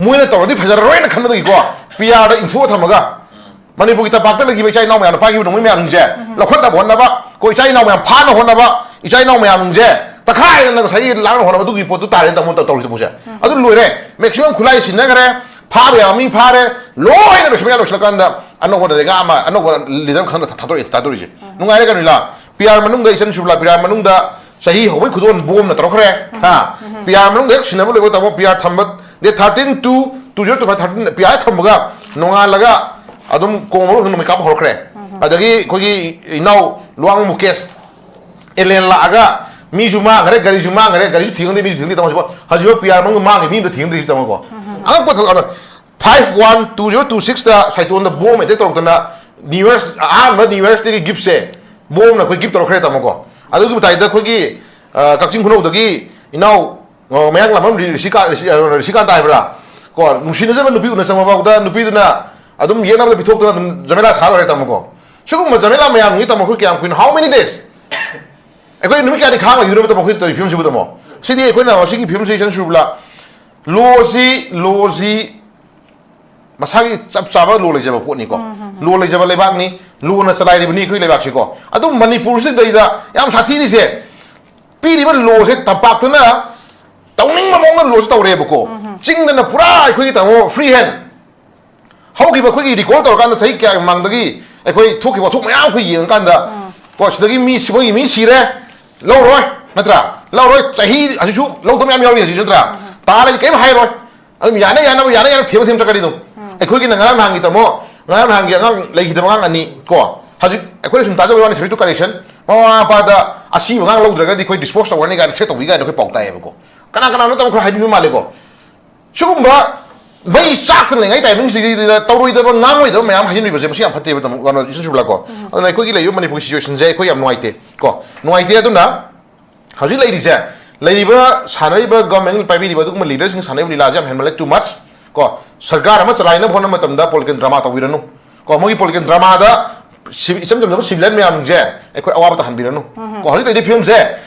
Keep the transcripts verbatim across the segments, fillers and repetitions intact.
ꯃꯣꯏꯅ ꯇꯧꯔꯗꯤ ꯐꯖꯔꯔꯣꯏꯅ ꯈꯟꯕꯗꯒꯤꯀꯣ, ꯄꯤ ꯑꯥꯔꯗ ꯏꯟꯊꯣꯛꯑ ꯊꯝꯃꯒ, ꯃꯅꯤꯄꯨꯔꯒꯤ ꯇꯝꯄꯥꯛꯇ ꯂꯩꯈꯤꯕ ꯏꯆꯥ ꯏꯅꯥꯎ ꯃꯌꯥꯝꯅ ꯄꯥꯏꯈꯤꯕ ꯅꯣꯡꯃꯩ ꯃꯌꯥꯝꯁꯤꯡꯁꯦ ꯂꯧꯈꯠꯅꯕ ꯍꯣꯠꯅꯕ, ꯑꯩꯈꯣꯏ ꯏꯆꯥ ꯏꯅꯥꯎ ꯃꯌꯥꯝ ꯐꯥꯅ ꯍꯣꯠꯅꯕ, ꯏꯆꯥ ꯏꯅꯥꯎ ꯃꯌꯥꯝꯁꯦ ꯇꯛꯈꯥꯏꯗꯅ ꯉꯁꯥꯏꯒꯤ ꯂꯥꯛꯅ ꯍꯣꯠꯅꯕ, ꯑꯗꯨꯒꯤ ꯄꯣꯠꯇꯨ ꯇꯥꯔꯦ ꯇꯥꯃꯣ ꯇꯧꯔꯤꯁꯦ ꯄꯣꯠꯁꯦ꯫ ꯑꯗꯨ ꯂꯣꯏꯔꯦ, ꯃꯦꯛꯁꯤꯃꯝ ꯈꯨꯠꯂꯥꯏ ꯁꯤꯟꯅꯈ꯭ꯔꯦ, ꯐꯥꯕ ꯌꯥꯕ ꯃꯤ ꯐꯥꯔꯦ, ꯂꯣꯏꯅ ꯂꯣꯏꯁꯤꯟꯕ ꯌꯥ ꯂꯣꯏꯁꯤꯜꯂꯀꯥꯟꯗ ꯑꯅꯧꯕ ꯂꯩꯉꯥꯛ ꯑꯃ, ꯑꯅꯧꯕ ꯂꯤꯗꯔ ꯈꯪꯗ ꯊꯥꯗꯣꯔꯛꯑꯦ, ꯊꯥꯗꯣꯔꯤꯁꯦ꯫ ꯅꯨꯡꯉꯥꯏꯔꯦ ꯀꯩꯅꯣ ꯂꯤꯂꯥ? ꯄꯤ ꯑꯥꯔ ꯃꯅꯨꯡꯗ, ꯏꯆꯟ ꯁꯨꯕꯂꯥ, ꯄꯤ ꯑꯥꯔ ꯃꯅꯨꯡꯗ ꯆꯍꯤ ꯍꯧꯕꯩ ꯈꯨꯗꯣꯜ ꯕꯣꯝꯅ ꯇꯧꯔꯛꯈ꯭ꯔꯦ꯫ ꯍꯥ? ꯄꯤ ꯑꯥꯔ ꯃꯅꯨꯡꯗ ꯍꯦꯛ ꯁꯤꯟꯅꯕ ꯂꯣꯏꯕ ꯇꯥꯃꯣ, ꯄꯤ ꯑꯥꯔ ꯊꯝꯕ, date thirteen two two zero two five thirteen P R ꯊꯝꯕꯒ ꯅꯣꯡꯉꯥꯜꯂꯒ ꯑꯗꯨꯝ ꯀꯣꯡ ꯃꯔꯨ ꯅꯨꯃꯤꯠ ꯀꯥꯞꯄ ꯍꯧꯔꯛꯈ꯭ꯔꯦ꯫ ꯑꯗꯒꯤ ꯑꯩꯈꯣꯏꯒꯤ ꯏꯅꯥꯎ ꯂꯨꯋꯥꯡ ꯃꯨꯀꯦꯁ ꯑꯦꯂꯦꯟ ꯂꯥꯛꯑꯒ ꯃꯤꯁꯨ ꯃꯥꯡꯈ꯭ꯔꯦ, ꯒꯥꯔꯤꯁꯨ ꯃꯥꯡꯈ꯭ꯔꯦ, ꯒꯥꯔꯤꯁꯨ ꯊꯤꯈꯪꯗꯦ, ꯃꯤꯁꯨ ꯊꯤꯈꯪꯗꯦ ꯇꯥꯃꯣ꯫ ꯍꯧꯖꯤꯛꯐꯥꯎ, ꯍꯧꯖꯤꯛꯐꯥꯎ ꯄꯤ ꯑꯥꯔ ꯃꯅꯨꯡꯗ ꯃꯥꯡꯉꯤ ꯃꯤ ꯑꯝꯇ ꯊꯤꯈꯪꯗ꯭ꯔꯤꯁꯤ ꯇꯥꯃꯣꯀꯣ꯫ ꯑꯉꯛꯄ ꯊꯕꯛ ꯑꯗꯣ, five one two zero two ꯁꯤꯛꯁꯇ ꯁꯥꯏꯇꯣꯟꯗ ꯕꯣꯝ ꯑꯦꯇꯦꯛ ꯇꯧꯔꯛꯇꯅ ꯅ꯭ꯌꯨ ꯌꯔ, ꯑꯍꯥꯟꯕ ꯅ꯭ꯌꯨ ꯌꯔꯁꯇꯒꯤ ꯒꯤꯐꯁꯦ ꯕꯣꯝꯅ ꯑꯩꯈꯣꯏ ꯒꯤꯐ ꯇꯧꯔꯛꯈ꯭ꯔꯦ ꯇꯥꯃꯣꯀꯣ꯫ ꯑꯗꯨꯒꯤ ꯃꯇꯥꯏꯗ ꯑꯩꯈꯣꯏꯒꯤ, ꯑ, ꯀꯛꯆꯤꯡ ꯈꯨꯅꯧꯗꯒꯤ ꯏꯅꯥꯎ, ꯑ, ꯃꯌꯥꯡ ꯂꯥꯝꯕꯝ ꯔꯤ-, ꯔꯤꯁꯤꯀꯥ-, ꯔꯤꯁꯤ-, ꯑ, ꯔꯤꯁꯤꯀꯥꯟꯇ ꯍꯥꯏꯕ꯭ꯔꯥ? ꯀꯣ, ꯅꯨꯡꯁꯤꯅꯖꯕ ꯅꯨꯄꯤ ꯎꯅ ꯆꯪꯕ ꯐꯥꯎꯗ ꯅꯨꯄꯤꯗꯨꯅ ꯑꯗꯨꯝ ꯌꯦꯛꯅꯕꯗ ꯄꯤꯊꯣꯛꯇꯅ ꯑꯗꯨꯝ ꯖꯃꯦꯂꯥ ꯁꯥ ꯂꯣꯏꯔꯦ ꯇꯥꯃꯣꯀꯣ꯫ ꯁꯤꯒꯨꯝꯕ ꯖꯃꯦꯂꯥ ꯃꯌꯥꯝꯁꯤ ꯇꯥꯃꯣ ꯑꯩꯈꯣꯏ ꯀꯌꯥꯝ ꯀꯨꯏꯅ, how many days? ꯑꯩꯈꯣꯏ ꯅꯨꯃꯤꯠ ꯀꯌꯥꯗꯤ ꯈꯥꯡ ꯂꯩꯗꯣꯏꯅꯣ ꯇꯥꯃꯣ ꯑꯩꯈꯣꯏ ꯇꯧꯔꯤ ꯐꯤꯕꯝꯁꯤꯕꯨ ꯇꯥꯃꯣ? ꯁꯤꯗꯤ ꯑꯩꯈꯣꯏꯅ ꯃꯁꯤꯒꯤ ꯐꯤꯕꯝꯁꯤ ꯏꯆꯟ ꯁꯨꯔꯕꯂꯥ, ꯂꯣꯁꯤ, ꯂꯣꯁꯤ ꯃꯁꯥꯒꯤ ꯆꯞ ꯆꯥꯕ ꯂꯣ ꯂꯩꯖꯕ ꯄꯣꯠꯅꯤꯀꯣ꯫ ꯂꯣ ꯂꯩꯖꯕ ꯂꯩꯕꯥꯛꯅꯤ, ꯂꯣꯅ ꯆꯂꯥꯏꯔꯤꯕꯅꯤ ꯑꯩꯈꯣꯏ ꯂꯩꯕꯥꯛꯁꯤꯀꯣ꯫ ꯑꯗꯨꯝ ꯃꯅꯤꯄꯨꯔꯁꯤꯗꯩꯗ ꯌꯥꯝ ꯁꯥꯊꯤꯔꯤꯁꯦ, ꯄꯤꯔꯤꯕ ꯂꯣꯁꯦ ꯇꯝꯄꯥꯛꯇꯅ ꯇꯧꯅꯤꯡꯕ ꯃꯑꯣꯡꯗ ꯂꯣꯁꯦ ꯇꯧꯔꯦꯕꯀꯣ꯫ ꯆꯤꯡꯗꯅ ꯄꯨꯔꯥ ꯑꯩꯈꯣꯏꯒꯤ ꯇꯥꯃꯣ ꯐ꯭ꯔꯤ ꯍꯦꯟ꯫ ꯍꯧꯈꯤꯕ ꯑꯩꯈꯣꯏꯒꯤ ꯔꯤꯀꯣꯜ ꯇꯧꯔꯀꯥꯟꯗ ꯆꯍꯤ ꯀꯌꯥꯒꯤ ꯃꯃꯥꯡꯗꯒꯤ ꯑꯩꯈꯣꯏ ꯊꯣꯛꯈꯤꯕ ꯋꯥꯊꯣꯛ ꯃꯌꯥꯝ ꯑꯩꯈꯣꯏ ꯌꯦꯡꯉꯀꯥꯟꯗ, ꯀꯣ, ꯁꯤꯗꯒꯤ ꯃꯤ ꯁꯤ-, ꯃꯣꯏꯒꯤ ꯃꯤ ꯁꯤꯔꯦ, ꯂꯧꯔꯣꯏ, ꯅꯠꯇ꯭ꯔꯥ? ꯂꯧꯔꯣꯏ, ꯆꯍꯤ ꯍꯧꯖꯤꯛꯁꯨ ꯂꯧꯗꯕ ꯃꯌꯥꯝ ꯌꯥꯎꯔꯤ ꯍꯧꯖꯤꯛꯁꯨ, ꯅꯠꯇ꯭ꯔꯥ? ꯇꯥꯔꯗꯤ ꯀꯔꯤꯝ ꯍꯥꯏꯔꯣꯏ꯫ ꯑꯗꯨꯝ ꯌꯥꯅ ꯌꯥꯅꯕ, ꯌꯥꯅ ꯌꯥꯅꯕ ꯊꯦꯝꯕ ꯊꯦꯝ ꯆꯠꯀꯅꯤ ꯑꯗꯨꯝ꯫ ꯑꯩꯈꯣꯏꯒꯤꯅ ꯉꯔꯥꯡ ꯅꯍꯥꯟꯒꯤ ꯇꯥꯃꯣ, ꯉꯔꯥꯡ ꯅꯍꯥꯟꯒꯤ ꯑꯉꯥꯡ ꯂꯩꯈꯤꯗꯕ ꯑꯉꯥꯡ ꯑꯅꯤ ꯀꯣ, ꯍꯧꯖꯤꯛ ꯑꯩꯈꯣꯏꯅ ꯁꯨꯝ ꯇꯥꯖꯕ ꯋꯥꯅꯤ, ꯁꯦꯕꯤꯇꯨ ꯀꯔꯦꯛꯁꯟ, ꯃꯃꯥ ꯃꯄꯥꯗ ꯑꯁꯤꯕ ꯑꯉꯥꯡ ꯂꯧꯗ꯭ꯔꯒꯗꯤ ꯑꯩꯈꯣꯏ ꯗꯤꯁꯄꯣꯁ ꯇꯧꯔꯅꯤ ꯀꯥꯏꯅ ꯊ꯭ꯔꯦꯠ ꯇꯧꯕꯤ ꯀꯥꯏꯅ ꯑꯩꯈꯣꯏ ꯄꯥꯎ ꯇꯥꯏꯌꯦꯕꯀꯣ꯫ ꯀꯅꯥ ꯀꯅꯥꯅꯣ ꯇꯥꯃꯣ ꯈꯔ ꯍꯥꯏꯕꯤꯕ ꯃꯥꯜꯂꯦꯀꯣ꯫ ꯁꯤꯒꯨꯝꯕ ꯃꯩ ꯆꯥꯛꯇꯅ ꯂꯩꯉꯩ ꯇꯥꯏꯃꯤꯡꯁꯤꯗ ꯇꯧꯔꯣꯏꯗꯕ, ꯉꯥꯡꯉꯣꯏꯗꯕ ꯃꯌꯥꯝ ꯍꯥꯏꯖꯤꯟꯕꯤꯕꯁꯦ ꯃꯁꯤ ꯌꯥꯝ ꯐꯠꯇꯦꯕ, ꯇꯥꯃꯣ, ꯀꯩꯅꯣ, ꯏꯆꯟ ꯁꯨꯕꯂꯥ ꯀꯣ꯫ ꯑꯗꯨꯅ ꯑꯩꯈꯣꯏꯒꯤ ꯂꯩꯔꯤꯕ ꯃꯅꯤꯄꯨꯔꯒꯤ ꯁꯤꯆꯨꯋꯦꯁꯟꯁꯦ ꯑꯩꯈꯣꯏ ꯌꯥꯝ ꯅꯨꯡꯉꯥꯏꯇꯦ ꯀꯣ, ꯅꯨꯡꯉꯥꯏꯇꯦ꯫ ꯑꯗꯨꯅ ꯍꯧꯖꯤꯛ ꯂꯩꯔꯤꯁꯦ, ꯂꯩꯔꯤꯕ ꯁꯥꯟꯅꯔꯤꯕ ꯒꯚꯔꯟꯃꯦꯟ ꯄꯥꯏꯕꯤꯔꯤꯕ ꯑꯗꯨꯒꯨꯝꯕ ꯂꯤꯗꯔꯁꯤꯡ ꯁꯥꯟꯅꯔꯤꯕ ꯂꯤꯂꯥꯁꯦ ꯌꯥꯝ ꯍꯦꯟꯃꯜꯂꯦ, too much ꯀꯣ꯫ ꯁꯔꯀꯥꯔ ꯑꯃ ꯆꯂꯥꯏꯅꯕ ꯍꯣꯠꯅꯕ ꯃꯇꯝꯗ ꯄꯣꯂꯤꯇꯤꯀꯦꯜ ꯗ꯭ꯔꯃꯥ ꯇꯧꯕꯤꯔꯅꯨ ꯀꯣ꯫ ꯃꯣꯏꯒꯤ ꯄꯣꯂꯤꯇꯤꯀꯦꯜ ꯗ꯭ꯔꯃꯥꯗ ꯁꯤ-, ꯏꯆꯝ ꯆꯝꯖꯕ ꯁꯤꯚꯤꯂꯤꯌꯟ ꯃꯌꯥꯝꯁꯦ ꯑꯩꯈꯣꯏ ꯑꯋꯥꯕ ꯇꯥꯍꯟꯕꯤꯔꯅꯨ ꯀꯣ꯫ ꯍꯧꯖꯤꯛ ꯂꯩꯔꯤꯕ ꯐꯤꯕꯝꯁꯦ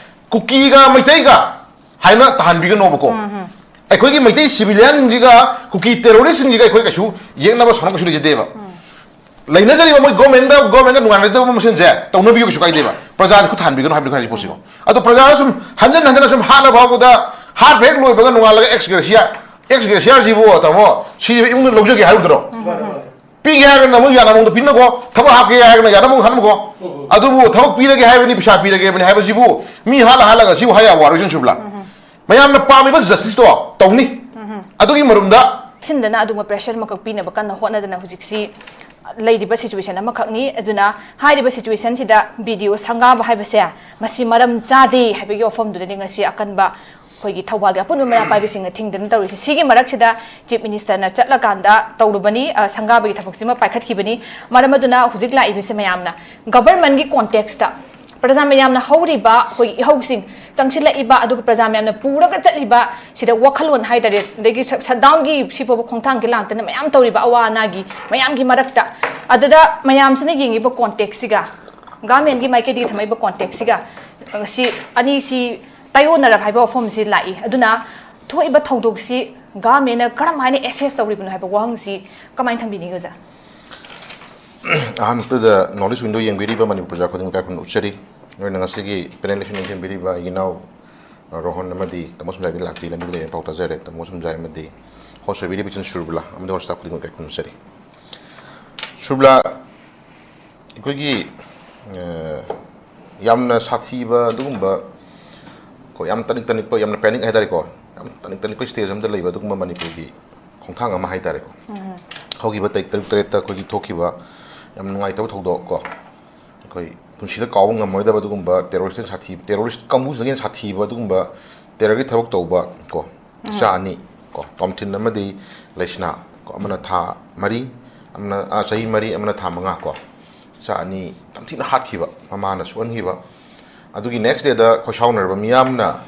ꯀꯨꯀꯤꯒ ꯃꯩꯇꯩꯒ ꯍꯥꯏꯅ ꯇꯥꯍꯟꯕꯤꯒꯅꯣꯕꯀꯣ꯫ ꯑꯩꯈꯣꯏꯒꯤ ꯃꯩꯇꯩ ꯁꯤꯚꯤꯂꯤꯌꯟꯁꯤꯡꯁꯤꯒ ꯀꯨꯀꯤ ꯇꯦꯔꯣꯔꯤꯁ꯭ꯠꯁꯤꯡꯁꯤꯒ ꯑꯩꯈꯣꯏ ꯀꯩꯁꯨ ꯌꯦꯛꯅꯕ ꯁꯥꯎꯅꯕ ꯀꯩꯁꯨ ꯂꯩꯖꯗꯦꯕ꯫ ꯂꯩꯅꯖꯔꯤꯕ ꯃꯣꯏ ꯒꯣꯔꯃꯦꯟꯗ ꯒꯣꯔꯃꯦꯟꯒ ꯅꯨꯡꯉꯥꯏꯅꯖꯗꯕ ꯃꯁꯦꯟꯁꯦ ꯇꯧꯅꯕꯤꯌꯨ, ꯀꯩꯁꯨ ꯀꯥꯏꯗꯦꯕ꯫ ꯄ꯭ꯔꯖꯥꯗꯤ ꯈꯨꯠ ꯊꯥꯟꯕꯤꯒꯅꯨ ꯍꯥꯏꯕꯅꯤ ꯑꯩꯈꯣꯏꯅ ꯍꯥꯏꯁꯤ ꯄꯣꯠꯁꯤꯀꯣ꯫ ꯑꯗꯣ ꯄ꯭ꯔꯖꯥ ꯁꯨꯝ ꯍꯟꯖꯟ ꯍꯟꯖꯟꯅ ꯁꯨꯝ ꯍꯥꯠꯅ ꯐꯥꯎꯕꯗ ꯍꯥꯠꯄ ꯍꯦꯛ ꯂꯣꯏꯕꯒ ꯅꯣꯡꯉꯥꯜꯂꯒ ꯑꯦꯛꯁ ꯒ꯭ꯔꯦꯁꯤꯌꯥ, ꯑꯦꯛꯁ ꯒ꯭ꯔꯦꯁꯤꯌꯥꯁꯤꯕꯨ ꯇꯥꯃꯣ ꯁꯤꯔꯤꯕ ꯏꯃꯨꯡꯗ ꯂꯧꯖꯒꯦ ꯍꯥꯏꯔꯨꯗ꯭ꯔꯣ? ꯄꯤꯒꯦ ꯍꯥꯏꯔꯒꯅ ꯃꯣꯏ ꯌꯥꯅꯕ ꯃꯑꯣꯡꯗ ꯄꯤꯅꯀꯣ, ꯊꯕꯛ ꯍꯥꯞꯀꯦ ꯍꯥꯏꯔꯒꯅ ꯌꯥꯅꯕ ꯃꯑꯣꯡꯗ ꯍꯥꯠꯅꯕꯀꯣ꯫ ꯑꯗꯨꯕꯨ ꯊꯕꯛ ꯄꯤꯔꯒꯦ ꯍꯥꯏꯕꯅꯤ, ꯄꯩꯁꯥ ꯄꯤꯔꯒꯦ ꯍꯥꯏꯕꯅꯤ ꯍꯥꯏꯕꯁꯤꯕꯨ ꯃꯤ ꯍꯥꯠꯂ ꯍꯥꯠꯂꯒ ꯁꯤꯕꯨ ꯍꯥꯏ ꯌꯥꯕ ꯋꯥꯔꯣꯏꯁꯤꯅ ꯁꯨꯕꯂꯥ꯫ ꯃꯌꯥꯝꯅ ꯄꯥꯝꯃꯤꯕ ꯖꯁꯇꯤꯁꯇꯣ ꯇꯧꯅꯤ꯫ ꯑꯗꯨꯒꯤ ꯃꯔꯨꯝꯗ ꯁꯤꯟꯗꯅ ꯑꯗꯨꯒꯨꯝꯕ ꯄ꯭ꯔꯦꯁꯔ ꯑꯃꯈꯛ ꯄꯤꯅꯕ ꯀꯟꯅ ꯍꯣꯠꯅꯗꯅ ꯍꯧꯖꯤꯛꯁꯤ ꯂꯩꯔꯤꯕ ꯁꯤꯆꯨꯋꯦꯁꯟ ꯑꯃꯈꯛꯅꯤ꯫ ꯑꯗꯨꯅ ꯍꯥꯏꯔꯤꯕ ꯁꯤꯆꯨꯋꯦꯁꯟꯁꯤꯗ ꯕꯤ ꯗꯤ ꯑꯣ ꯁꯪꯒꯥꯕ ꯍꯥꯏꯕꯁꯦ ꯃꯁꯤ ꯃꯔꯝ ꯆꯥꯗꯦ ꯍꯥꯏꯕꯒꯤ ꯋꯥꯐꯝꯗꯨꯗꯅꯤ ꯉꯁꯤ ꯑꯀꯟꯕ ꯑꯩꯈꯣꯏꯒꯤ ꯊꯧꯕꯥꯜꯒꯤ ꯑꯄꯨꯟꯕ ꯃꯩꯔꯥ ꯄꯥꯏꯕꯁꯤꯡꯅ ꯊꯤꯡꯗꯅ ꯇꯧꯔꯤꯁꯦ꯫ ꯁꯤꯒꯤ ꯃꯔꯛꯁꯤꯗ ꯆꯤꯐ ꯃꯤꯅꯤꯁꯇꯔꯅ ꯆꯠꯂꯀꯥꯟꯗ ꯇꯧꯔꯨꯕꯅꯤ, ꯑ, ꯁꯪꯒꯥꯕꯒꯤ ꯊꯕꯛꯁꯤꯃ ꯄꯥꯏꯈꯠꯈꯤꯕꯅꯤ꯫ ꯃꯔꯝ ꯑꯗꯨꯅ ꯍꯧꯖꯤꯛ ꯂꯥꯛꯏꯕꯁꯦ ꯃꯌꯥꯝꯅ ꯒꯚꯔꯟꯃꯦꯟꯒꯤ ꯀꯣꯟꯇꯦꯛꯁꯇ ꯄ꯭ꯔꯖꯥ ꯃꯌꯥꯝꯅ ꯍꯧꯔꯤꯕ ꯑꯩꯈꯣꯏꯒꯤ ꯏꯍꯧꯁꯤꯡ ꯆꯪꯁꯤꯜꯂꯛꯏꯕ, ꯑꯗꯨꯒ ꯄ꯭ꯔꯖꯥ ꯃꯌꯥꯝꯅ ꯄꯨꯔꯒ ꯆꯠꯂꯤꯕ ꯁꯤꯗ ꯋꯥꯈꯜꯂꯣꯟ ꯍꯥꯏꯇꯥꯔꯦ, ꯑꯗꯒꯤ ꯁꯠ-, ꯁꯠꯗꯥꯎꯟꯒꯤ ꯁꯤꯐꯥꯎꯕ ꯈꯣꯡꯊꯥꯡꯒꯤ ꯂꯥꯟꯇꯅ ꯃꯌꯥꯝ ꯇꯧꯔꯤꯕ ꯑꯋꯥ ꯑꯅꯥꯒꯤ ꯃꯌꯥꯝꯒꯤ ꯃꯔꯛꯇ, ꯑꯗꯨꯗ ꯃꯌꯥꯝꯁꯤꯅ ꯌꯦꯡꯉꯤꯕ ꯀꯣꯟꯇꯦꯛꯁꯁꯤꯒ, ꯒꯚꯔꯟꯃꯦꯟꯒꯤ ꯃꯥꯏꯀꯩꯗꯒꯤ ꯊꯝꯃꯛꯏꯕ ꯀꯣꯟꯇꯦꯛꯁꯁꯤꯒ, ꯑ, ꯁꯤ ꯑꯅꯤꯁꯤ ꯇꯥꯏꯑꯣꯟꯅꯔꯕ ꯍꯥꯏꯕ ꯋꯥꯐꯝꯁꯤ ꯂꯥꯛꯏ꯫ ꯑꯗꯨꯅ ꯊꯣꯛꯏꯕ ꯊꯧꯗꯣꯛꯁꯤ ꯒꯚꯔꯟꯃꯦꯟꯅ ꯀꯔꯝ ꯍꯥꯏꯅ ꯑꯦꯁꯦꯁ ꯇꯧꯔꯤꯕꯅꯣ ꯍꯥꯏꯕ ꯋꯥꯍꯪꯁꯤ ꯀꯃꯥꯏꯅ ꯊꯝꯕꯤꯅꯤꯡꯉꯤ, ꯑꯣꯖꯥ? ꯑꯍꯥꯟꯕꯗ ꯅꯣꯔꯠ ꯏꯁ ꯋꯤꯟꯗꯣ ꯌꯦꯡꯕꯤꯔꯤꯕ ꯃꯅꯤꯄꯨꯔ ꯄ꯭ꯔꯖꯥ ꯈꯨꯗꯤꯡꯃꯛ ꯏꯀꯥꯏ ꯈꯨꯝꯅꯅ ꯎꯠꯆꯔꯤ꯫ ꯂꯣꯏꯅ ꯉꯁꯤꯒꯤ ꯄꯦꯅꯦꯜ ꯂꯦꯁꯟ ꯌꯦꯡꯁꯤꯟꯕꯤꯔꯤꯕ ꯑꯩꯒꯤ ꯏꯅꯥꯎ, ꯑ, ꯔꯣꯍꯟ ꯑꯃꯗꯤ ꯇꯥꯃꯣ ꯁꯨꯝꯖꯥꯏꯗꯤ ꯂꯥꯛꯇ꯭ꯔꯤ, ꯂꯝꯕꯤꯗ ꯂꯩꯔꯦ, ꯄꯥꯎ ꯇꯥꯖꯔꯦ꯫ ꯇꯥꯃꯣ ꯁꯨꯝꯖꯥꯏ ꯑꯃꯗꯤ ꯍꯣꯁ ꯑꯣꯏꯕꯤꯔꯤꯕ ꯏꯆꯟ ꯁꯨꯔꯕꯂꯥ ꯑꯃꯗꯤ ꯍꯣꯁ ꯁ꯭ꯇꯥꯐ ꯈꯨꯗꯤꯡꯃꯛ ꯏꯀꯥꯏ ꯈꯨꯝꯅꯖꯔꯤ꯫ ꯁꯨꯔꯕꯂꯥ, ꯑꯩꯈꯣꯏꯒꯤ, ꯑ, ꯌꯥꯝꯅ ꯁꯥꯊꯤꯕ ꯑꯗꯨꯒꯨꯝꯕ, ꯀꯣ, ꯌꯥꯝ ꯇꯅꯤꯛ ꯇꯅꯤꯛꯄ, ꯌꯥꯝꯅ ꯄꯦꯅꯤꯛ ꯍꯥꯏꯇꯥꯔꯦꯀꯣ, ꯌꯥꯝ ꯇꯅꯤꯛ ꯇꯅꯤꯛꯄ ꯁ꯭ꯇꯦꯖ ꯑꯃꯗ ꯂꯩꯕ ꯑꯗꯨꯒꯨꯝꯕ ꯃꯅꯤꯄꯨꯔꯒꯤ ꯈꯣꯡꯊꯥꯡ ꯑꯃ ꯍꯥꯏꯇꯥꯔꯦꯀꯣ꯫ ꯍꯧꯈꯤꯕ ꯇꯥꯔꯤꯛ ꯇꯔꯨꯛ ꯇꯔꯦꯠꯇ ꯑꯩꯈꯣꯏꯒꯤ ꯊꯣꯛꯈꯤꯕ ꯌꯥꯝ ꯅꯨꯡꯉꯥꯏꯇꯕ ꯊꯧꯗꯣꯛ ꯀꯣ, ꯑꯩꯈꯣꯏ ꯄꯨꯟꯁꯤꯗ ꯀꯥꯎꯕ ꯉꯝꯃꯣꯏꯗꯕ ꯑꯗꯨꯒꯨꯝꯕ ꯇꯦꯔꯣꯔꯤꯁꯇ ꯁꯥꯊꯤ-, ꯇꯦꯔꯣꯔꯤꯁ ꯀꯥꯡꯕꯨꯁꯤꯗꯒꯤ ꯍꯦꯟꯅ ꯁꯥꯊꯤꯕ ꯑꯗꯨꯒꯨꯝꯕ ꯇꯦꯔꯔꯒꯤ ꯊꯕꯛ ꯇꯧꯕ ꯀꯣ, ꯏꯆꯥ ꯑꯅꯤ ꯀꯣ, ꯇꯣꯝꯊꯤꯟ ꯑꯃꯗꯤ ꯂꯩꯁꯅꯥ ꯀꯣ, ꯑꯃꯅ ꯊꯥ ꯃꯔꯤ, ꯑꯃꯅ, ꯑ, ꯆꯍꯤ ꯃꯔꯤ, ꯑꯃꯅ ꯊꯥ ꯃꯉꯥ ꯀꯣ, ꯏꯆꯥ ꯑꯅꯤ ꯌꯥꯝ ꯊꯤꯅ ꯍꯥꯠꯈꯤꯕ, ꯃꯃꯥꯅ ꯁꯣꯛꯍꯟꯈꯤꯕ꯫ ꯑꯗꯨꯒꯤ ꯅꯦꯛꯁ ꯗꯦꯗ ꯈꯣꯏꯁꯥꯎꯅꯔꯕ ꯃꯤꯌꯥꯝꯅ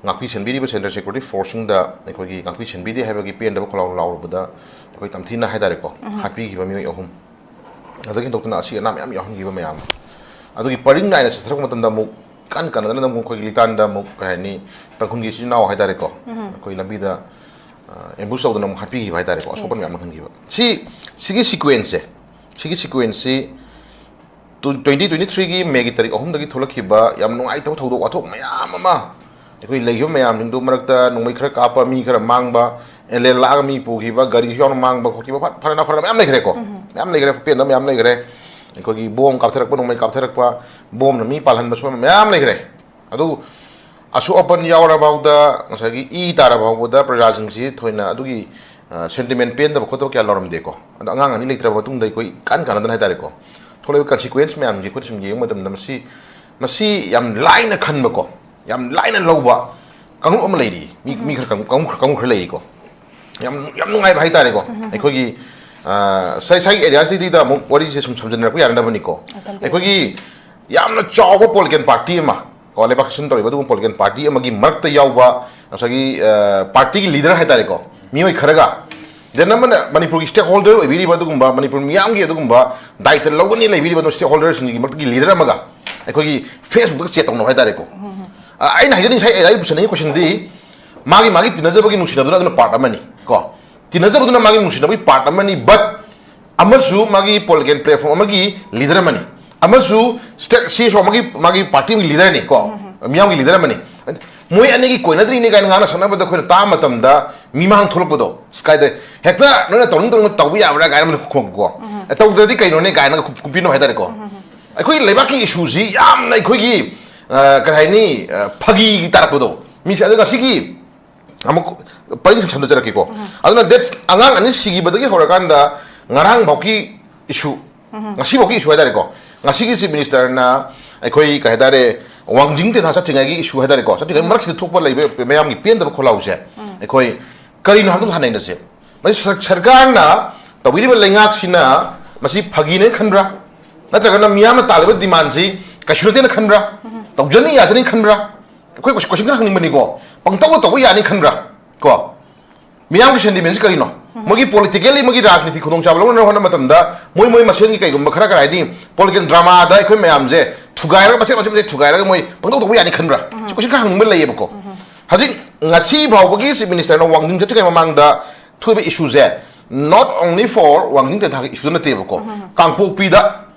ꯉꯥꯛꯄꯤ ꯁꯦꯟꯕꯤꯔꯤꯕ ꯁꯦꯟꯇ꯭ꯔꯦꯜ ꯁꯦꯀ꯭ꯌꯨꯔꯤꯇꯤ ꯐꯣꯔꯁꯁꯤꯡꯗ ꯑꯩꯈꯣꯏꯒꯤ ꯉꯥꯛꯄꯤ ꯁꯦꯟꯕꯤꯗꯦ ꯍꯥꯏꯕꯒꯤ ꯄꯦꯟꯗꯕ ꯈꯣꯜꯂꯥꯎ ꯂꯥꯎꯔꯨꯕꯗ ꯑꯩꯈꯣꯏ ꯇꯝꯊꯤꯅ ꯍꯥꯏꯇꯥꯔꯦꯀꯣ, ꯍꯥꯠꯄꯤꯈꯤꯕ ꯃꯤꯑꯣꯏ ꯑꯍꯨꯝ꯫ ꯑꯗꯨꯗꯒꯤ ꯍꯦꯟꯗꯣꯛꯇꯅ ꯑꯁꯤ ꯑꯅꯥ ꯃꯌꯥꯝ ꯌꯥꯎꯍꯟꯈꯤꯕ ꯃꯌꯥꯝ꯫ ꯑꯗꯨꯒꯤ ꯄꯔꯤꯡ ꯅꯥꯏꯅ ꯆꯠꯊꯔꯛꯄ ꯃꯇꯝꯗ ꯑꯃꯨꯛ ꯀꯟ ꯀꯟꯅꯗꯅ ꯑꯃꯨꯛ ꯑꯩꯈꯣꯏꯒꯤ ꯂꯤꯇꯥꯟꯗ ꯑꯃꯨꯛ, ꯀꯩ ꯍꯥꯏꯅꯤ, ꯇꯥꯡꯈꯨꯜꯒꯤ ꯏꯆꯤꯟ ꯏꯅꯥꯎ ꯍꯥꯏꯇꯥꯔꯦꯀꯣ, ꯑꯩꯈꯣꯏ ꯂꯝꯕꯤꯗ ꯑꯦꯝꯕꯨꯁ ꯇꯧꯗꯅ ꯑꯃꯨꯛ ꯍꯥꯠꯄꯤꯈꯤꯕ ꯍꯥꯏꯇꯥꯔꯦꯀꯣ, ꯑꯁꯣꯛꯄ ꯃꯌꯥꯝ ꯑꯃ ꯈꯟꯈꯤꯕ꯫ ꯁꯤ, ꯁꯤꯒꯤ ꯁꯤꯀ꯭ꯋꯦꯟꯁꯁꯦ, ꯁꯤꯒꯤ ꯁꯤꯀ꯭ꯋꯦꯟꯁꯁꯤ ꯇ꯭ꯋꯦꯟꯇꯤ ꯇ꯭ꯋꯦꯟꯇꯤ ꯊ꯭ꯔꯤꯒꯤ ꯃꯦꯒꯤ ꯇꯥꯔꯤꯛ ꯑꯍꯨꯝꯗꯒꯤ ꯊꯣꯛꯂꯛꯈꯤꯕ ꯌꯥꯝ ꯅꯨꯡꯉꯥꯏꯇꯕ ꯊꯧꯗꯣꯛ ꯋꯥꯊꯣꯛ ꯃꯌꯥꯝ ꯑꯃ, ꯑꯩꯈꯣꯏ ꯂꯩꯈꯤꯕ ꯃꯌꯥꯝꯁꯤꯡꯗꯨ ꯃꯔꯛꯇ ꯅꯣꯡꯃꯩ ꯈꯔ ꯀꯥꯞꯄ, ꯃꯤ ꯈꯔ ꯃꯥꯡꯕ, ꯑꯦꯂꯦꯟ ꯂꯥꯛꯑꯒ ꯃꯤ ꯄꯨꯈꯤꯕ, ꯒꯥꯔꯤꯁꯨ ꯌꯥꯎꯅ ꯃꯥꯡꯕ ꯈꯣꯠꯈꯤꯕ, ꯐ-, ꯐꯅ ꯐꯅ ꯃꯌꯥꯝ ꯂꯩꯈ꯭ꯔꯦꯀꯣ꯫ ꯃꯌꯥꯝ ꯂꯩꯈ꯭ꯔꯦ, ꯄꯦꯟꯗꯕ ꯃꯌꯥꯝ ꯂꯩꯈ꯭ꯔꯦ꯫ ꯑꯩꯈꯣꯏꯒꯤ ꯕꯣꯝ ꯀꯥꯞꯊꯔꯛꯄ, ꯅꯣꯡꯃꯩ ꯀꯥꯞꯊꯔꯛꯄ, ꯕꯣꯝꯅ ꯃꯤ ꯄꯥꯜꯍꯟꯕ, ꯁꯣꯛꯍꯟꯕ ꯃꯌꯥꯝ ꯂꯩꯈ꯭ꯔꯦ꯫ ꯑꯗꯨ ꯑꯁꯣꯛ ꯑꯄꯟ ꯌꯥꯎꯔꯐꯥꯎꯗ, ꯉꯁꯥꯏꯒꯤ ꯏ ꯇꯥꯔꯐꯥꯎꯕꯗ ꯄ꯭ꯔꯖꯥꯁꯤꯡꯁꯤ ꯊꯣꯏꯅ ꯑꯗꯨꯒꯤ, ꯑ, ꯁꯦꯟꯇꯤꯃꯦꯟ ꯄꯦꯟꯗꯕ ꯈꯣꯠꯇꯕ ꯀꯌꯥ ꯂꯥꯎꯔꯝꯗꯦꯀꯣ꯫ ꯑꯗꯣ ꯑꯉꯥꯡ ꯑꯅꯤ ꯂꯩꯇ꯭ꯔꯕ ꯃꯇꯨꯡꯗ ꯑꯩꯈꯣꯏ ꯏꯀꯥꯟ ꯀꯥꯟꯅꯗꯅ ꯍꯥꯏꯇꯥꯔꯦꯀꯣ, ꯊꯣꯛꯂꯛꯏꯕ ꯀꯟꯁꯤꯀ꯭ꯋꯦꯟꯁ ꯃꯌꯥꯝꯁꯤ ꯑꯩꯈꯣꯏꯅ ꯁꯨꯝ ꯌꯦꯡꯕ ꯃꯇꯝꯗ ꯃꯁꯤ, ꯃꯁꯤ ꯌꯥꯝ ꯂꯥꯏꯅ ꯈꯟꯕꯀꯣ, ꯌꯥꯝ ꯂꯥꯏꯅ ꯂꯧꯕ ꯀꯥꯡꯂꯨꯞ ꯑꯃ ꯂꯩꯔꯤ꯫ ꯃꯤ, ꯃꯤ ꯈꯔ ꯀꯥꯡ-, ꯀꯥꯡꯂꯨꯞ, ꯀꯥꯡꯂꯨꯞ ꯈꯔ ꯂꯩꯔꯤꯀꯣ꯫ ꯌꯥꯝ, ꯌꯥꯝ ꯅꯨꯡꯉꯥꯏꯕ ꯍꯥꯏꯇꯥꯔꯦꯀꯣ꯫ ꯑꯩꯈꯣꯏꯒꯤ, ꯑ, ꯁꯥꯏ-, ꯁꯥꯏꯒꯤ ꯑꯦꯔꯤꯌꯥꯁꯤꯗꯩꯗ ꯑꯃꯨꯛ ꯋꯥꯔꯤꯁꯦ ꯁꯨꯝ ꯁꯝꯖꯤꯟꯅꯔꯛꯄ ꯌꯥꯅꯅꯕꯅꯤꯀꯣ꯫ ꯑꯩꯈꯣꯏꯒꯤ ꯌꯥꯝꯅ ꯆꯥꯎꯕ ꯄꯣꯂꯤꯇꯤꯀꯦꯜ ꯄꯥꯔꯇꯤ ꯑꯃ, ꯀꯣ, ꯂꯩꯕꯥꯛ ꯁꯥꯁꯟ ꯇꯧꯔꯤꯕ ꯑꯗꯨꯒꯨꯝꯕ ꯄꯣꯂꯤꯇꯤꯀꯦꯜ ꯄꯥꯔꯇꯤ ꯑꯃꯒꯤ ꯃꯔꯛꯇ ꯌꯥꯎꯕ ꯉꯁꯥꯏꯒꯤ, ꯑ, ꯄꯥꯔꯇꯤꯒꯤ ꯂꯤꯗꯔ ꯍꯥꯏꯇꯥꯔꯦꯀꯣ, ꯃꯤꯑꯣꯏ ꯈꯔꯒ, ꯗꯦꯟ ꯑꯃꯅ ꯃꯅꯤꯄꯨꯔꯒꯤ ꯁ꯭ꯇꯦꯛ ꯍꯣꯜꯗꯔ ꯑꯣꯏꯕꯤꯔꯤꯕ ꯑꯗꯨꯒꯨꯝꯕ, ꯃꯅꯤꯄꯨꯔ ꯃꯤꯌꯥꯝꯒꯤ ꯑꯗꯨꯒꯨꯝꯕ ꯗꯥꯏꯇ ꯂꯧꯒꯅꯤ ꯂꯩꯕꯤꯔꯤꯕ ꯑꯗꯨ ꯁ꯭ꯇꯦꯛ ꯍꯣꯜꯗꯔꯁꯤꯡꯒꯤ ꯃꯔꯛꯇꯒꯤ ꯂꯤꯗꯔ ꯑꯃꯒ ꯑꯩꯈꯣꯏꯒꯤ ꯐꯦꯁꯕꯨꯛꯇ ꯆꯦꯠ ꯇꯧꯅꯕ ꯍꯥꯏꯇꯥꯔꯦꯀꯣ꯫ ꯑ, ꯑꯩꯅ ꯍꯥꯏꯖꯅꯤꯡꯉꯤ, ꯉꯁꯥꯏ ꯑꯩ ꯄꯨꯁꯟꯅꯤꯡꯉꯤ ꯀꯣꯏꯁꯟꯗꯤ, ꯃꯥꯒꯤ, ꯃꯥꯒꯤ ꯇꯤꯟꯅꯖꯕꯒꯤ ꯅꯨꯡꯁꯤꯅꯕꯗꯨꯅ ꯑꯗꯨꯅ ꯄꯥꯔꯠ ꯑꯃꯅꯤ ꯀꯣ, ꯇꯤꯟꯅꯖꯕꯗꯨꯅ ꯃꯥꯒꯤ ꯅꯨꯡꯁꯤꯅꯕꯒꯤ ꯄꯥꯔꯠ ꯑꯃꯅꯤ, ꯕꯠ ꯑꯃꯁꯨ ꯃꯥꯒꯤ ꯄꯣꯂꯤꯇꯤꯀꯦꯜ ꯄ꯭ꯂꯦꯠꯐꯣꯝ ꯑꯃꯒꯤ ꯂꯤꯗꯔ ꯑꯃꯅꯤ, ꯑꯃꯁꯨ ꯁ꯭ꯇꯦꯠ ꯁꯤ ꯑꯃꯒꯤ, ꯃꯥꯒꯤ ꯄꯥꯔꯇꯤ ꯑꯃꯒꯤ ꯂꯤꯗꯔꯅꯤ ꯀꯣ, ꯃꯤꯌꯥꯝꯒꯤ ꯂꯤꯗꯔ ꯑꯃꯅꯤ꯫ ꯃꯣꯏ ꯑꯅꯤꯒꯤ ꯀꯣꯏꯅꯗ꯭ꯔꯤꯅꯦ ꯀꯥꯏꯅ ꯉꯥꯡꯅ ꯁꯛꯅꯕꯗ ꯑꯩꯈꯣꯏꯅ ꯇꯥꯕ ꯃꯇꯝꯗ ꯃꯤꯃꯥꯡ ꯊꯣꯛꯂꯛꯄꯗꯣ, ꯁꯤ ꯀꯥꯏꯗ ꯍꯦꯛꯇ ꯅꯣꯏꯅ ꯇꯧꯅꯤꯡ ꯇꯧꯅꯤꯡ ꯇꯧꯕ ꯌꯥꯕ꯭ꯔꯥ ꯀꯥꯏꯅ ꯑꯃꯅ ꯈꯨꯝꯃꯛꯄꯀꯣ꯫ "ꯑꯦ, ꯇꯧꯗ꯭ꯔꯗꯤ ꯀꯩꯅꯣꯅꯦ?" ꯀꯥꯏꯅꯒ ꯈꯨꯝ-, ꯈꯨꯝꯕꯤꯅꯕ ꯍꯥꯏꯇꯥꯔꯦꯀꯣ꯫ ꯑꯩꯈꯣꯏ ꯂꯩꯕꯥꯛꯀꯤ ꯏꯁꯨꯁꯤ ꯌꯥꯝꯅ ꯑꯩꯈꯣꯏꯒꯤ, ꯑ, ꯀꯔꯤ ꯍꯥꯏꯅꯤ, ꯑ, ꯐꯥꯒꯤ ꯇꯥꯔꯛꯄꯗꯣ꯫ ꯃꯤꯁꯦ, ꯑꯗꯨꯒ ꯁꯤꯒꯤ ꯑꯃꯨꯛ ꯄꯔꯤꯡ ꯁꯝ-, ꯁꯝꯗꯖꯔꯛꯀꯦꯀꯣ꯫ ꯑꯗꯨꯅ ꯗꯦꯠ, ꯑꯉꯥꯡ ꯑꯅꯤ ꯁꯤꯈꯤꯕꯗꯒꯤ ꯍꯧꯔꯀꯥꯟꯗ ꯉꯔꯥꯡꯐꯥꯎꯒꯤ ꯏꯁꯨ, ꯉꯁꯤꯐꯥꯎꯒꯤ ꯏꯁꯨ ꯍꯥꯏꯇꯥꯔꯦꯀꯣ꯫ ꯉꯁꯤꯒꯤ ꯆꯤꯐ ꯃꯤꯅꯤꯁꯇꯔꯅ ꯑꯩꯈꯣꯏ, ꯀꯩ ꯍꯥꯏꯇꯥꯔꯦ, ꯋꯥꯡꯖꯤꯡ ꯇꯦꯟꯊꯥ ꯆꯠꯇ꯭ꯔꯤꯉꯩꯒꯤ ꯏꯁꯨ ꯍꯥꯏꯇꯥꯔꯦꯀꯣ, ꯆꯠꯇ꯭ꯔꯤꯉꯩ ꯃꯔꯛꯁꯤꯗ ꯊꯣꯛꯄ ꯂꯩꯕ ꯃꯌꯥꯝꯒꯤ ꯄꯦꯟꯗꯕ ꯈꯣꯜꯂꯥꯎꯁꯦ ꯑꯩꯈꯣꯏ ꯀꯔꯤꯅꯣ ꯍꯥꯏꯕꯗꯨ ꯍꯥꯟꯅ ꯅꯩꯅꯁꯦ꯫ ꯃꯁꯤ ꯁꯔ-, ꯁꯔꯀꯥꯔꯅ ꯇꯧꯕꯤꯔꯤꯕ ꯂꯩꯉꯥꯛꯁꯤꯅ ꯃꯁꯤ ꯐꯥꯒꯤꯅꯦꯅ ꯈꯟꯕ꯭ꯔꯥ? ꯅꯠꯇ꯭ꯔꯒꯅ ꯃꯤꯌꯥꯝꯅ ꯇꯥꯜꯂꯤꯕ ꯗꯤꯃꯥꯟꯁꯤ ꯀꯩꯁꯨ ꯅꯠꯇꯦꯅ ꯈꯟꯕ꯭ꯔꯥ? ꯇꯧꯖꯅꯤ ꯌꯥꯖꯅꯤ ꯈꯟꯕ꯭ꯔꯥ? ꯑꯩꯈꯣꯏ ꯀꯣꯏꯁꯟ ꯈꯔ ꯍꯪꯅꯤꯡꯕꯅꯤꯀꯣ꯫ ꯄꯪꯇꯧꯗ ꯇꯧꯕ ꯌꯥꯅꯤ ꯈꯟꯕ꯭ꯔꯥ? ꯀꯣ, ꯃꯤꯌꯥꯝꯒꯤ ꯁꯦꯟꯇꯤꯃꯦꯟꯁꯤ ꯀꯔꯤꯅꯣ? ꯃꯣꯏꯒꯤ ꯄꯣꯂꯤꯇꯤꯀꯦꯜꯂꯤ, ꯃꯣꯏꯒꯤ ꯔꯥꯖꯅꯤꯇꯤ ꯈꯨꯗꯣꯡꯆꯥꯕ ꯂꯧꯅꯅꯕ ꯍꯣꯠꯅꯕ ꯃꯇꯝꯗ ꯃꯣꯏ, ꯃꯣꯏ ꯃꯁꯦꯟꯒꯤ ꯀꯩꯒꯨꯝꯕ ꯈꯔ, ꯀꯔꯤ ꯍꯥꯏꯅꯤ, ꯄꯣꯂꯤꯇꯤꯀꯦꯜ ꯗ꯭ꯔꯃꯥꯗ ꯑꯩꯈꯣꯏ ꯃꯌꯥꯝꯁꯦ ꯊꯨꯒꯥꯏꯔꯒ ꯃꯆꯦꯠ ꯃꯆꯦꯠ ꯃꯆꯦꯠ ꯊꯨꯒꯥꯏꯔꯒ ꯃꯣꯏ ꯄꯪꯇꯧ ꯇꯧꯕ ꯌꯥꯅꯤ ꯈꯟꯕ꯭ꯔꯥ? ꯁꯤ ꯀꯣꯏꯁꯟ ꯈꯔ ꯍꯪꯅꯤꯡꯕ ꯂꯩꯌꯦꯕꯀꯣ꯫ ꯍꯧꯖꯤꯛ ꯉꯁꯤ ꯐꯥꯎꯕꯒꯤ ꯆꯤꯐ ꯃꯤꯅꯤꯁꯇꯔꯅ ꯋꯥꯡꯖꯤꯡ ꯆꯠꯇ꯭ꯔꯤꯉꯩ ꯃꯃꯥꯡꯗ ꯊꯣꯛꯏꯕ ꯏꯁꯨꯁꯦ, not only for ꯋꯥꯡꯖꯤꯡ ꯇꯦꯟꯊꯥꯒꯤ ꯏꯁꯨꯗ ꯅꯠꯇꯦꯕꯀꯣ, ꯀꯥꯡꯄꯣꯛꯄꯤꯗ,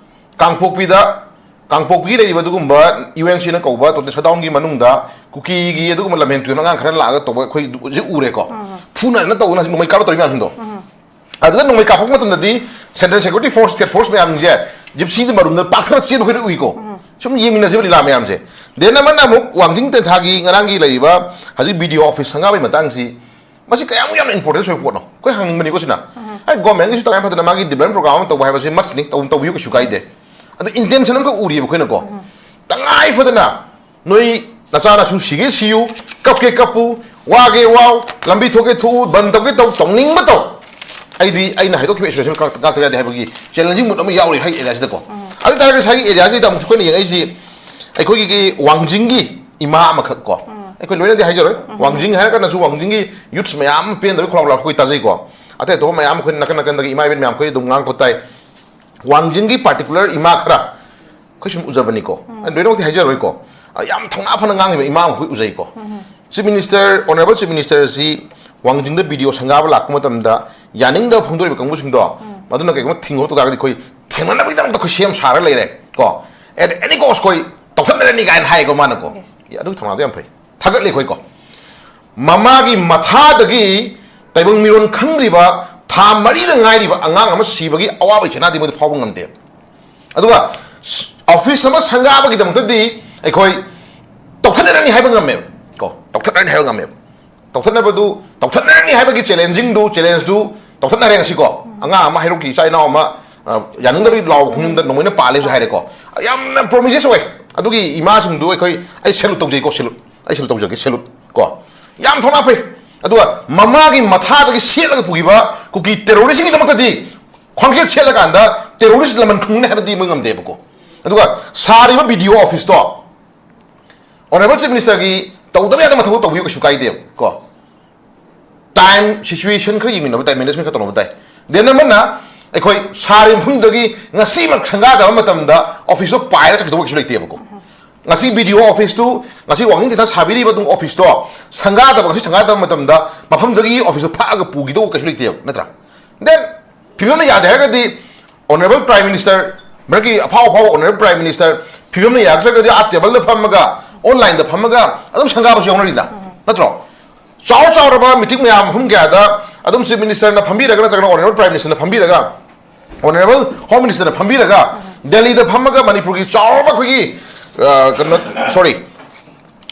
ꯀꯥꯡꯄꯣꯛꯄꯤꯗ, ꯀꯥꯡꯄꯣꯛꯄꯤꯒꯤ ꯂꯩꯔꯤꯕ ꯑꯗꯨꯒꯨꯝꯕ ꯌꯨ ꯑꯦꯟ ꯁꯤꯅ ꯀꯧꯕ ꯇꯣꯇꯦꯜ ꯁꯠꯗꯥꯎꯟꯒꯤ ꯃꯅꯨꯡꯗ ꯀꯨꯀꯤꯒꯤ ꯑꯗꯨꯒꯨꯝꯕ ꯂꯝꯍꯦꯟ ꯇꯨꯍꯦꯟ ꯑꯉꯥꯡ ꯈꯔ ꯂꯥꯛꯑꯒ ꯇꯧꯕ ꯑꯩꯈꯣꯏ ꯍꯧꯖꯤꯛ ꯎꯔꯦꯀꯣ꯫ ꯐꯨꯅꯗꯅ ꯇꯧꯗꯅ ꯍꯧꯖꯤꯛ ꯅꯣꯡꯃꯩ ꯀꯥꯞꯄ ꯇꯧꯔꯤ ꯃꯌꯥꯝꯁꯤꯡꯗꯣ꯫ ꯑꯗꯨꯗ ꯅꯣꯡꯃꯩ ꯀꯥꯞꯄꯛꯄ ꯃꯇꯝꯗꯗꯤ central security force, state force ꯃꯌꯥꯝꯁꯦ ꯖꯤꯞꯁꯤꯗ ꯃꯔꯨꯝꯗ ꯄꯥꯛꯊꯔ ꯆꯦꯟꯕ ꯑꯩꯈꯣꯏꯅ ꯎꯏꯀꯣ꯫ ꯁꯨꯝ ꯌꯦꯡꯃꯤꯟꯅꯁꯤꯕ ꯂꯤꯂꯥ ꯃꯌꯥꯝꯁꯦ꯫ ꯗꯦꯟ ꯑꯃꯅ ꯑꯃꯨꯛ ꯋꯥꯡꯖꯤꯡ ꯇꯦꯟꯊꯥꯒꯤ ꯉꯔꯥꯡꯒꯤ ꯂꯩꯔꯤꯕ ꯍꯧꯖꯤꯛ ꯕꯤ ꯗꯤ ꯑꯣ ꯑꯣꯐꯤꯁ ꯁꯪꯒꯥꯕꯒꯤ ꯃꯇꯥꯡꯁꯤ, ꯃꯁꯤ ꯀꯌꯥꯃꯨꯛ ꯌꯥꯝꯅ ꯏꯝꯄꯣꯔꯇꯦꯟꯁ ꯑꯣꯏꯕ ꯄꯣꯠꯅꯣ? ꯑꯩꯈꯣꯏ ꯍꯪꯅꯤꯡꯕꯅꯤꯀꯣ ꯁꯤꯅ꯫ ꯑꯩ ꯒꯣꯔꯃꯦꯟꯒꯤꯁꯨ ꯇꯉꯥꯏ ꯐꯗꯅ ꯃꯥꯒꯤ ꯗꯤꯕ꯭ꯂꯞꯃꯦꯟ ꯄ꯭ꯔꯣꯒ꯭ꯔꯥꯝ ꯑꯃ ꯇꯧꯕ ꯍꯥꯏꯕꯁꯤ ꯃꯁꯅꯤ, ꯇꯧ-, ꯇꯧꯕꯤꯌꯨ, ꯀꯩꯁꯨ ꯀꯥꯏꯗꯦ꯫ ꯑꯗꯨ ꯏꯟꯇꯦꯟꯁꯟ ꯑꯃꯈꯛ ꯎꯔꯤꯕ ꯑꯩꯈꯣꯏꯅꯀꯣ꯫ ꯇꯉꯥꯏ ꯐꯗꯅ ꯅꯣꯏ ꯅꯆꯥꯅꯁꯨ ꯁꯤꯒꯦ ꯁꯤꯌꯨ, ꯀꯞꯀꯦ ꯀꯞꯄꯨ, ꯋꯥꯒꯦ ꯋꯥꯎ, ꯂꯝꯕꯤ ꯊꯣꯛꯀꯦ ꯊꯣꯛꯎ, ꯕꯟ ꯇꯧꯒꯦ ꯇꯧ, ꯇꯧꯅꯤꯡꯕ ꯇꯧ꯫ ꯑꯩꯗꯤ ꯑꯩꯅ ꯍꯥꯏꯗꯣꯛꯈꯤꯕ ꯑꯦꯛꯁꯄ꯭ꯔꯦꯁꯟ ꯉꯥꯛ-, ꯉꯥꯛꯇꯕ ꯌꯥꯗꯦ ꯍꯥꯏꯕꯒꯤ ꯆꯦꯂꯦꯟꯖꯤꯡ ꯃꯨꯗ ꯑꯃ ꯌꯥꯎꯔꯤ ꯍꯥꯏ ꯑꯦꯔꯤꯌꯥꯁꯤꯗꯀꯣ꯫ ꯑꯗꯨ ꯇꯥꯔꯒꯗꯤ ꯉꯁꯥꯏꯒꯤ ꯑꯦꯔꯤꯌꯥꯁꯤꯗ ꯑꯃꯨꯛꯁꯨ ꯑꯩꯈꯣꯏꯅ ꯌꯦꯡꯉꯛꯏꯁꯤ, ꯑꯩꯈꯣꯏꯒꯤ ꯋꯥꯡꯖꯤꯡꯒꯤ ꯏꯃꯥ ꯑꯃꯈꯛ ꯀꯣ, ꯑꯩꯈꯣꯏ ꯂꯣꯏꯅꯗꯤ ꯍꯥꯏꯖꯔꯣꯏ, ꯋꯥꯡꯖꯤꯡ ꯍꯥꯏꯔꯒꯅꯁꯨ ꯋꯥꯡꯖꯤꯡꯒꯤ ꯌꯨꯠꯁ ꯃꯌꯥꯝ ꯑꯃ ꯄꯦꯟꯗꯕꯒꯤ ꯈꯣꯡꯂꯥꯎ ꯂꯥꯎꯔꯛꯄ ꯑꯩꯈꯣꯏ ꯇꯥꯖꯩꯀꯣ꯫ ꯑꯇꯩ ꯑꯇꯣꯞꯄ ꯃꯌꯥꯝ ꯑꯩꯈꯣꯏ ꯅꯥꯀꯟ ꯅꯥꯀꯟꯗꯒꯤ ꯏꯃꯥ ꯏꯕꯦꯟ ꯃꯌꯥꯝ ꯑꯩꯈꯣꯏ ꯑꯗꯨꯝ ꯉꯥꯡꯉꯛꯄ ꯇꯥꯏ꯫ ꯋꯥꯡꯖꯤꯡꯒꯤ ꯄꯥꯔꯇꯤꯀꯨꯂꯔ ꯏꯃꯥ ꯈꯔ ꯑꯩꯈꯣꯏ ꯁꯨꯝ ꯎꯖꯕꯅꯤꯀꯣ꯫ ꯑꯩ ꯂꯣꯏꯅꯃꯛꯇꯤ ꯍꯥꯏꯖꯔꯣꯏꯀꯣ꯫ ꯑ, ꯌꯥꯝ ꯊꯧꯅꯥ ꯐꯅ ꯉꯥꯡꯉꯤꯕ ꯏꯃꯥ ꯑꯃ ꯑꯩꯈꯣꯏ ꯎꯖꯩꯀꯣ꯫ ꯆꯤꯐ ꯃꯤꯅꯤꯁꯇꯔ, ꯑꯣꯅꯔꯦꯕꯜ ꯆꯤꯐ ꯃꯤꯅꯤꯁꯇꯔꯁꯤ ꯋꯥꯡꯖꯤꯡꯗ ꯕꯤ ꯗꯤ ꯑꯣ ꯁꯪꯒꯥꯕ ꯂꯥꯛꯄ ꯃꯇꯝꯗ ꯌꯥꯅꯤꯡꯗꯕ ꯐꯣꯡꯗꯣꯔꯤꯕ ꯀꯥꯡꯕꯨꯁꯤꯡꯗꯣ, ꯃꯗꯨꯅ ꯀꯩꯒꯨꯝꯕ ꯊꯤꯡꯉꯨ ꯇꯧ ꯇꯥꯔꯒꯗꯤ ꯑꯩꯈꯣꯏ ꯊꯦꯡꯅꯅꯕꯒꯤꯗꯃꯛꯇ ꯑꯩꯈꯣꯏ ꯁꯦꯝ ꯁꯥꯔꯒ ꯂꯩꯔꯦ ꯀꯣ꯫ At any cost ꯑꯩꯈꯣꯏ ꯇꯧꯊꯠꯅꯔꯅꯤ ꯀꯥꯏꯅ ꯍꯥꯏꯀꯣ ꯃꯥꯅꯀꯣ꯫ Yes. ꯑꯦ, ꯑꯗꯨꯒꯤ ꯊꯧꯅꯥꯗꯣ ꯌꯥꯝ ꯐꯩ꯫ ꯊꯥꯒꯠꯂꯤ ꯑꯩꯈꯣꯏꯀꯣ꯫ ꯃꯃꯥꯒꯤ ꯃꯊꯥꯗꯒꯤ ꯇꯥꯏꯕꯪ ꯃꯤꯔꯣꯟ ꯈꯪꯗ꯭ꯔꯤꯕ ꯊꯥ ꯃꯔꯤꯗ ꯉꯥꯏꯔꯤꯕ ꯑꯉꯥꯡ ꯑꯃ ꯁꯤꯕꯒꯤ ꯑꯋꯥꯕ ꯏꯆꯤꯟꯅꯥꯗꯤ ꯃꯣꯏꯗ ꯐꯥꯎꯕ ꯉꯝꯗꯦ꯫ ꯑꯗꯨꯒ ꯁ-, ꯑꯣꯐꯤꯁ ꯑꯃ ꯁꯪꯒꯥꯕꯒꯤꯗꯃꯛꯇꯗꯤ ꯑꯩꯈꯣꯏ ꯇꯧꯊꯠꯅꯔꯅꯤ ꯍꯥꯏꯕ ꯉꯝꯃꯦꯕ ꯀꯣ, ꯇꯧꯊꯠꯅꯔꯅꯤ ꯍꯥꯏꯕ ꯉꯝꯃꯦꯕ꯫ ꯇꯧꯊꯠꯅꯕꯗꯨ, ꯇꯧꯊꯠꯅꯔꯅꯤ ꯍꯥꯏꯕꯒꯤ ꯆꯦꯂꯦꯟꯖꯤꯡꯗꯨ, ꯆꯦꯂꯦꯟꯖꯇꯨ ꯇꯧꯊꯠꯅꯔꯦ ꯉꯁꯤꯀꯣ꯫ ꯑꯉꯥꯡ ꯑꯃ ꯍꯩꯔꯣꯛꯀꯤ ꯏꯆꯥ ꯏꯅꯥꯎ ꯑꯃ, ꯑ, ꯌꯥꯅꯤꯡꯗꯕꯒꯤ ꯂꯥꯎ ꯈꯣꯡꯖꯪꯗ ꯅꯣꯡꯃꯩꯅ ꯄꯥꯜꯂꯦꯁꯨ ꯍꯥꯏꯔꯦꯀꯣ꯫ ꯌꯥꯝꯅ ꯄ꯭ꯔꯣꯃꯤꯁꯦꯁ ꯑꯣꯏ꯫ ꯑꯗꯨꯒꯤ ꯏꯃꯥꯁꯤꯡꯗꯨ ꯑꯩꯈꯣꯏ, ꯑꯩ ꯁꯦꯂꯨꯠ ꯇꯧꯖꯩꯀꯣ, ꯁꯦꯂꯨꯠ꯫ ꯑꯩ ꯁꯦꯂꯨꯠ ꯇꯧꯖꯒꯦ, ꯁꯦꯂꯨꯠ ꯀꯣ꯫ ꯌꯥꯝ ꯊꯧꯅꯥ ꯐꯩ꯫ ꯑꯗꯨꯒ ꯃꯃꯥꯒꯤ ꯃꯊꯥꯗꯒꯤ ꯁꯦꯠꯂꯒ ꯄꯨꯈꯤꯕ ꯀꯨꯀꯤ ꯇꯦꯔꯣꯔꯤꯁꯁꯤꯡꯒꯤꯗꯃꯛꯇꯗꯤ ꯈ꯭ꯋꯥꯡꯆꯦꯠ ꯁꯦꯠꯂꯀꯥꯟꯗ ꯇꯦꯔꯣꯔꯤꯁ ꯂꯃꯟ ꯈꯨꯝꯒꯅꯤ ꯍꯥꯏꯕꯗꯤ ꯃꯣꯏ ꯉꯝꯗꯦꯕꯀꯣ꯫ ꯑꯗꯨꯒ ꯁꯥꯔꯤꯕ ꯕꯤ ꯗꯤ ꯑꯣ ꯑꯣꯐꯤꯁꯇꯣ ꯑꯣꯅꯔꯦꯕꯜ ꯆꯤꯐ ꯃꯤꯅꯤꯁꯇꯔꯒꯤ ꯇꯧꯗꯕ ꯌꯥꯗꯕ ꯃꯊꯧ ꯇꯧꯕꯤꯌꯨ, ꯀꯩꯁꯨ ꯀꯥꯏꯗꯦꯕ ꯀꯣ꯫ ꯇꯥꯏꯝ ꯁꯤꯆꯨꯋꯦꯁꯟ ꯈꯔ ꯌꯦꯡꯃꯤꯟꯅꯕ ꯇꯥꯏ, ꯃꯦꯅꯦꯖꯃꯦꯟ ꯈꯔ ꯇꯧꯅꯕ ꯇꯥꯏ꯫ ꯗꯦꯟ ꯑꯃꯅ ꯑꯩꯈꯣꯏ ꯁꯥꯔꯤꯕ ꯃꯐꯝꯗꯒꯤ ꯉꯁꯤꯃꯛ ꯁꯪꯒꯥꯗꯕ ꯃꯇꯝꯗ ꯑꯣꯐꯤꯁꯇꯣ ꯄꯥꯏꯔꯒ ꯆꯠꯀꯗꯧꯕ ꯀꯩꯁꯨ ꯂꯩꯇꯦꯕꯀꯣ꯫ ꯉꯁꯤ ꯕꯤ ꯗꯤ ꯑꯣ ꯑꯣꯐꯤꯁꯇꯨ, ꯉꯁꯤ ꯋꯥꯀꯤꯡ ꯊꯤꯟꯊ ꯁꯥꯕꯤꯔꯤꯕ ꯑꯗꯨꯝ ꯑꯣꯐꯤꯁꯇꯣ ꯁꯪꯒꯥꯗꯕ, ꯉꯁꯤ ꯁꯪꯒꯥꯗꯕ ꯃꯇꯝꯗ ꯃꯐꯝꯗꯒꯤ ꯑꯣꯐꯤꯁꯇꯨ ꯐꯛꯑꯒ ꯄꯨꯈꯤꯗꯧꯕ ꯀꯩꯁꯨ ꯂꯩꯇꯦꯕ, ꯅꯠꯇ꯭ꯔꯥ? Then ꯐꯤꯕꯝꯅ ꯌꯥꯗꯦ ꯍꯥꯏꯔꯒꯗꯤ Honourable Prime Minister, ꯃꯔꯛꯀꯤ ꯑꯐꯥꯎ ꯑꯐꯥꯎꯕ Honourable Prime Minister, ꯐꯤꯕꯝꯅ ꯌꯥꯔꯛꯇ꯭ꯔꯒꯗꯤ ꯑꯥ ꯇꯦꯕꯜꯗ ꯐꯝꯃꯒ, ꯑꯣꯟꯂꯥꯏꯟꯗ ꯐꯝꯃꯒ ꯑꯗꯨꯝ ꯁꯪꯒꯥꯕꯁꯨ ꯌꯥꯎꯅꯔꯤꯅ, ꯅꯠꯇ꯭ꯔꯣ? ꯆꯥꯎ ꯆꯥꯎꯔꯕ ꯃꯤꯇꯤꯡ ꯃꯌꯥꯝ ꯃꯐꯝ ꯀꯌꯥꯗ ꯑꯗꯨꯝ Chief Minister ꯅ ꯐꯝꯕꯤꯔꯒ ꯅꯠꯇ꯭ꯔꯒꯅ Honourable Prime Minister ꯅ ꯐꯝꯕꯤꯔꯒ, Honourable Home Minister ꯅ ꯐꯝꯕꯤꯔꯒ, ꯗꯦꯜꯂꯤꯗ ꯐꯝꯃꯒ ꯃꯅꯤꯄꯨꯔꯒꯤ ꯆꯥꯎꯔꯕ ꯑꯩꯈꯣꯏꯒꯤ, ꯑ, ꯀꯩꯅꯣ, sorry,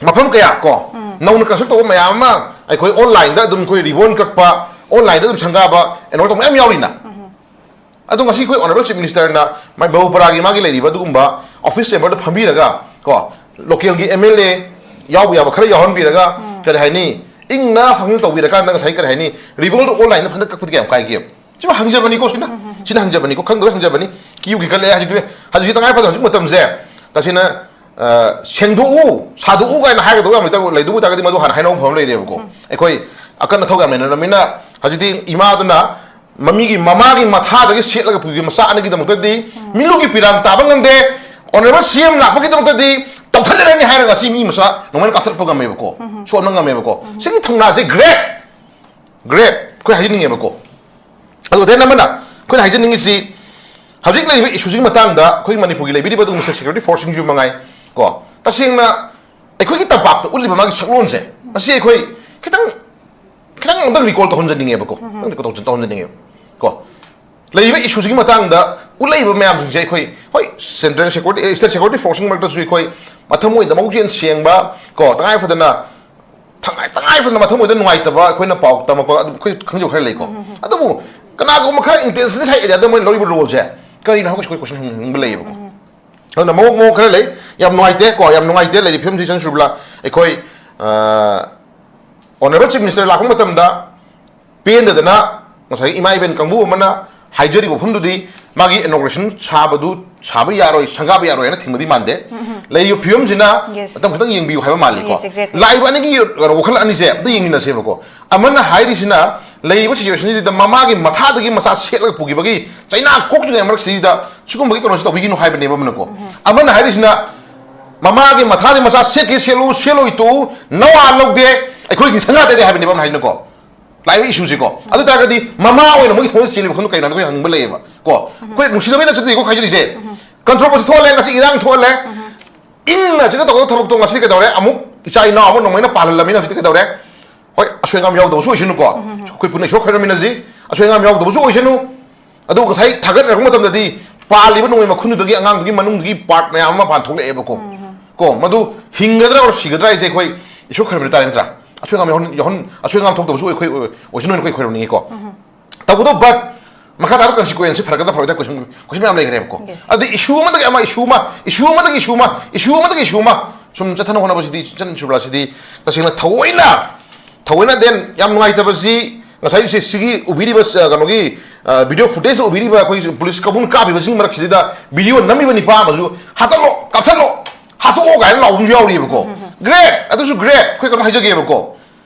ꯃꯐꯝ ꯀꯌꯥ ꯀꯣ, ꯅꯧꯅ construct ꯇꯧꯕ ꯃꯌꯥꯝ ꯑꯃ ꯑꯩꯈꯣꯏ ꯑꯣꯟꯂꯥꯏꯟꯗ ꯑꯗꯨꯝ ꯑꯩꯈꯣꯏ ribbon ꯀꯛꯄ, ꯑꯣꯟꯂꯥꯏꯟꯗ ꯑꯗꯨꯝ ꯁꯪꯒꯥꯕ, involve ꯇꯧꯕ ꯃꯌꯥꯝ ꯌꯥꯎꯔꯤꯅ꯫ ꯑꯗꯣ ꯉꯁꯤ ꯑꯩꯈꯣꯏ Honourable Chief Minister ꯅ ꯃꯥꯏ ꯕꯍꯨꯄꯔꯥꯒꯤ ꯃꯥꯒꯤ ꯂꯩꯔꯤꯕ ꯑꯗꯨꯒꯨꯝꯕ office chamber ꯗ ꯐꯝꯕꯤꯔꯒ ꯀꯣ, local ꯒꯤ M L A ꯌꯥꯎꯕ ꯌꯥꯕ ꯈꯔ ꯌꯥꯎꯍꯟꯕꯤꯔꯒ, ꯀꯔꯤ ꯍꯥꯏꯅꯤ, ꯏꯪꯅ function ꯇꯧꯕꯤꯔꯀꯥꯟꯗ ꯉꯁꯥꯏ ꯀꯔꯤ ꯍꯥꯏꯅꯤ, ribbon ꯗꯣ ꯑꯣꯟꯂꯥꯏꯟꯗ ꯐꯖꯅ ꯀꯛꯄꯗꯤ ꯀꯌꯥꯝ ꯀꯥꯏꯒꯦ? ꯁꯤꯃ ꯍꯪꯖꯕꯅꯤꯀꯣ, ꯁꯤꯅ꯫ ꯁꯤꯅ ꯍꯪꯖꯕꯅꯤꯀꯣ, ꯈꯪꯗꯕꯩ ꯍꯪꯖꯕꯅꯤ꯫ ꯀ꯭ꯌꯨꯒꯤ ꯈꯜꯂꯦ ꯍꯧꯖꯤꯛꯇꯤ, ꯍꯧꯖꯤꯛꯇꯤ ꯇꯉꯥꯏ ꯐꯗꯅ ꯍꯧꯖꯤꯛ ꯃꯇꯝꯁꯦ, ꯇꯁꯦꯡꯅ, ꯑ, ꯁꯦꯡꯗꯣꯛꯎ, ꯁꯥꯗꯣꯛꯎ ꯀꯥꯏꯅ ꯍꯥꯏꯒꯗꯧꯕ ꯌꯥꯝ ꯂꯩꯇꯕ, ꯂꯩꯗꯧꯕ ꯑꯣꯏꯇꯥꯔꯒꯗꯤ ꯃꯗꯨ ꯍꯥꯟꯅ ꯍꯥꯏꯅꯕ ꯐꯕ ꯂꯩꯔꯦꯕꯀꯣ꯫ ꯑꯩꯈꯣꯏ ꯑꯀꯟ ꯑꯊꯧ ꯌꯥꯝ ꯂꯩꯅꯔꯕꯅꯤꯅ ꯍꯧꯖꯤꯛꯇꯤ ꯏꯃꯥꯗꯨꯅ ꯃꯃꯤꯒꯤ, ꯃꯃꯥꯒꯤ ꯃꯊꯥꯗꯒꯤ ꯁꯦꯠꯂꯒ ꯄꯨꯈꯤꯕ ꯃꯆꯥ ꯑꯅꯤꯒꯤꯗꯃꯛꯇꯗꯤ ꯃꯤꯠꯂꯨꯒꯤ ꯄꯤꯔꯥꯡ ꯇꯥꯕ ꯉꯝꯗꯦ꯫ Honourable C M ꯂꯥꯛꯄꯒꯤꯗꯃꯛꯇꯗꯤ ꯇꯧꯊꯠꯂꯔꯅꯤ ꯍꯥꯏꯔꯒ ꯉꯁꯤ ꯃꯤ ꯃꯆꯥ ꯅꯣꯡꯃꯩꯅ ꯀꯥꯞꯊꯠꯄ ꯉꯝꯃꯦꯕꯀꯣ, ꯁꯣꯛꯍꯟꯕ ꯉꯝꯃꯦꯕꯀꯣ꯫ ꯁꯤꯒꯤ ꯊꯧꯅꯥꯁꯦ great, great ꯑꯩꯈꯣꯏ ꯍꯥꯏꯖꯅꯤꯡꯉꯦꯕꯀꯣ꯫ ꯑꯗꯣ then ꯑꯃꯅ ꯑꯩꯈꯣꯏꯅ ꯍꯥꯏꯖꯅꯤꯡꯉꯤꯁꯤ, ꯍꯧꯖꯤꯛ ꯂꯩꯔꯤꯕ issue ꯁꯤꯒꯤ ꯃꯇꯥꯡꯗ ꯑꯩꯈꯣꯏ ꯃꯅꯤꯄꯨꯔꯒꯤ ꯂꯩꯕꯤꯔꯤꯕ ꯑꯗꯨꯒꯨꯝꯕ security force ꯁꯤꯡꯁꯨ ꯃꯉꯥꯏ ꯀꯣ, ꯇꯁꯦꯡꯅ ꯑꯩꯈꯣꯏꯒꯤ ꯇꯝꯄꯥꯛꯇ ꯎꯠꯂꯤꯕ ꯃꯥꯒꯤ ꯁꯛꯂꯣꯟꯁꯦ, ꯃꯁꯤ ꯑꯩꯈꯣꯏ ꯈꯤꯇꯪ, ꯈꯤꯇꯪ ꯑꯝꯇꯪ recall ꯇꯧꯍꯟꯖꯅꯤꯡꯉꯦꯕꯀꯣ꯫ ꯈꯤꯇꯪ recall ꯇꯧꯍꯟꯖ-, ꯇꯧꯍꯟꯖꯅꯤꯡꯉꯦꯕ ꯀꯣ꯫ ꯂꯩꯔꯤꯕ issue ꯁꯤꯒꯤ ꯃꯇꯥꯡꯗ ꯎꯠꯂꯛꯏꯕ ꯃꯌꯥꯝꯁꯤꯡꯁꯦ ꯑꯩꯈꯣꯏ, ꯍꯣꯏ, central security, state security force ꯁꯤꯡ ꯃꯔꯛꯇꯁꯨ ꯑꯩꯈꯣꯏ ꯃꯊꯃꯣꯏꯗ ꯃꯕꯨꯛꯆꯦꯜ ꯁꯦꯡꯕ ꯀꯣ, ꯇꯉꯥꯏ ꯐꯗꯅ ꯇꯉꯥꯏ, ꯇꯉꯥꯏ ꯐꯗꯅ ꯃꯊꯃꯣꯏꯗ ꯅꯨꯡꯉꯥꯏꯇꯕ ꯑꯩꯈꯣꯏꯅ ꯄꯥꯎ ꯇꯝꯃꯛꯄ ꯑꯗꯨꯝ ꯑꯩꯈꯣꯏ ꯈꯪꯖꯕ ꯈꯔ ꯂꯩꯀꯣ꯫ ꯑꯗꯨꯕꯨ ꯀꯅꯥꯒꯨꯝꯕ ꯈꯔ intentionally ꯍꯥꯏ area ꯗ ꯃꯣꯏꯅ ꯂꯧꯔꯤꯕ role ꯁꯦ ꯀꯔꯤꯅꯣ ꯍꯥꯏꯕ ꯑꯩꯈꯣꯏ question ꯍꯪꯅꯤꯡꯕ ꯂꯩꯌꯦꯕꯀꯣ꯫ ꯑꯗꯨꯅ ꯃꯑꯣꯡ, ꯃꯑꯣꯡ ꯈꯔ ꯂꯩ, ꯌꯥꯝ ꯅꯨꯡꯉꯥꯏꯇꯦ ꯀꯣ, ꯌꯥꯝ ꯅꯨꯡꯉꯥꯏꯇꯦ꯫ ꯂꯩꯔꯤꯕ ꯐꯤꯕꯝꯁꯤ ꯆꯟꯁꯨꯔꯕꯂꯥ ꯑꯩꯈꯣꯏ, ꯑ, Honourable Chief Minister ꯂꯥꯛꯄ ꯃꯇꯝꯗ ꯄꯦꯟꯗꯗꯅ ꯉꯁꯥꯏꯒꯤ ꯏꯃꯥ ꯏꯕꯦꯟ ꯀꯥꯡꯕꯨ ꯑꯃꯅ ꯍꯥꯏꯖꯔꯤꯕ ꯋꯥꯐꯝꯗꯨꯗꯤ ꯃꯥꯒꯤ inauguration ꯁꯥꯕꯗꯨ ꯁꯥꯕ ꯌꯥꯔꯣꯏ, ꯁꯪꯒꯥꯕ ꯌꯥꯔꯣꯏ ꯍꯥꯏꯅ ꯊꯤꯡꯕꯗꯤ ꯃꯥꯟꯗꯦ꯫ ꯂꯩꯔꯤꯕ ꯐꯤꯕꯝꯁꯤꯅ Yes. ꯃꯇꯝ ꯈꯤꯇꯪ ꯌꯦꯡꯕꯤꯌꯨ ꯍꯥꯏꯕ ꯃꯥꯜꯂꯤꯀꯣ꯫ Yes, exactly. ꯂꯥꯛꯏꯕ ꯑꯅꯤꯒꯤ ꯀꯩꯅꯣ ꯋꯥꯈꯜ ꯑꯅꯤꯁꯦ ꯑꯝꯇ ꯌꯦꯡꯃꯤꯟꯅꯁꯦꯕꯀꯣ꯫ ꯑꯃꯅ ꯍꯥꯏꯔꯤꯁꯤꯅ ꯂꯩꯔꯤꯕ ꯁꯤꯆꯨꯋꯦꯁꯟꯁꯤꯗ ꯃꯃꯥꯒꯤ ꯃꯊꯥꯗꯒꯤ ꯃꯆꯥ ꯁꯦꯠꯂꯒ ꯄꯨꯈꯤꯕꯒꯤ ꯆꯩꯅꯥ ꯀꯣꯛꯇ꯭ꯔꯤꯉꯩ ꯃꯔꯛꯁꯤꯗ ꯁꯤꯒꯨꯝꯕꯒꯤ ꯀꯩꯅꯣꯁꯤ ꯇꯧꯕꯤꯒꯤꯅꯨ ꯍꯥꯏꯕꯅꯦꯕ ꯑꯃꯅꯀꯣ꯫ ꯑꯃꯅ ꯍꯥꯏꯔꯤꯁꯤꯅ ꯃꯃꯥꯒꯤ ꯃꯊꯥꯗꯒꯤ ꯃꯆꯥ ꯁꯦꯠꯀꯦ ꯁꯦꯠꯂꯨ, ꯁꯦꯠꯂꯣꯏ ꯇꯣꯛꯎ, ꯅꯋꯥ ꯂꯧꯗꯦ, ꯑꯩꯈꯣꯏꯒꯤ ꯁꯪꯒꯥ ꯇꯩꯗꯦ ꯍꯥꯏꯕꯅꯦꯕ ꯑꯃꯅ ꯍꯥꯏꯁꯤꯅꯀꯣ꯫ ꯂꯥꯛꯏꯕ ꯏꯁꯨꯁꯦꯀꯣ꯫ ꯑꯗꯨ ꯇꯥꯔꯒꯗꯤ ꯃꯃꯥ ꯑꯣꯏꯅ ꯃꯣꯏꯒꯤ ꯊꯃꯣꯏꯗ ꯆꯦꯜꯂꯤꯕ ꯋꯥꯈꯜꯗꯣ ꯀꯩꯅꯣ ꯍꯥꯏꯅ ꯑꯩꯈꯣꯏ ꯍꯪꯅꯤꯡꯕ ꯂꯩꯌꯦꯕ ꯀꯣ꯫ ꯑꯩꯈꯣꯏ ꯅꯨꯡꯁꯤꯅꯕꯩ ꯅꯠꯇꯗꯦꯀꯣ ꯍꯥꯏꯖꯔꯤꯁꯦ꯫ ꯀꯟꯇ꯭ꯔꯣꯚꯔꯁꯤ ꯊꯣꯛꯍꯜꯂꯦ, ꯉꯁꯤ ꯏꯔꯥꯡ ꯊꯣꯛꯍꯜꯂꯦ꯫ ꯏꯪꯅ ꯆꯤꯛꯅ ꯇꯧꯒꯗꯕ ꯊꯕꯛꯇꯣ ꯉꯁꯤꯗꯤ ꯀꯩꯗꯧꯔꯦ? ꯑꯃꯨꯛ ꯏꯆꯥ ꯏꯅꯥꯎ ꯑꯃ ꯅꯣꯡꯃꯩꯅ ꯄꯥꯜꯍꯜꯂꯝꯃꯤꯅ ꯍꯧꯖꯤꯛꯇꯤ ꯀꯩꯗꯧꯔꯦ? ꯍꯣꯏ, ꯑꯁꯣꯏ ꯑꯉꯥꯝ ꯌꯥꯎꯗꯕꯁꯨ ꯑꯣꯏꯁꯅꯨꯀꯣ꯫ ꯑꯩꯈꯣꯏ ꯄꯨꯟꯅ ꯏꯁꯣꯔ ꯈꯣꯏꯔꯝꯃꯤꯟꯅꯁꯤ꯫ ꯑꯁꯣꯏ ꯑꯉꯥꯝ ꯌꯥꯎꯗꯕꯁꯨ ꯑꯣꯏꯁꯅꯨ꯫ ꯑꯗꯨꯕꯨ ꯉꯁꯥꯏ ꯊꯥꯒꯠꯅꯔꯛꯄ ꯃꯇꯝꯗꯗꯤ ꯄꯥꯜꯂꯤꯕ ꯅꯣꯡꯃꯩ ꯃꯈꯨꯟꯗꯨꯗꯒꯤ ꯑꯉꯥꯡꯗꯨꯒꯤ ꯃꯅꯨꯡꯗꯒꯤ ꯄꯥꯔꯠ ꯃꯌꯥꯝ ꯑꯃ ꯃꯄꯥꯟ ꯊꯣꯛꯂꯛꯑꯦꯕꯀꯣ꯫ ꯀꯣ, ꯃꯗꯨ ꯍꯤꯡꯒꯗ꯭ꯔꯥ ꯑꯣꯔ ꯁꯤꯒꯗ꯭ꯔꯥ ꯍꯥꯏꯁꯦ ꯑꯩꯈꯣꯏ ꯏꯁꯣꯔ ꯈꯣꯏꯔꯝꯃꯤꯟꯅ ꯇꯥꯔꯦ ꯅꯠꯇ꯭ꯔꯥ? ꯑꯁꯣꯏ ꯑꯉꯥꯝ ꯌꯥꯎꯍꯟ-, ꯌꯥꯎꯍꯟ-, ꯑꯁꯣꯏ ꯑꯉꯥꯝ ꯊꯣꯛꯇꯕꯁꯨ ꯑꯩꯈꯣꯏ ꯑꯣꯏ-, ꯑꯣꯏꯁꯅꯨ ꯍꯥꯏꯅ ꯑꯩꯈꯣꯏ ꯈꯣꯏꯔꯝꯅꯤꯡꯉꯤꯀꯣ꯫ ꯇꯧꯕꯇꯕꯨ but ꯃꯈꯥ ꯇꯥꯕ ꯀꯟꯁꯤꯀ꯭ꯋꯦꯟꯁꯁꯤ ꯐꯔꯛꯀꯗ꯭ꯔꯥ ꯐꯔꯣꯏꯗ꯭ꯔꯥ ꯀꯣꯏꯁꯟ, ꯀꯣꯏꯁꯟ ꯃꯌꯥꯝ ꯂꯩꯈ꯭ꯔꯦꯕꯀꯣ꯫ Yes. ꯑꯗꯨꯗꯤ ꯏꯁꯨ ꯑꯃꯗꯒꯤ ꯑꯃ, ꯏꯁꯨ ꯑꯃ, ꯏꯁꯨ ꯑꯃꯗꯒꯤ ꯏꯁꯨ ꯑꯃ, ꯏꯁꯨ ꯑꯃꯗꯒꯤ ꯏꯁꯨ ꯑꯃ ꯁꯨꯝ ꯆꯠꯊꯅꯕ ꯍꯣꯠꯅꯕꯁꯤꯗꯤ, ꯆꯠꯅ ꯁꯨꯕ꯭ꯔꯥ ꯁꯤꯗꯤ ꯇꯁꯦꯡꯅ ꯊꯑꯣꯏꯅ, ꯊꯑꯣꯏꯅ then ꯌꯥꯝ ꯅꯨꯡꯉꯥꯏꯇꯕꯁꯤ ꯉꯁꯥꯏꯁꯦ ꯁꯤꯒꯤ ꯎꯕꯤꯔꯤꯕ, ꯑ, ꯀꯩꯅꯣꯒꯤ, ꯑ, ꯚꯤꯗꯤꯑꯣ ꯐꯨꯇꯦꯖꯇ ꯎꯕꯤꯔꯤꯕ ꯑꯩꯈꯣꯏ ꯄꯨꯂꯤꯁ ꯀꯥꯡꯕꯨꯅ ꯀꯥꯞꯄꯤꯕꯁꯤꯡ ꯃꯔꯛꯁꯤꯗ ꯚꯤꯗꯤꯑꯣ ꯅꯝꯃꯤꯕ ꯅꯤꯄꯥ ꯑꯃꯁꯨ "ꯍꯥꯠꯇꯠꯂꯣ, ꯀꯥꯞꯊꯠꯂꯣ, ꯍꯥꯠꯇꯣꯛꯑꯣ" ꯀꯥꯏꯅ ꯂꯥꯎꯕ ꯑꯃꯁꯨ ꯌꯥꯎꯔꯤꯑꯕꯀꯣ꯫ Great, ꯑꯗꯨꯁꯨ great, ꯑꯩꯈꯣꯏ ꯀꯩꯅꯣ ꯍꯥꯏꯖꯒꯦꯕꯀꯣ꯫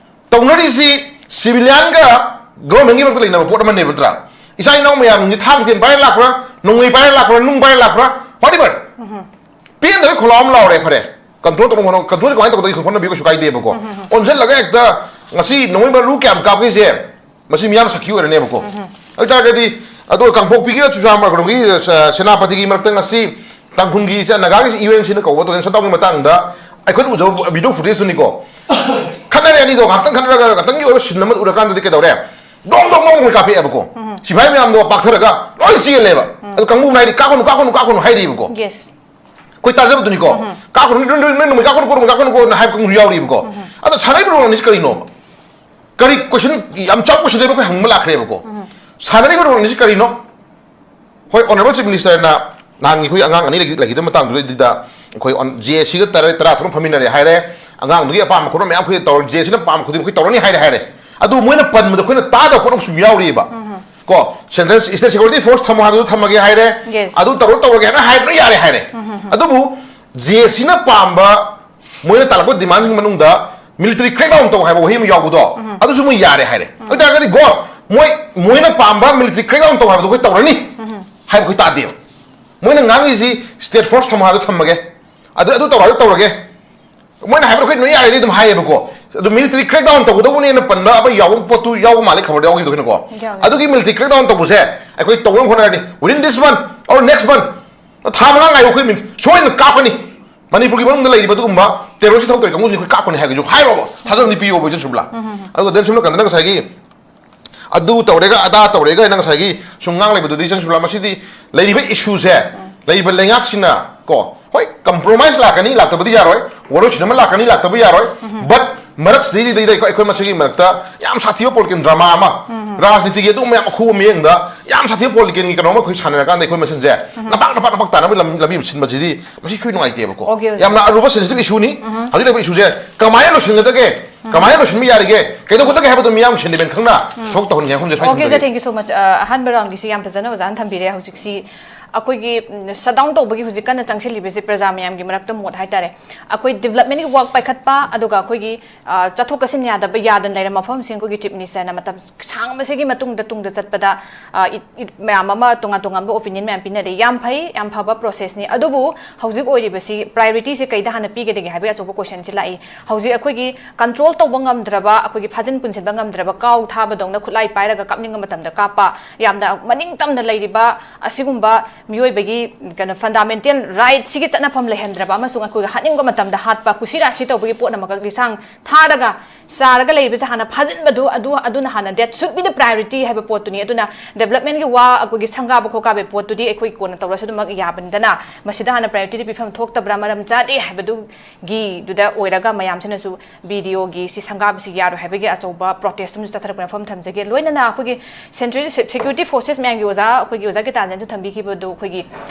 ꯇꯧꯅꯔꯤꯁꯤ ꯁꯤꯚꯤꯂꯤꯌꯥꯟꯒ ꯒꯣꯔꯃꯦꯟꯒꯤ ꯃꯔꯛꯇ ꯂꯩꯅꯕ ꯄꯣꯠ ꯑꯃꯅꯦꯕ ꯅꯠꯇ꯭ꯔꯥ? ꯏꯆꯥ ꯏꯅꯥꯎ ꯃꯌꯥꯝꯁꯤ ꯊꯥꯡ ꯊꯦꯟ ꯄꯥꯏꯔ ꯂꯥꯛꯄ꯭ꯔꯥ, ꯅꯣꯡꯃꯩ ꯄꯥꯏꯔ ꯂꯥꯛꯄ꯭ꯔꯥ, ꯅꯨꯡ ꯄꯥꯏꯔ ꯂꯥꯛꯄ꯭ꯔꯥ, whatever꯫ ꯄꯦꯟꯗꯕꯩ ꯈꯣꯜꯂꯥꯎ ꯑꯃ ꯂꯥꯎꯔꯦ, ꯐꯔꯦ꯫ ꯀꯟꯇ꯭ꯔꯣꯜ ꯇꯧꯅꯕ ꯍꯣꯠꯅꯧ, ꯀꯟꯇ꯭ꯔꯣꯜꯁꯦ ꯀꯃꯥꯏꯅ ꯇꯧꯒꯗꯒꯦ ꯍꯣꯠꯅꯕꯤꯌꯨ, ꯀꯩꯁꯨ ꯀꯥꯏꯗꯦꯕꯀꯣ꯫ ꯑꯣꯟꯁꯤꯜꯂꯒ ꯍꯦꯛꯇ ꯉꯁꯤ ꯅꯣꯡꯃꯩ ꯃꯔꯨ ꯀꯌꯥꯝ ꯀꯥꯞꯈꯤꯁꯦ, ꯃꯁꯤ ꯃꯤꯌꯥꯝ ꯁꯥꯈꯤ ꯑꯣꯏꯔꯅꯦꯕꯀꯣ꯫ ꯑꯗꯨ ꯑꯣꯏꯇꯥꯔꯒꯗꯤ, ꯑꯗꯨꯒ ꯀꯥꯡꯄꯣꯛꯄꯤꯒ ꯆꯨꯔꯆꯥꯟꯄꯨꯔꯒꯤ, ꯑ, ꯁꯦꯅꯥꯄꯇꯤꯒꯤ ꯃꯔꯛꯇ ꯉꯁꯤ ꯇꯥꯡꯈꯨꯜꯒꯤ ꯏꯆꯥ ꯅꯥꯒꯥꯒꯤ ꯌꯨ ꯑꯦꯟ ꯁꯤꯅ ꯀꯧꯕ ꯇꯣꯔꯅꯦꯗꯣ ꯁꯠꯗꯥꯎꯟꯒꯤ ꯃꯇꯥꯡꯗ ꯑꯩꯈꯣꯏꯅ ꯎꯖꯕ ꯚꯤꯗꯤꯑꯣ ꯐꯨꯇꯦꯖꯇꯨꯅꯤꯀꯣ꯫ ꯈꯠꯅꯔꯦ ꯑꯅꯤꯗꯣ, ꯉꯥꯏꯍꯥꯛꯇꯪ ꯈꯠꯅꯔꯒ ꯉꯥꯛꯇꯪꯒꯤ ꯑꯣꯏꯕ ꯁꯤꯟ ꯑꯃ ꯎꯔꯀꯥꯟꯗꯗꯤ ꯀꯩꯗꯧꯔꯦ? ꯗꯣꯡ ꯗꯣꯡ ꯗꯣꯡ ꯃꯣꯏ ꯀꯥꯞꯄꯛꯑꯦꯕꯀꯣ꯫ ꯁꯤꯐꯥꯏ ꯃꯌꯥꯝꯗꯣ ꯄꯥꯛꯊꯔꯒ ꯂꯣꯏ ꯆꯦꯜꯂꯦꯕ꯫ ꯑꯗꯨ ꯀꯥꯡꯕꯨꯅ ꯍꯥꯏꯗꯤ "ꯀꯥꯞꯀꯅꯨ, ꯀꯥꯞꯀꯅꯨ, ꯀꯥꯞꯀꯅꯨ" ꯍꯥꯏꯔꯤꯕꯀꯣ꯫ Yes꯫ ꯑꯩꯈꯣꯏ ꯇꯥꯖꯕꯗꯨꯅꯤꯀꯣ꯫ "ꯀꯥꯞꯀꯅꯨ, ꯅꯣꯏ, ꯅꯣꯏ, ꯅꯣꯏ ꯅꯣꯡꯃꯩ ꯀꯥꯞꯀꯅꯨꯀꯣ, ꯅꯣꯡꯃꯩ ꯀꯥꯞꯀꯅꯨꯀꯣꯅ" ꯍꯥꯏꯕ ꯀꯥꯡꯕꯨꯁꯨ ꯌꯥꯎꯔꯤꯕꯀꯣ꯫ ꯑꯗꯣ ꯁꯥꯟꯅꯔꯤꯕ ꯔꯣꯜ ꯑꯅꯤꯁꯤ ꯀꯔꯤꯅꯣꯕ? ꯀꯔꯤ ꯀꯣꯏꯁꯟ ꯌꯥꯝ ꯆꯥꯎꯕ ꯀꯣꯏꯁꯟ ꯑꯩꯈꯣꯏ ꯍꯪꯕ ꯂꯥꯛꯈ꯭ꯔꯦꯕꯀꯣ꯫ ꯁꯥꯟꯅꯔꯤꯕ ꯔꯣꯜ ꯑꯅꯤꯁꯤ ꯀꯔꯤꯅꯣ? ꯍꯣꯏ, ꯑꯣꯅꯔꯦꯕꯜ ꯆꯤꯐ ꯃꯤꯅꯤꯁꯇꯔꯅ ꯅꯍꯥꯟꯒꯤ ꯑꯩꯈꯣꯏ ꯑꯉꯥꯡ ꯑꯅꯤ ꯂꯩꯈꯤ-, ꯂꯩꯈꯤꯗꯕ ꯃꯇꯥꯡꯗꯨꯗꯩꯗꯨꯗ ꯑꯩꯈꯣꯏ ꯑꯣꯟ-, ꯖꯦ ꯑꯦ ꯁꯤꯒ ꯇꯔꯥ, ꯇꯔꯥ ꯇꯔꯨꯛ ꯐꯝꯃꯤꯟꯅꯔꯦ ꯍꯥꯏꯔꯦ, ꯑꯉꯥꯡꯗꯨꯒꯤ ꯑꯄꯥꯝꯕ ꯈꯣꯠꯄ ꯃꯌꯥꯝ ꯑꯩꯈꯣꯏ ꯇꯧꯔ, ꯖꯦ ꯑꯦ ꯁꯤꯅ ꯄꯥꯝꯕ ꯈꯨꯗꯤꯡꯃꯛ ꯑꯩꯈꯣꯏ ꯇꯧꯔꯅꯤ ꯍꯥꯏꯔꯦ ꯍꯥꯏꯔꯦ꯫ ꯑꯗꯨ ꯃꯣꯏꯅ ꯄꯟꯕꯗ ꯑꯩꯈꯣꯏꯅ ꯇꯥꯗꯕ ꯄꯣꯠ ꯑꯃꯁꯨ ꯌꯥꯎꯔꯤꯑꯕ꯫ ꯀꯣ, ꯁꯦꯟꯇ꯭ꯔꯦꯜ ꯁ꯭ꯇꯦꯠ ꯁꯦꯀ꯭ꯌꯨꯔꯤꯇꯤ ꯐꯣꯔꯁ ꯊꯝꯃꯣ ꯍꯥꯏꯕꯗꯨ ꯊꯝꯃꯒꯦ ꯍꯥꯏꯔꯦ, Yes. ꯑꯗꯨ ꯇꯧꯔ ꯇꯧꯔꯒꯦ ꯍꯥꯏꯅ ꯍꯥꯏꯕꯅ ꯌꯥꯔꯦ ꯍꯥꯏꯔꯦ꯫ ꯑꯗꯨꯕꯨ ꯖꯦ ꯑꯦ ꯁꯤꯅ ꯄꯥꯝꯕ, ꯃꯣꯏꯅ ꯇꯥꯜꯂꯛꯄ ꯗꯤꯃꯥꯟꯁꯤꯡꯒꯤ ꯃꯅꯨꯡꯗ ꯃꯤꯂꯤꯇꯔꯤ ꯀ꯭ꯔꯦꯛ ꯗꯥꯎꯟ ꯇꯧ ꯍꯥꯏꯕ ꯋꯥꯍꯩ ꯑꯃ ꯌꯥꯎꯕꯗꯣ, ꯑꯗꯨꯁꯨ ꯃꯣꯏ ꯌꯥꯔꯦ ꯍꯥꯏꯔꯦ꯫ ꯑꯗꯨ ꯑꯣꯏꯇꯥꯔꯒꯗꯤ ꯒꯣ, ꯃꯣꯏ, ꯃꯣꯏꯅ ꯄꯥꯝꯕ ꯃꯤꯂꯤꯇꯔꯤ ꯀ꯭ꯔꯦꯛ ꯗꯥꯎꯟ ꯇꯧ ꯍꯥꯏꯕꯗꯣ ꯑꯩꯈꯣꯏ ꯇꯧꯔꯅꯤ ꯍꯥꯏꯕ ꯑꯩꯈꯣꯏ ꯇꯥꯗꯦꯕ꯫ ꯃꯣꯏꯅ ꯉꯥꯡꯉꯤꯁꯤ ꯁ꯭ꯇꯦꯠ ꯐꯣꯔꯁ ꯊꯝꯃꯣ ꯍꯥꯏꯕꯗꯣ ꯊꯝꯃꯒꯦ, ꯑꯗꯨ, ꯑꯗꯨ ꯇꯧꯔꯣ ꯍꯥꯏꯕꯗꯣ ꯇꯧꯔꯒꯦ, ꯃꯣꯏꯅ ꯍꯥꯏꯕꯗꯣ ꯑꯩꯈꯣꯏ ꯂꯣꯏ ꯌꯥꯔꯦꯗꯤ ꯑꯗꯨꯝ ꯍꯥꯏꯌꯦꯕꯀꯣ꯫ ꯑꯗꯨ ꯃꯤꯂꯤꯇꯔꯤ ꯀ꯭ꯔꯦꯛ ꯗꯥꯎꯟ ꯇꯧꯒꯗꯧꯕꯅꯦꯅ ꯄꯟꯕ ꯑꯃ ꯌꯥꯎꯕ ꯄꯣꯠꯇꯨ ꯌꯥꯎꯕ ꯃꯥꯜꯂꯦ, ꯈꯕꯔꯗ ꯌꯥꯎꯈꯤꯕꯗꯣ ꯑꯩꯈꯣꯏꯅꯀꯣ꯫ ꯌꯥꯎꯋꯦ꯫ ꯑꯗꯨꯒꯤ ꯃꯤꯂꯤꯇꯔꯤ ꯀ꯭ꯔꯦꯛ ꯗꯥꯎꯟ ꯇꯧꯕꯁꯦ ꯑꯩꯈꯣꯏ ꯇꯧꯅꯕ ꯍꯣꯠꯅꯔꯅꯤ, within this month or next month, ꯊꯥ ꯃꯉꯥ ꯉꯥꯏꯌꯨ, ꯑꯩꯈꯣꯏ ꯃꯤꯅꯤꯠ ꯁꯣꯏꯗꯅ ꯀꯥꯞꯀꯅꯤ꯫ ꯃꯅꯤꯄꯨꯔꯒꯤ ꯃꯅꯨꯡꯗ ꯂꯩꯔꯤꯕ ꯑꯗꯨꯒꯨꯝꯕ ꯇꯦꯔꯣꯔꯤꯁꯀꯤ ꯊꯕꯛ ꯇꯧꯔꯤ ꯀꯥꯡꯕꯨꯁꯤꯡ ꯑꯩꯈꯣꯏ ꯀꯥꯞꯀꯅꯤ ꯍꯥꯏꯕꯁꯨ ꯍꯥꯏꯔꯣꯕ, ꯊꯥꯖꯕꯗꯤ ꯄꯤꯌꯣꯕ ꯏꯆꯟ ꯁꯨꯕꯂꯥ꯫ ꯑꯗꯨꯒ ꯗꯦꯟ ꯁꯨꯝꯅ ꯀꯟꯗꯅ ꯉꯁꯥꯏꯒꯤ ꯑꯗꯨ ꯇꯧꯔꯦꯒ ꯑꯗꯥ ꯇꯧꯔꯦꯒ ꯍꯥꯏꯅ ꯉꯁꯥꯏꯒꯤ ꯁꯨꯝ ꯉꯥꯡ ꯂꯩꯕꯗꯨꯗꯤ ꯏꯆꯟ ꯁꯨꯕꯂꯥ, ꯃꯁꯤꯗꯤ ꯂꯩꯔꯤꯕ ꯏꯁꯨꯁꯦ ꯂꯩꯔꯤꯕ ꯂꯩꯉꯥꯛꯁꯤꯅ ꯀꯣ, ꯍꯣꯏ, ꯀꯝꯄ꯭ꯔꯣꯃꯥꯏꯁ ꯂꯥꯛꯀꯅꯤ, ꯂꯥꯛꯇꯕꯗꯤ ꯌꯥꯔꯣꯏ, ꯋꯥꯔꯣꯏꯁꯤꯟ ꯑꯃ ꯂꯥꯛꯀꯅꯤ, ꯂꯥꯛꯇꯕ ꯌꯥꯔꯣꯏ, ꯕꯠ ꯃꯔꯛꯁꯤꯗꯩꯗ ꯑꯩꯈꯣꯏ ꯃꯁꯤꯒꯤ ꯃꯔꯛꯇ ꯌꯥꯝ ꯁꯥꯊꯤꯕ ꯄꯣꯂꯤꯇꯤꯀꯦꯜ ꯗ꯭ꯔꯃꯥ ꯑꯃ, ꯔꯥꯖꯅꯤꯇꯤꯒꯤ ꯑꯗꯨꯒꯨꯝꯕ ꯌꯥꯝ ꯑꯈꯨꯕ ꯃꯤꯠꯌꯦꯡꯗ ꯌꯥꯝ ꯁꯥꯊꯤꯕ ꯄꯣꯂꯤꯇꯤꯀꯦꯜꯒꯤ ꯀꯩꯅꯣ ꯑꯃ ꯑꯩꯈꯣꯏ ꯁꯥꯟꯅꯔꯀꯥꯟꯗ ꯑꯩꯈꯣꯏ ꯃꯁꯦꯟꯁꯦ ꯅꯄꯥꯛ ꯅꯄꯥꯛ ꯅꯄꯥꯛ ꯇꯥꯅꯕ ꯂꯝ-, ꯂꯝꯕꯤ ꯑꯃ ꯁꯤꯟꯕꯁꯤꯗꯤ ꯃꯁꯤ ꯑꯩꯈꯣꯏ ꯅꯨꯡꯉꯥꯏꯇꯦꯕꯀꯣ꯫ Okay, okay. ꯌꯥꯝꯅ ꯑꯔꯨꯕ ꯁꯦꯟꯁꯤꯇꯤꯚ ꯏꯁꯨꯅꯤ꯫ ꯍꯧꯖꯤꯛ ꯂꯩꯔꯤꯕ ꯏꯁꯨꯁꯦ ꯀꯃꯥꯏꯅ ꯂꯣꯏꯁꯤꯟꯒꯗꯒꯦ, ꯀꯃꯥꯏꯅ ꯂꯣꯏꯁꯤꯟꯕ ꯌꯥꯔꯤꯒꯦ, ꯀꯩꯗꯧꯒꯗꯒꯦ ꯍꯥꯏꯕꯗꯣ ꯃꯤꯌꯥꯝ ꯁꯦꯟꯇꯤꯃꯦꯟ ꯈꯪꯅ ꯊꯕꯛ ꯇꯧꯍꯟꯒꯦ ꯍꯥꯏꯕ ꯋꯥꯐꯝꯁꯦ ꯁ꯭ꯋꯥꯏ ꯑꯣꯀꯦ, ꯊꯝꯖꯒꯦ꯫ Thank you so much꯫ ꯑ, ꯑꯍꯥꯟꯕ ꯔꯥꯎꯟꯒꯤꯁꯤ ꯌꯥꯝ ꯐꯖꯅ ꯑꯣꯖꯥꯅ ꯊꯝꯕꯤꯔꯦ꯫ ꯍꯧꯖꯤꯛꯁꯤ ꯑꯩꯈꯣꯏꯒꯤ, ꯎꯝ, ꯁꯠ ꯗꯥꯎꯟ ꯇꯧꯕꯒꯤ ꯍꯧꯖꯤꯛ ꯀꯟꯅ ꯆꯪꯁꯤꯜꯂꯤꯕꯁꯤ ꯄ꯭ꯔꯖꯥ ꯃꯌꯥꯝꯒꯤ ꯃꯔꯛꯇ ꯃꯣꯠ ꯍꯥꯏꯇꯥꯔꯦ꯫ ꯑꯩꯈꯣꯏ ꯗꯤꯕ꯭ꯂꯞꯃꯦꯟꯒꯤ ꯋꯥꯛ ꯄꯥꯏꯈꯠꯄ, ꯑꯗꯨꯒ ꯑꯩꯈꯣꯏꯒꯤ, ꯑ, ꯆꯠꯊꯣꯛ ꯆꯠꯁꯤꯟ ꯌꯥꯗꯕ, ꯌꯥꯗꯅ ꯂꯩꯔꯝꯕ ꯃꯐꯝꯁꯤꯡ ꯑꯩꯈꯣꯏꯒꯤ ꯆꯤꯐ ꯃꯤꯅꯤꯁꯇꯔꯅ ꯃꯇꯝ ꯁꯥꯡꯕꯁꯤꯒꯤ ꯃꯇꯨꯡꯗ ꯇꯨꯡꯗ ꯆꯠꯄꯗ, ꯑ, ꯏ-, ꯏ-, ꯃꯌꯥꯝ ꯑꯃ ꯇꯣꯉꯥꯟ ꯇꯣꯉꯥꯟꯕ ꯑꯣꯄꯤꯅꯤꯌꯟ ꯃꯌꯥꯝ ꯄꯤꯅꯔꯤ꯫ ꯌꯥꯝ ꯐꯩ, ꯌꯥꯝ ꯐꯕ ꯄ꯭ꯔꯣꯁꯦꯁꯅꯤ꯫ ꯑꯗꯨꯕꯨ ꯍꯧꯖꯤꯛ ꯑꯣꯏꯔꯤꯕꯁꯤ ꯄ꯭ꯔꯥꯏꯑꯣꯔꯤꯇꯤꯁꯤ ꯀꯩꯗ ꯍꯥꯟꯅ ꯄꯤꯒꯗꯒꯦ ꯍꯥꯏꯕꯒꯤ ꯑꯆꯧꯕ ꯀꯣꯏꯁꯟꯁꯤ ꯂꯥꯛꯏ꯫ ꯍꯧꯖꯤꯛ ꯑꯩꯈꯣꯏꯒꯤ ꯀꯟꯇ꯭ꯔꯣꯜ ꯇꯧꯕ ꯉꯝꯗ꯭ꯔꯕ, ꯑꯩꯈꯣꯏꯒꯤ ꯐꯥꯖꯤꯟ ꯄꯨꯟꯁꯤꯟꯕ ꯉꯝꯗ꯭ꯔꯕ ꯀꯥꯎ ꯊꯥꯕꯗꯧꯅ ꯈꯨꯠꯂꯥꯏ ꯄꯥꯏꯔꯒ ꯀꯥꯞꯅꯤꯡꯕ ꯃꯇꯝꯗ ꯀꯥꯞꯄ, ꯌꯥꯝꯅ ꯃꯅꯤꯡ ꯇꯝꯅ ꯂꯩꯔꯤꯕ ꯑꯁꯤꯒꯨꯝꯕ ꯃꯤꯑꯣꯏꯕꯒꯤ ꯀꯩꯅꯣ ꯐꯟꯗꯥꯃꯦꯟꯇꯦꯜ ꯔꯥꯏꯠꯁꯤꯒꯤ ꯆꯠꯅꯐꯝ ꯂꯩꯍꯟꯗ꯭ꯔꯕ ꯑꯃꯁꯨꯡ ꯑꯩꯈꯣꯏꯒ ꯍꯥꯠꯅꯤꯡꯕ ꯃꯇꯝꯗ ꯍꯥꯠꯄ, ꯀꯨꯁꯤ ꯔꯥꯁꯤ ꯇꯧꯕꯒꯤ ꯄꯣꯠ ꯑꯃꯈꯛ ꯂꯤꯁꯥꯡ ꯊꯥꯔꯒ ꯆꯥꯔꯒ ꯂꯩꯕꯁꯦ ꯍꯥꯟꯅ ꯐꯥꯖꯤꯟꯕꯗꯨ, ꯑꯗꯨ, ꯑꯗꯨꯅ ꯍꯥꯟꯅ, that should be the priority ꯍꯥꯏꯕ ꯄꯣꯠꯇꯨꯅꯤ꯫ ꯑꯗꯨꯅ ꯗꯦꯕꯂꯞꯃꯦꯟꯒꯤ ꯋꯥ, ꯑꯩꯈꯣꯏꯒꯤ ꯁꯪꯒꯥꯕ ꯈꯣꯀꯥꯕꯒꯤ ꯄꯣꯠꯇꯨꯗꯤ ꯑꯩꯈꯣꯏ ꯀꯣꯟꯅ ꯇꯧꯔꯁꯨ ꯑꯗꯨꯃꯛ ꯌꯥꯕꯅꯤꯗꯅ, ꯃꯁꯤꯗ ꯍꯥꯟꯅ ꯄ꯭ꯔꯥꯏꯑꯣꯔꯤꯇꯤꯗꯤ ꯄꯤꯐꯝ ꯊꯣꯛꯇꯕ꯭ꯔꯥ, ꯃꯔꯝ ꯆꯥꯗꯦ ꯍꯥꯏꯕꯗꯨꯒꯤꯗꯨꯗ ꯑꯣꯏꯔꯒ ꯃꯌꯥꯝꯁꯤꯅꯁꯨ ꯕꯤ ꯗꯤ ꯑꯣꯒꯤ ꯁꯤ ꯁꯪꯒꯥꯕꯁꯤ ꯌꯥꯔꯣꯏ ꯍꯥꯏꯕꯒꯤ ꯑꯆꯧꯕ ꯄ꯭ꯔꯣꯇꯦꯁ ꯑꯃꯁꯨ ꯆꯠꯊꯔꯛꯄ ꯃꯐꯝ ꯊꯝꯖꯒꯦ꯫ ꯂꯣꯏꯅꯅ ꯑꯩꯈꯣꯏꯒꯤ ꯁꯦꯟꯇ꯭ꯔꯦꯜ ꯁꯦ-, ꯁꯦꯀ꯭ꯌꯨꯔꯤꯇꯤ ꯐꯣꯔꯁꯦꯁ ꯃꯌꯥꯝꯒꯤ ꯑꯣꯖꯥ, ꯑꯩꯈꯣꯏꯒꯤ ꯑꯣꯖꯥ ꯒꯤꯇꯥꯟꯖꯟꯁꯨ ꯊꯝꯕꯤꯈꯤꯕꯗꯨ, ꯑꯩꯈꯣꯏꯒꯤ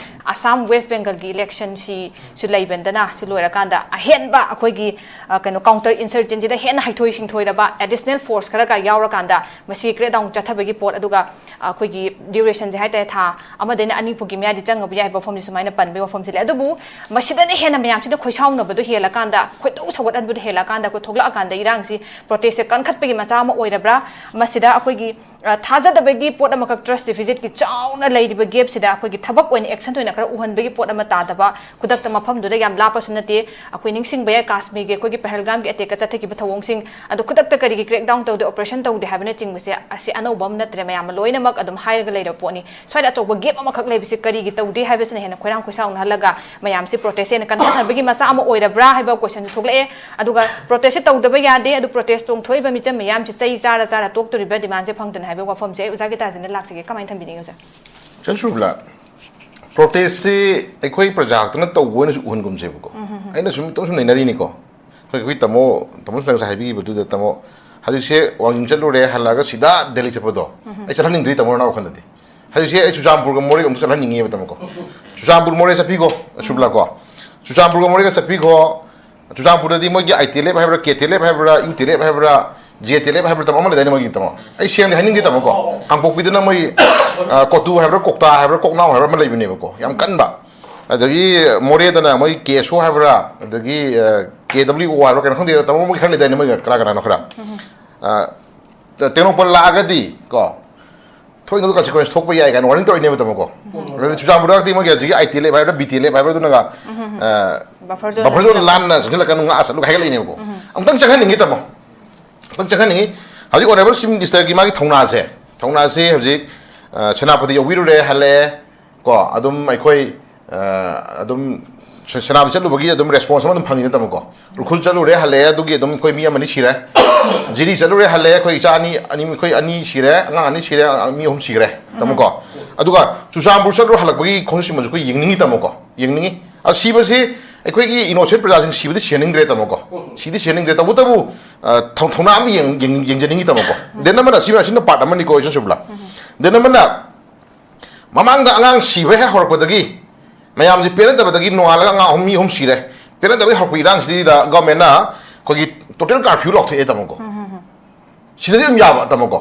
ꯑꯁꯥꯝ ꯋꯦꯁ ꯕꯦꯡꯒꯜꯒꯤ ꯏꯂꯦꯛꯁꯟꯁꯤꯁꯨ ꯂꯩꯕꯅꯤꯗꯅ, ꯁꯤ ꯂꯣꯏꯔꯀꯥꯟꯗ ꯑꯍꯦꯟꯕ ꯑꯩꯈꯣꯏꯒꯤ, ꯑ, ꯀꯩꯅꯣ, ꯀꯥꯎꯟꯇꯔ ꯏꯟꯁꯔꯖꯦꯟꯁꯤꯗ ꯍꯦꯟꯅ ꯍꯩꯊꯣꯏ ꯁꯤꯡꯊꯣꯏꯔꯕ ꯑꯦꯗꯤꯁꯅꯦꯜ ꯐꯣꯔꯁ ꯈꯔꯒ ꯌꯥꯎꯔꯀꯥꯟꯗ ꯃꯁꯤ ꯀ꯭ꯔꯦꯛ ꯗꯥꯎꯟ ꯆꯠꯊꯕꯒꯤ ꯄꯣꯠ, ꯑꯗꯨꯒ ꯑꯩꯈꯣꯏꯒꯤ ꯗ꯭ꯌꯨꯔꯦꯁꯟꯁꯦ ꯍꯥꯏꯇꯥꯔꯦ, ꯊꯥ ꯑꯃꯗꯩꯅ ꯑꯅꯤ ꯐꯥꯎꯒꯤ ꯃꯌꯥꯗꯤ ꯆꯪꯉꯕ ꯌꯥꯏ ꯍꯥꯏꯕ ꯋꯥꯐꯝꯁꯤ ꯁꯨꯃꯥꯏꯅ ꯄꯟꯕꯒꯤ ꯋꯥꯐꯝꯁꯤ ꯂꯩ꯫ ꯑꯗꯨꯕꯨ ꯃꯁꯤꯗꯅ ꯍꯦꯟꯅ ꯃꯌꯥꯝꯁꯤꯗ ꯈꯣꯏꯁꯥꯎꯅꯕꯗꯣ ꯍꯦꯜꯂꯀꯥꯟꯗ, ꯈꯣꯏꯗꯧ ꯁꯧꯒꯠꯍꯟꯕꯗꯣ ꯍꯦꯜꯂꯀꯥꯟꯗ, ꯑꯩꯈꯣꯏ ꯊꯣꯛꯂꯛꯑꯀꯥꯟꯗ ꯏꯔꯥꯡꯁꯤ, ꯄ꯭ꯔꯣꯇꯦꯁꯁꯦ ꯀꯟꯈꯠꯄꯒꯤ ꯃꯆꯥꯛ ꯑꯃ ꯑꯣꯏꯔꯕ꯭ꯔꯥ? ꯃꯁꯤꯗ ꯑꯩꯈꯣꯏꯒꯤ, ꯑ, ꯊꯥꯖꯗꯕꯒꯤ ꯄꯣꯠ ꯑꯃꯈꯛ, ꯇ꯭ꯔꯁ ꯗꯤꯐꯤꯁꯤꯠꯀꯤ ꯆꯥꯎꯅ ꯂꯩꯔꯤꯕ ꯒꯦꯞꯁꯤꯗ ꯑꯩꯈꯣꯏꯒꯤ ꯊꯕꯛ ꯑꯣꯏꯅ, ꯑꯦꯛꯁꯟ ꯑꯣꯏꯅ ꯈꯔ ꯎꯍꯟꯕꯒꯤ ꯄꯣꯠ ꯑꯃ ꯇꯥꯗꯕ, ꯈꯨꯗꯛꯇ ꯃꯐꯝꯗꯨꯗ, ꯌꯥꯝ ꯂꯥꯞꯄꯁꯨ ꯅꯠꯇꯦ, ꯑꯩꯈꯣꯏ ꯅꯤꯡꯁꯤꯡꯕ ꯌꯥꯏ ꯀꯥꯁꯃꯤꯔꯒꯤ ꯑꯩꯈꯣꯏꯒꯤ ꯄꯍꯜꯒꯥꯝꯒꯤ ꯑꯦꯇꯦꯛꯇ ꯆꯠꯊꯈꯤꯕ ꯊꯧꯑꯣꯡꯁꯤꯡ ꯑꯗꯣ ꯈꯨꯗꯛꯇ ꯀꯔꯤꯒꯤ ꯀ꯭ꯔꯦꯛ ꯗꯥꯎꯟ ꯇꯧꯗꯦ, ꯑꯣꯄꯔꯦꯁꯟ ꯇꯧꯗꯦ ꯍꯥꯏꯕꯅꯆꯤꯡꯕꯁꯦ, ꯑꯁꯤ ꯑꯅꯧꯕ ꯑꯃ ꯅꯠꯇ꯭ꯔꯦ꯫ ꯃꯌꯥꯝ ꯂꯣꯏꯅꯃꯛ ꯑꯗꯨꯝ ꯍꯥꯏꯔꯒ ꯂꯩꯔꯕ ꯄꯣꯠꯅꯤ꯫ ꯁ꯭ꯋꯥꯏꯗ ꯑꯆꯧꯕ ꯒꯦꯞ ꯑꯃꯈꯛ ꯂꯩꯕꯁꯤ ꯀꯔꯤꯒꯤ ꯇꯧꯗꯦ ꯍꯥꯏꯕꯁꯤꯅ ꯍꯦꯟꯅ ꯈꯣꯏꯔꯥꯡ ꯈꯣꯏꯁꯥꯎꯅꯍꯜꯂꯒ ꯃꯌꯥꯝꯁꯤ ꯄ꯭ꯔꯣꯇꯦꯁꯁꯦ ꯍꯦꯟꯅ ꯀꯟꯈꯠꯅꯕꯒꯤ ꯃꯆꯥꯛ ꯑꯃ ꯑꯣꯏꯔꯕ꯭ꯔꯥ ꯍꯥꯏꯕ ꯀꯣꯏꯁꯟꯁꯨ ꯊꯣꯛꯂꯛꯑꯦ꯫ ꯑꯗꯨꯒ ꯄ꯭ꯔꯣꯇꯦꯁꯁꯦ ꯇꯧꯗꯕ ꯌꯥꯗꯦ, ꯑꯗꯨ ꯄ꯭ꯔꯣꯇꯦꯁ ꯆꯣꯡꯊꯣꯛꯏꯕ ꯃꯤꯆꯝ ꯃꯌꯥꯝꯁꯤ ꯆꯩ ꯆꯥꯔ ꯆꯥꯔ ꯇꯣꯛꯇꯣꯔꯤꯕ꯭ꯔꯥ ꯗꯤꯃꯥꯟꯁꯦ ꯐꯪꯗꯅ ꯍꯥꯏꯕ ꯋꯥꯐꯝꯁꯦ ꯑꯩ ꯑꯣꯖꯥ ꯒꯤꯇꯥꯖꯤꯅ ꯂꯥꯛꯆꯒꯦ꯫ ꯀꯃꯥꯏꯅ ꯊꯝꯕꯤꯅꯤꯡꯉꯤ ꯑꯣꯖꯥ? ꯆꯟꯁꯨꯕꯂꯥ, ꯄ꯭ꯔꯣꯇꯦꯁꯁꯤ ꯑꯩꯈꯣꯏ ꯄ꯭ꯔꯖꯥ ꯈꯛꯇꯅ ꯇꯧꯕ ꯑꯣꯏꯅꯁꯨ ꯎꯍꯟꯒꯨꯝꯁꯦꯕꯀꯣ꯫ ꯑꯩꯅ ꯁꯨꯝ ꯏꯇꯧ ꯁꯨꯝ ꯅꯩꯅꯔꯤꯅꯤꯀꯣ꯫ ꯑꯩꯈꯣꯏ, ꯑꯩꯈꯣꯏ ꯇꯥꯃꯣ, ꯇꯥꯃꯣ ꯁꯨꯃꯥꯏꯅ ꯉꯁꯥꯏ ꯍꯥꯏꯕꯤꯈꯤꯕꯗꯨꯗ, ꯇꯥꯃꯣ, ꯍꯧꯖꯤꯛꯁꯦ ꯋꯥꯡꯖꯤꯡ ꯆꯠꯂꯨꯔꯦ, ꯍꯜꯂꯛꯑꯒ ꯁꯤꯗꯥ ꯗꯦꯜꯂꯤ ꯆꯠꯄꯗꯣ, ꯑꯩ ꯆꯠꯍꯟꯅꯤꯡꯗ꯭ꯔꯤ ꯇꯥꯃꯣ, ꯅꯅꯥꯎ ꯋꯥꯈꯜꯗꯗꯤ꯫ ꯍꯧꯖꯤꯛꯁꯦ ꯑꯩ ꯆꯨꯔꯆꯥꯟꯄꯨꯔꯒ ꯃꯣꯔꯦꯒ ꯑꯃꯨꯛ ꯆꯠꯍꯟꯅꯤꯡꯉꯦꯕ ꯇꯥꯃꯣꯀꯣ꯫ ꯆꯨꯔꯆꯥꯟꯄꯨꯔ ꯃꯣꯔꯦ ꯆꯠꯄꯤꯈꯣ, ꯁꯨꯕꯂꯥꯀꯣ꯫ ꯆꯨꯔꯆꯥꯟꯄꯨꯔꯒ ꯃꯣꯔꯦꯒ ꯆꯠꯄꯤꯈꯣ꯫ ꯆꯨꯔꯆꯥꯟꯄꯨꯔꯗꯗꯤ ꯃꯣꯏꯒꯤ ꯑꯥꯏ ꯇꯤ ꯑꯦꯜ ꯑꯦꯐ ꯍꯥꯏꯕ꯭ꯔꯥ, ꯀꯦ ꯇꯤ ꯑꯦꯜ ꯑꯦꯐ ꯍꯥꯏꯕ꯭ꯔꯥ, ꯌꯨ ꯇꯤ ꯑꯦꯜ ꯑꯦꯐ ꯍꯥꯏꯕ꯭ꯔꯥ, ꯖꯦ ꯇꯤ ꯑꯦꯜ ꯑꯦꯐ ꯍꯥꯏꯕ꯭ꯔꯥ, ꯇꯥꯃꯣ, ꯑꯃ ꯂꯩꯗꯥꯏꯅꯦ ꯃꯣꯏꯒꯤ, ꯇꯥꯃꯣ? ꯑꯩ ꯁꯦꯡꯅꯗꯤ ꯍꯥꯏꯅꯤꯡꯗꯦ ꯇꯥꯃꯣꯀꯣ꯫ ꯀꯥꯡꯄꯣꯛꯄꯤꯗꯅ ꯃꯣꯏ, ꯑ, ꯀꯣꯇꯨ ꯍꯥꯏꯕ꯭ꯔꯥ, ꯀꯣꯛꯇꯥ ꯍꯥꯏꯕ꯭ꯔꯥ, ꯀꯣꯛꯅꯥꯎ ꯍꯥꯏꯕ꯭ꯔꯥ ꯑꯃ ꯂꯩꯕꯅꯦꯕꯀꯣ, ꯌꯥꯝ ꯀꯟꯕ꯫ ꯑꯗꯒꯤ ꯃꯣꯔꯦꯗꯅ ꯃꯣꯏ ꯀꯦ ꯑꯦꯁ ꯑꯣ ꯍꯥꯏꯕ꯭ꯔꯥ, ꯑꯗꯒꯤ, ꯑ, ꯀꯦ ꯗꯕ꯭ꯂꯤꯎ ꯑꯣ ꯍꯥꯏꯕ꯭ꯔꯥ, ꯀꯩꯅꯣ ꯈꯪꯗꯦ, ꯇꯥꯃꯣ, ꯃꯣꯏ ꯈꯔ ꯂꯩꯗꯥꯏꯅꯦ, ꯃꯣꯏ ꯀꯅꯥ ꯀꯅꯥꯅꯣ ꯈꯔ꯫ ꯑ, ꯇꯦꯡꯅꯧꯄꯜ ꯂꯥꯛꯑꯒꯗꯤ ꯀꯣ, ꯊꯣꯏꯅ ꯀꯟꯁꯤꯀ꯭ꯋꯦꯟꯁ ꯊꯣꯛꯄ ꯌꯥꯏ ꯀꯥꯏꯅ ꯋꯥꯔꯅꯤꯡ ꯇꯧꯔꯤꯅꯦꯕ ꯇꯥꯃꯣꯀꯣ꯫ ꯑꯗꯨꯗꯤ ꯆꯨꯔꯆꯥꯟꯄꯨꯔꯗꯒꯤ ꯃꯣꯏꯒꯤ ꯍꯧꯖꯤꯛꯀꯤ ꯑꯥꯏ ꯇꯤ ꯑꯦꯜ ꯑꯦꯐ ꯍꯥꯏꯕ꯭ꯔꯥ, ꯕꯤ ꯇꯤ ꯑꯦꯜ ꯑꯦꯐ ꯍꯥꯏꯕ꯭ꯔꯥ, ꯑꯗꯨꯅꯒ, ꯑ, ꯕꯐꯔ ꯖꯣꯟ ꯕꯐꯔ ꯖꯣꯟ ꯂꯥꯟꯅ ꯆꯪꯁꯤꯜꯂꯛꯀꯅꯨ, ꯉꯥꯛꯑ ꯆꯠꯂꯨ ꯍꯥꯏꯒꯠꯂꯛꯏꯅꯦꯕꯀꯣ꯫ ꯑꯃꯨꯛꯇꯪ ꯆꯪꯍꯟꯅꯤꯡꯉꯤ ꯇꯥꯃꯣ, ꯑꯃꯨꯛꯇꯪ ꯆꯪꯍꯟꯅꯤꯡꯉꯤ꯫ ꯍꯧꯖꯤꯛ ꯑꯣꯅꯔꯦꯕꯜ ꯆꯤꯐ ꯃꯤꯅꯤꯁꯇꯔꯒꯤ ꯃꯥꯒꯤ ꯊꯧꯅꯥꯁꯦ, ꯊꯧꯅꯥꯁꯦ ꯍꯧꯖꯤꯛ, ꯑ, ꯁꯦꯅꯥꯄꯇꯤ ꯌꯧꯕꯤꯔꯨꯔꯦ, ꯍꯜꯂꯛꯑꯦ ꯀꯣ꯫ ꯑꯗꯨꯝ ꯑꯩꯈꯣꯏ, ꯑ, ꯑꯗꯨꯝ ꯁꯦ-, ꯁꯦꯅꯥꯄꯇꯤ ꯆꯠꯂꯨꯕꯒꯤ ꯑꯗꯨꯝ ꯔꯦꯁꯄꯣꯟꯁ ꯑꯃ ꯑꯗꯨꯝ ꯐꯪꯉꯤ ꯇꯥꯃꯣꯀꯣ꯫ ꯎꯈ꯭ꯔꯨꯜ ꯆꯠꯂꯨꯔꯦ, ꯍꯜꯂꯛꯑꯦ, ꯑꯗꯨꯒꯤ ꯑꯗꯨꯝ ꯑꯩꯈꯣꯏ ꯃꯤ ꯑꯃꯅꯤ ꯁꯤꯔꯦ꯫ ꯖꯤꯔꯤ ꯆꯠꯂꯨꯔꯦ, ꯍꯜꯂꯛꯑꯦ, ꯑꯩꯈꯣꯏ ꯏꯆꯥ ꯑꯅꯤ, ꯑꯅꯤ, ꯑꯩꯈꯣꯏ ꯑꯅꯤ ꯁꯤꯔꯦ, ꯑꯉꯥꯡ ꯑꯅꯤ ꯁꯤꯔꯦ, ꯑ, ꯃꯤ ꯑꯍꯨꯝ ꯁꯤꯈ꯭ꯔꯦ ꯇꯥꯃꯣꯀꯣ꯫ ꯑꯗꯨꯒ ꯆꯨꯔꯆꯥꯟꯄꯨꯔ ꯆꯠꯂꯨꯔ ꯍꯜꯂꯛꯄꯒꯤ ꯈꯣꯡꯆꯠꯁꯤꯃꯁꯨ ꯑꯩꯈꯣꯏ ꯌꯦꯡꯅꯤꯡꯉꯤ ꯇꯥꯃꯣꯀꯣ, ꯌꯦꯡꯅꯤꯡꯉꯤ꯫ ꯑ, ꯁꯤꯕꯁꯤ ꯑꯩꯈꯣꯏꯒꯤ ꯏꯅꯣꯁꯦꯟ ꯄ꯭ꯔꯖꯥꯁꯤꯡ ꯁꯤꯕꯗꯤ ꯁꯤꯍꯟꯅꯤꯡꯗ꯭ꯔꯦ ꯇꯥꯃꯣꯀꯣ, ꯁꯤꯗꯤ ꯁꯤꯍꯟꯅꯤꯡꯗ꯭ꯔꯦ꯫ ꯇꯧꯕꯇꯕꯨ, ꯑ, ꯊꯧ-, ꯊꯧꯅꯥ ꯑꯃ ꯌꯦꯡ-, ꯌꯦꯡ-, ꯌꯦꯡꯖꯅꯤꯡꯉꯤ ꯇꯥꯃꯣꯀꯣ꯫ ꯗꯦꯟ ꯑꯃꯅ, ꯁꯤꯃ, ꯁꯤꯅ ꯄꯥꯔꯠ ꯑꯃꯅꯤꯀꯣ, ꯏꯆꯟ ꯁꯨꯕꯂꯥ꯫ ꯗꯦꯟ ꯑꯃꯅ ꯃꯃꯥꯡꯗ ꯑꯉꯥꯡ ꯁꯤꯕ ꯍꯦꯛ ꯍꯧꯔꯛꯄꯗꯒꯤ ꯃꯌꯥꯝꯁꯦ ꯄꯦꯟꯅꯗꯕꯗꯒꯤ ꯅꯣꯡꯉꯥꯜꯂꯒ ꯑꯉꯥꯡ ꯑꯍꯨꯝ, ꯃꯤ ꯑꯍꯨꯝ ꯁꯤꯔꯦ꯫ ꯄꯦꯟꯅꯗꯕꯒꯤ ꯍꯧꯔꯛꯄ ꯏꯔꯥꯡꯁꯤꯗ ꯒꯚꯔꯟꯃꯦꯟꯠꯅ ꯑꯩꯈꯣꯏꯒꯤ ꯇꯣꯇꯦꯜ ꯀꯥꯔꯐ꯭ꯌꯨ ꯂꯥꯎꯊꯣꯛꯑꯦ ꯇꯥꯃꯣꯀꯣ꯫ ꯁꯤꯗꯗꯤ ꯑꯗꯨꯝ ꯌꯥꯕ ꯇꯥꯃꯣꯀꯣ꯫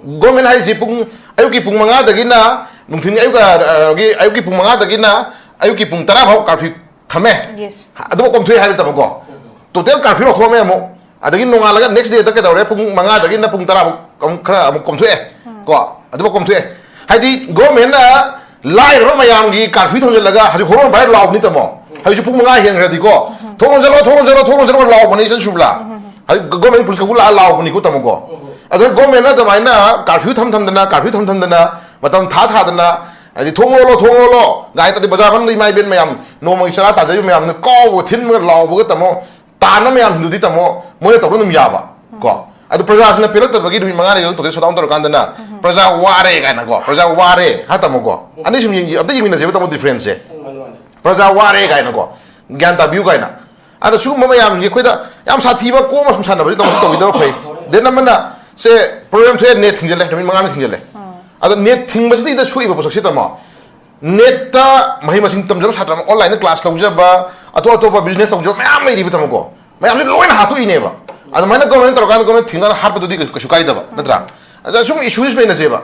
ꯒꯣꯔꯃꯦꯟ ꯍꯥꯏꯁꯤ ꯄꯨꯡ, ꯑꯌꯨꯛꯀꯤ ꯄꯨꯡ ꯃꯉꯥꯗꯒꯤꯅ ꯅꯨꯡꯊꯤꯜ ꯑꯌꯨꯛ, ꯑ, ꯒꯤ ꯑꯌꯨꯛꯀꯤ ꯄꯨꯡ ꯃꯉꯥꯗꯒꯤꯅ ꯑꯌꯨꯛꯀꯤ ꯄꯨꯡ ꯇꯔꯥ ꯐꯥꯎ ꯀꯥꯔꯐ꯭ꯌꯨ ꯊꯝꯃꯦ꯫ Yes. ꯑꯗꯨꯐꯥꯎ ꯀꯣꯝꯊꯣꯛꯑꯦ ꯍꯥꯏꯕ ꯇꯥꯃꯣꯀꯣ꯫ ꯇꯣꯇꯦꯜ ꯀꯥꯔꯐ꯭ꯌꯨ ꯂꯧꯊꯣꯛꯑꯝꯃꯦ ꯑꯃꯨꯛ꯫ ꯑꯗꯒꯤ ꯅꯣꯡꯉꯥꯜꯂꯒ ꯅꯦꯛꯁ ꯗꯦꯗ ꯀꯩꯗꯧꯔꯦ, ꯄꯨꯡ ꯃꯉꯥꯗꯒꯤꯅ ꯄꯨꯡ ꯇꯔꯥ ꯐꯥꯎ ꯑꯃꯨꯛ ꯈꯔ ꯑꯃꯨꯛ ꯀꯣꯝꯊꯣꯛꯑꯦ꯫ ꯀꯣ, ꯑꯗꯨꯐꯥꯎ ꯀꯣꯝꯊꯣꯛꯑꯦ꯫ ꯍꯥꯏꯗꯤ ꯒꯣꯔꯃꯦꯟꯅ ꯂꯥꯏꯔꯕ ꯃꯌꯥꯝꯒꯤ ꯀꯥꯔꯐ꯭ꯌꯨ ꯊꯝꯖꯤꯜꯂꯒ ꯍꯧꯖꯤꯛ ꯍꯣꯔꯣꯟ ꯚꯥꯏ ꯂꯥꯎꯕꯅꯤ ꯇꯥꯃꯣ꯫ ꯍꯧꯖꯤꯛꯁꯨ ꯄꯨꯡ ꯃꯉꯥ ꯍꯦꯟꯈ꯭ꯔꯗꯤꯀꯣ, "ꯊꯣꯡ ꯂꯣꯟꯁꯤꯜꯂꯣ, ꯊꯣꯡ ꯂꯣꯟꯁꯤꯜꯂꯣ, ꯊꯣꯡ ꯂꯣꯟꯁꯤꯜꯂꯣ" ꯂꯥꯎꯕꯅꯤ ꯏꯆꯟ ꯁꯨꯕꯂꯥ꯫ ꯍꯧꯖꯤꯛ ꯒꯣꯔꯃꯦꯟ ꯄꯨꯂꯤꯁ ꯀꯥꯡꯕꯨ ꯂꯥꯛꯑ ꯂꯥꯎꯕꯅꯤꯀꯣ ꯇꯥꯃꯣꯀꯣ꯫ ꯑꯗꯣ ꯒꯣꯔꯃꯦꯟꯅ ꯑꯗꯨꯃꯥꯏꯅ ꯀꯥꯔꯐ꯭ꯌꯨ ꯊꯝ ꯊꯝꯗꯅ, ꯀꯥꯔꯐ꯭ꯌꯨ ꯊꯝ ꯊꯝꯗꯅ, ꯃꯇꯝ ꯊꯥ ꯊꯥꯗꯅ, ꯍꯥꯏꯗꯤ "ꯊꯣꯡ ꯂꯣꯜꯂꯣ, ꯊꯣꯡ ꯂꯣꯜꯂꯣ" ꯒꯥꯏ ꯇꯥꯗꯤ ꯕꯖꯥꯔ ꯃꯅꯨꯡꯗ ꯏꯃꯥ ꯏꯕꯦꯟ ꯃꯌꯥꯝ ꯅꯣꯡꯃꯒꯤ ꯆꯔꯥ ꯇꯥꯖꯔꯤꯕ ꯃꯌꯥꯝꯅ ꯀꯥꯎꯕ ꯊꯤꯟꯕꯒ ꯂꯥꯎꯕꯒ ꯇꯥꯃꯣ, ꯇꯥꯟꯕ ꯃꯌꯥꯝꯁꯤꯡꯗꯨꯗꯤ ꯇꯥꯃꯣ ꯃꯣꯏꯅ ꯇꯧꯕ ꯑꯗꯨꯝ ꯌꯥꯕ꯫ ꯀꯣ, ꯑꯗꯨ ꯄ꯭ꯔꯖꯥꯁꯤꯡꯅ ꯄꯦꯜꯂꯛꯇꯕꯒꯤ ꯅꯨꯃꯤꯠ ꯃꯉꯥꯅꯤꯒ ꯇꯣꯇꯦꯜ ꯁꯠꯗꯥꯎꯟ ꯇꯧꯔꯀꯥꯟꯗꯅ "ꯄ꯭ꯔꯖꯥ ꯋꯥꯔꯦ" ꯀꯥꯏꯅꯀꯣ, "ꯄ꯭ꯔꯖꯥ ꯋꯥꯔꯦ" ꯍꯥ ꯇꯥꯃꯣꯀꯣ꯫ ꯑꯅꯤꯁꯨꯝ ꯌꯦꯡ-, ꯑꯝꯇ ꯌꯦꯡꯃꯤꯟꯅꯁꯦꯕ ꯇꯥꯃꯣ ꯗꯤꯐ꯭ꯔꯦꯟꯁꯁꯦ꯫ "ꯄ꯭ꯔꯖꯥ ꯋꯥꯔꯦ" ꯀꯥꯏꯅꯀꯣ, "ꯒ꯭ꯌꯥꯟ ꯇꯥꯕꯤꯌꯨ" ꯀꯥꯏꯅ꯫ ꯑꯗꯣ ꯁꯤꯒꯨꯝꯕ ꯃꯌꯥꯝꯁꯤ ꯑꯩꯈꯣꯏꯗ ꯌꯥꯝ ꯁꯥꯊꯤꯕ ꯀꯣꯛ ꯑꯃ ꯁꯨꯝ ꯁꯥꯟꯅꯕꯁꯤ ꯇꯧꯕ, ꯇꯧꯕꯤꯗꯕ ꯐꯩ꯫ ꯗꯦꯟ ꯑꯃꯅ ꯁꯦ ꯄ꯭ꯔꯣꯕ꯭ꯂꯦꯝ ꯊꯣꯛꯑꯦ, ꯅꯦꯠ ꯊꯤꯡꯖꯤꯜꯂꯦ, ꯅꯨꯃꯤꯠ ꯃꯉꯥꯅꯤ ꯊꯤꯡꯖꯤꯜꯂꯦ꯫ ꯑꯗꯣ ꯅꯦꯠ ꯊꯤꯡꯕꯁꯤꯗ ꯏꯗ ꯁꯣꯛꯏꯕ ꯄꯣꯠꯁꯛꯁꯤ ꯇꯥꯃꯣ, ꯅꯦꯠꯇ ꯃꯍꯩ ꯃꯁꯤꯡ ꯇꯝꯖꯕ ꯁꯥꯇ꯭ꯔ ꯑꯃ ꯑꯣꯟꯂꯥꯏꯟꯗ ꯀ꯭ꯂꯥꯁ ꯂꯧꯖꯕ, ꯑꯇꯣꯞ ꯑꯇꯣꯞꯄ ꯕꯤꯖꯤꯅꯦꯁ ꯇꯧꯖꯕ ꯃꯌꯥꯝ ꯂꯩꯔꯤꯕ ꯇꯥꯃꯣꯀꯣ꯫ ꯃꯌꯥꯝꯁꯦ ꯂꯣꯏꯅ ꯍꯥꯠꯇꯣꯛꯏꯅꯦꯕ꯫ ꯑꯗꯨꯃꯥꯏꯅ ꯒꯣꯔꯃꯦꯟ ꯇꯧꯔꯀꯥꯟꯗ ꯒꯣꯔꯃꯦꯟ ꯊꯤꯡꯀꯥꯟꯗ ꯍꯥꯠꯄꯗꯨꯗꯤ ꯀꯩꯁꯨ ꯀꯥꯏꯗꯕ ꯅꯠꯇ꯭ꯔꯥ? ꯑꯗ ꯁꯨꯝ ꯏꯁꯨꯁ ꯂꯩꯅꯁꯦꯕ꯫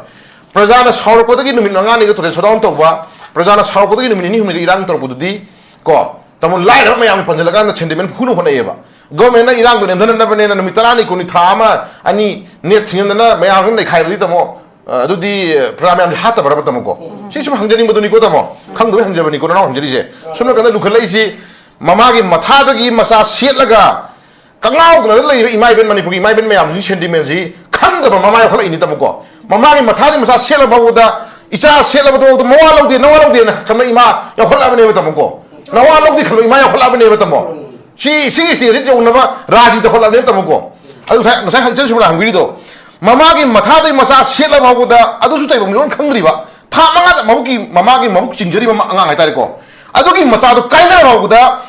ꯄ꯭ꯔꯖꯥꯅ ꯁꯥꯎꯔꯛꯄꯗꯒꯤ ꯅꯨꯃꯤꯠ ꯃꯉꯥꯅꯤꯒ ꯇꯣꯇꯦꯜ ꯁꯠꯗꯥꯎꯟ ꯇꯧꯕ, ꯄ꯭ꯔꯖꯥꯅ ꯁꯥꯎꯔꯛꯄꯗꯒꯤ ꯅꯨꯃꯤꯠ ꯅꯤꯅꯤ ꯍꯨꯝꯅꯤꯒ ꯏꯔꯥꯡ ꯇꯧꯔꯛꯄꯗꯨꯗꯤ ꯀꯣ, ꯇꯥꯃꯣ, ꯂꯥꯏꯔꯕ ꯃꯌꯥꯝꯒꯤ ꯄꯟꯁꯤꯜꯂꯀꯥꯟꯗ ꯁꯦꯟꯇꯤꯃꯦꯟ ꯐꯨꯅ ꯍꯣꯠꯅꯩꯌꯦꯕ꯫ ꯒꯣꯔꯃꯦꯟꯅ ꯏꯔꯥꯡꯗꯣ ꯅꯦꯝꯊꯅꯅꯕꯅꯦꯅ ꯅꯨꯃꯤꯠ ꯇꯔꯥꯅꯤ, ꯀꯨꯟꯅꯤ, ꯊꯥ ꯑꯃ, ꯑꯅꯤ ꯅꯦꯠ ꯊꯤꯡꯖꯤꯟꯗꯅ ꯃꯌꯥꯝꯁꯤꯅ ꯅꯩꯈꯥꯏꯕꯗꯤ ꯇꯥꯃꯣ, ꯑ, ꯑꯗꯨꯗꯤ ꯄ꯭ꯔꯖꯥ ꯃꯌꯥꯝꯁꯦ ꯍꯥꯠꯇꯕ꯭ꯔꯕ ꯇꯥꯃꯣꯀꯣ? ꯁꯤ ꯁꯨꯝ ꯍꯪꯖꯅꯤꯡꯕꯗꯨꯅꯤꯀꯣ ꯇꯥꯃꯣ꯫ ꯈꯪꯗꯕꯩ ꯍꯪꯖꯕꯅꯤꯀꯣ ꯅꯅꯥꯎ ꯍꯪꯖꯔꯤꯁꯦ꯫ ꯁꯣꯝ ꯅꯥꯀꯟꯗ ꯂꯨꯈꯠꯂꯛꯏꯁꯤ ꯃꯃꯥꯒꯤ ꯃꯊꯥꯗꯒꯤ ꯃꯆꯥ ꯁꯦꯠꯂꯒ ꯀꯪꯉꯥꯎꯗꯅ ꯂꯩꯔꯤꯕ ꯏꯃꯥ ꯏꯕꯦꯟ, ꯃꯅꯤꯄꯨꯔꯒꯤ ꯏꯃꯥ ꯏꯕꯦꯟ ꯃꯌꯥꯝꯁꯤꯒꯤ ꯁꯦꯟꯇꯤꯃꯦꯟꯁꯤ ꯈꯪꯗꯕ ꯃꯃꯥ ꯌꯥꯎꯈꯠꯂꯛꯏꯅꯤ ꯇꯥꯃꯣꯀꯣ꯫ ꯃꯃꯥꯒꯤ ꯃꯊꯥꯗꯒꯤ ꯃꯆꯥ ꯁꯦꯠꯂ ꯐꯥꯎꯕꯗ ꯏꯆꯥ ꯁꯦꯠꯂꯕꯗꯣ ꯃꯋꯥ ꯂꯧꯗꯦ, ꯅꯋꯥ ꯂꯧꯗꯦꯅ ꯈꯟꯕ ꯏꯃꯥ ꯌꯥꯎꯈꯠꯂꯛꯑꯕꯅꯦꯕ ꯇꯥꯃꯣꯀꯣ꯫ ꯅꯋꯥ ꯂꯧꯗꯦ ꯈꯟꯕ ꯏꯃꯥ ꯌꯥꯎꯈꯠꯂꯛꯑꯕꯅꯦꯕ ꯇꯥꯃꯣ꯫ ꯁꯤ, ꯁꯤꯒꯤ ꯁ꯭ꯇꯦꯖꯁꯤ ꯌꯧꯅꯕ ꯔꯥꯖꯅꯤꯇꯤ ꯇꯧꯈꯠꯂꯛꯑꯕꯅꯦꯕ ꯇꯥꯃꯣꯀꯣ꯫ ꯑꯗꯨ ꯉꯁꯥꯏ, ꯉꯁꯥꯏ ꯍꯪꯆꯟ ꯁꯨꯃꯅ ꯍꯪꯕꯤꯔꯤꯗꯣ, ꯃꯃꯥꯒꯤ ꯃꯊꯥꯗꯒꯤ ꯃꯆꯥ ꯁꯦꯠꯂ ꯐꯥꯎꯕꯗ ꯑꯗꯨꯁꯨ ꯇꯩꯕ ꯃꯤꯔꯣꯟ ꯈꯪꯗ꯭ꯔꯤꯕ, ꯊꯥ ꯃꯉꯥꯗ ꯃꯕꯨꯛꯀꯤ, ꯃꯃꯥꯒꯤ ꯃꯕꯨꯛ ꯆꯤꯡꯖꯔꯤꯕ ꯑꯃ ꯑꯉꯥꯡ ꯍꯥꯏꯇꯥꯔꯦꯀꯣ, ꯑꯗꯨꯒꯤ ꯃꯆꯥꯗꯣ ꯀꯥꯏꯅꯔ ꯐꯥꯎꯕꯗ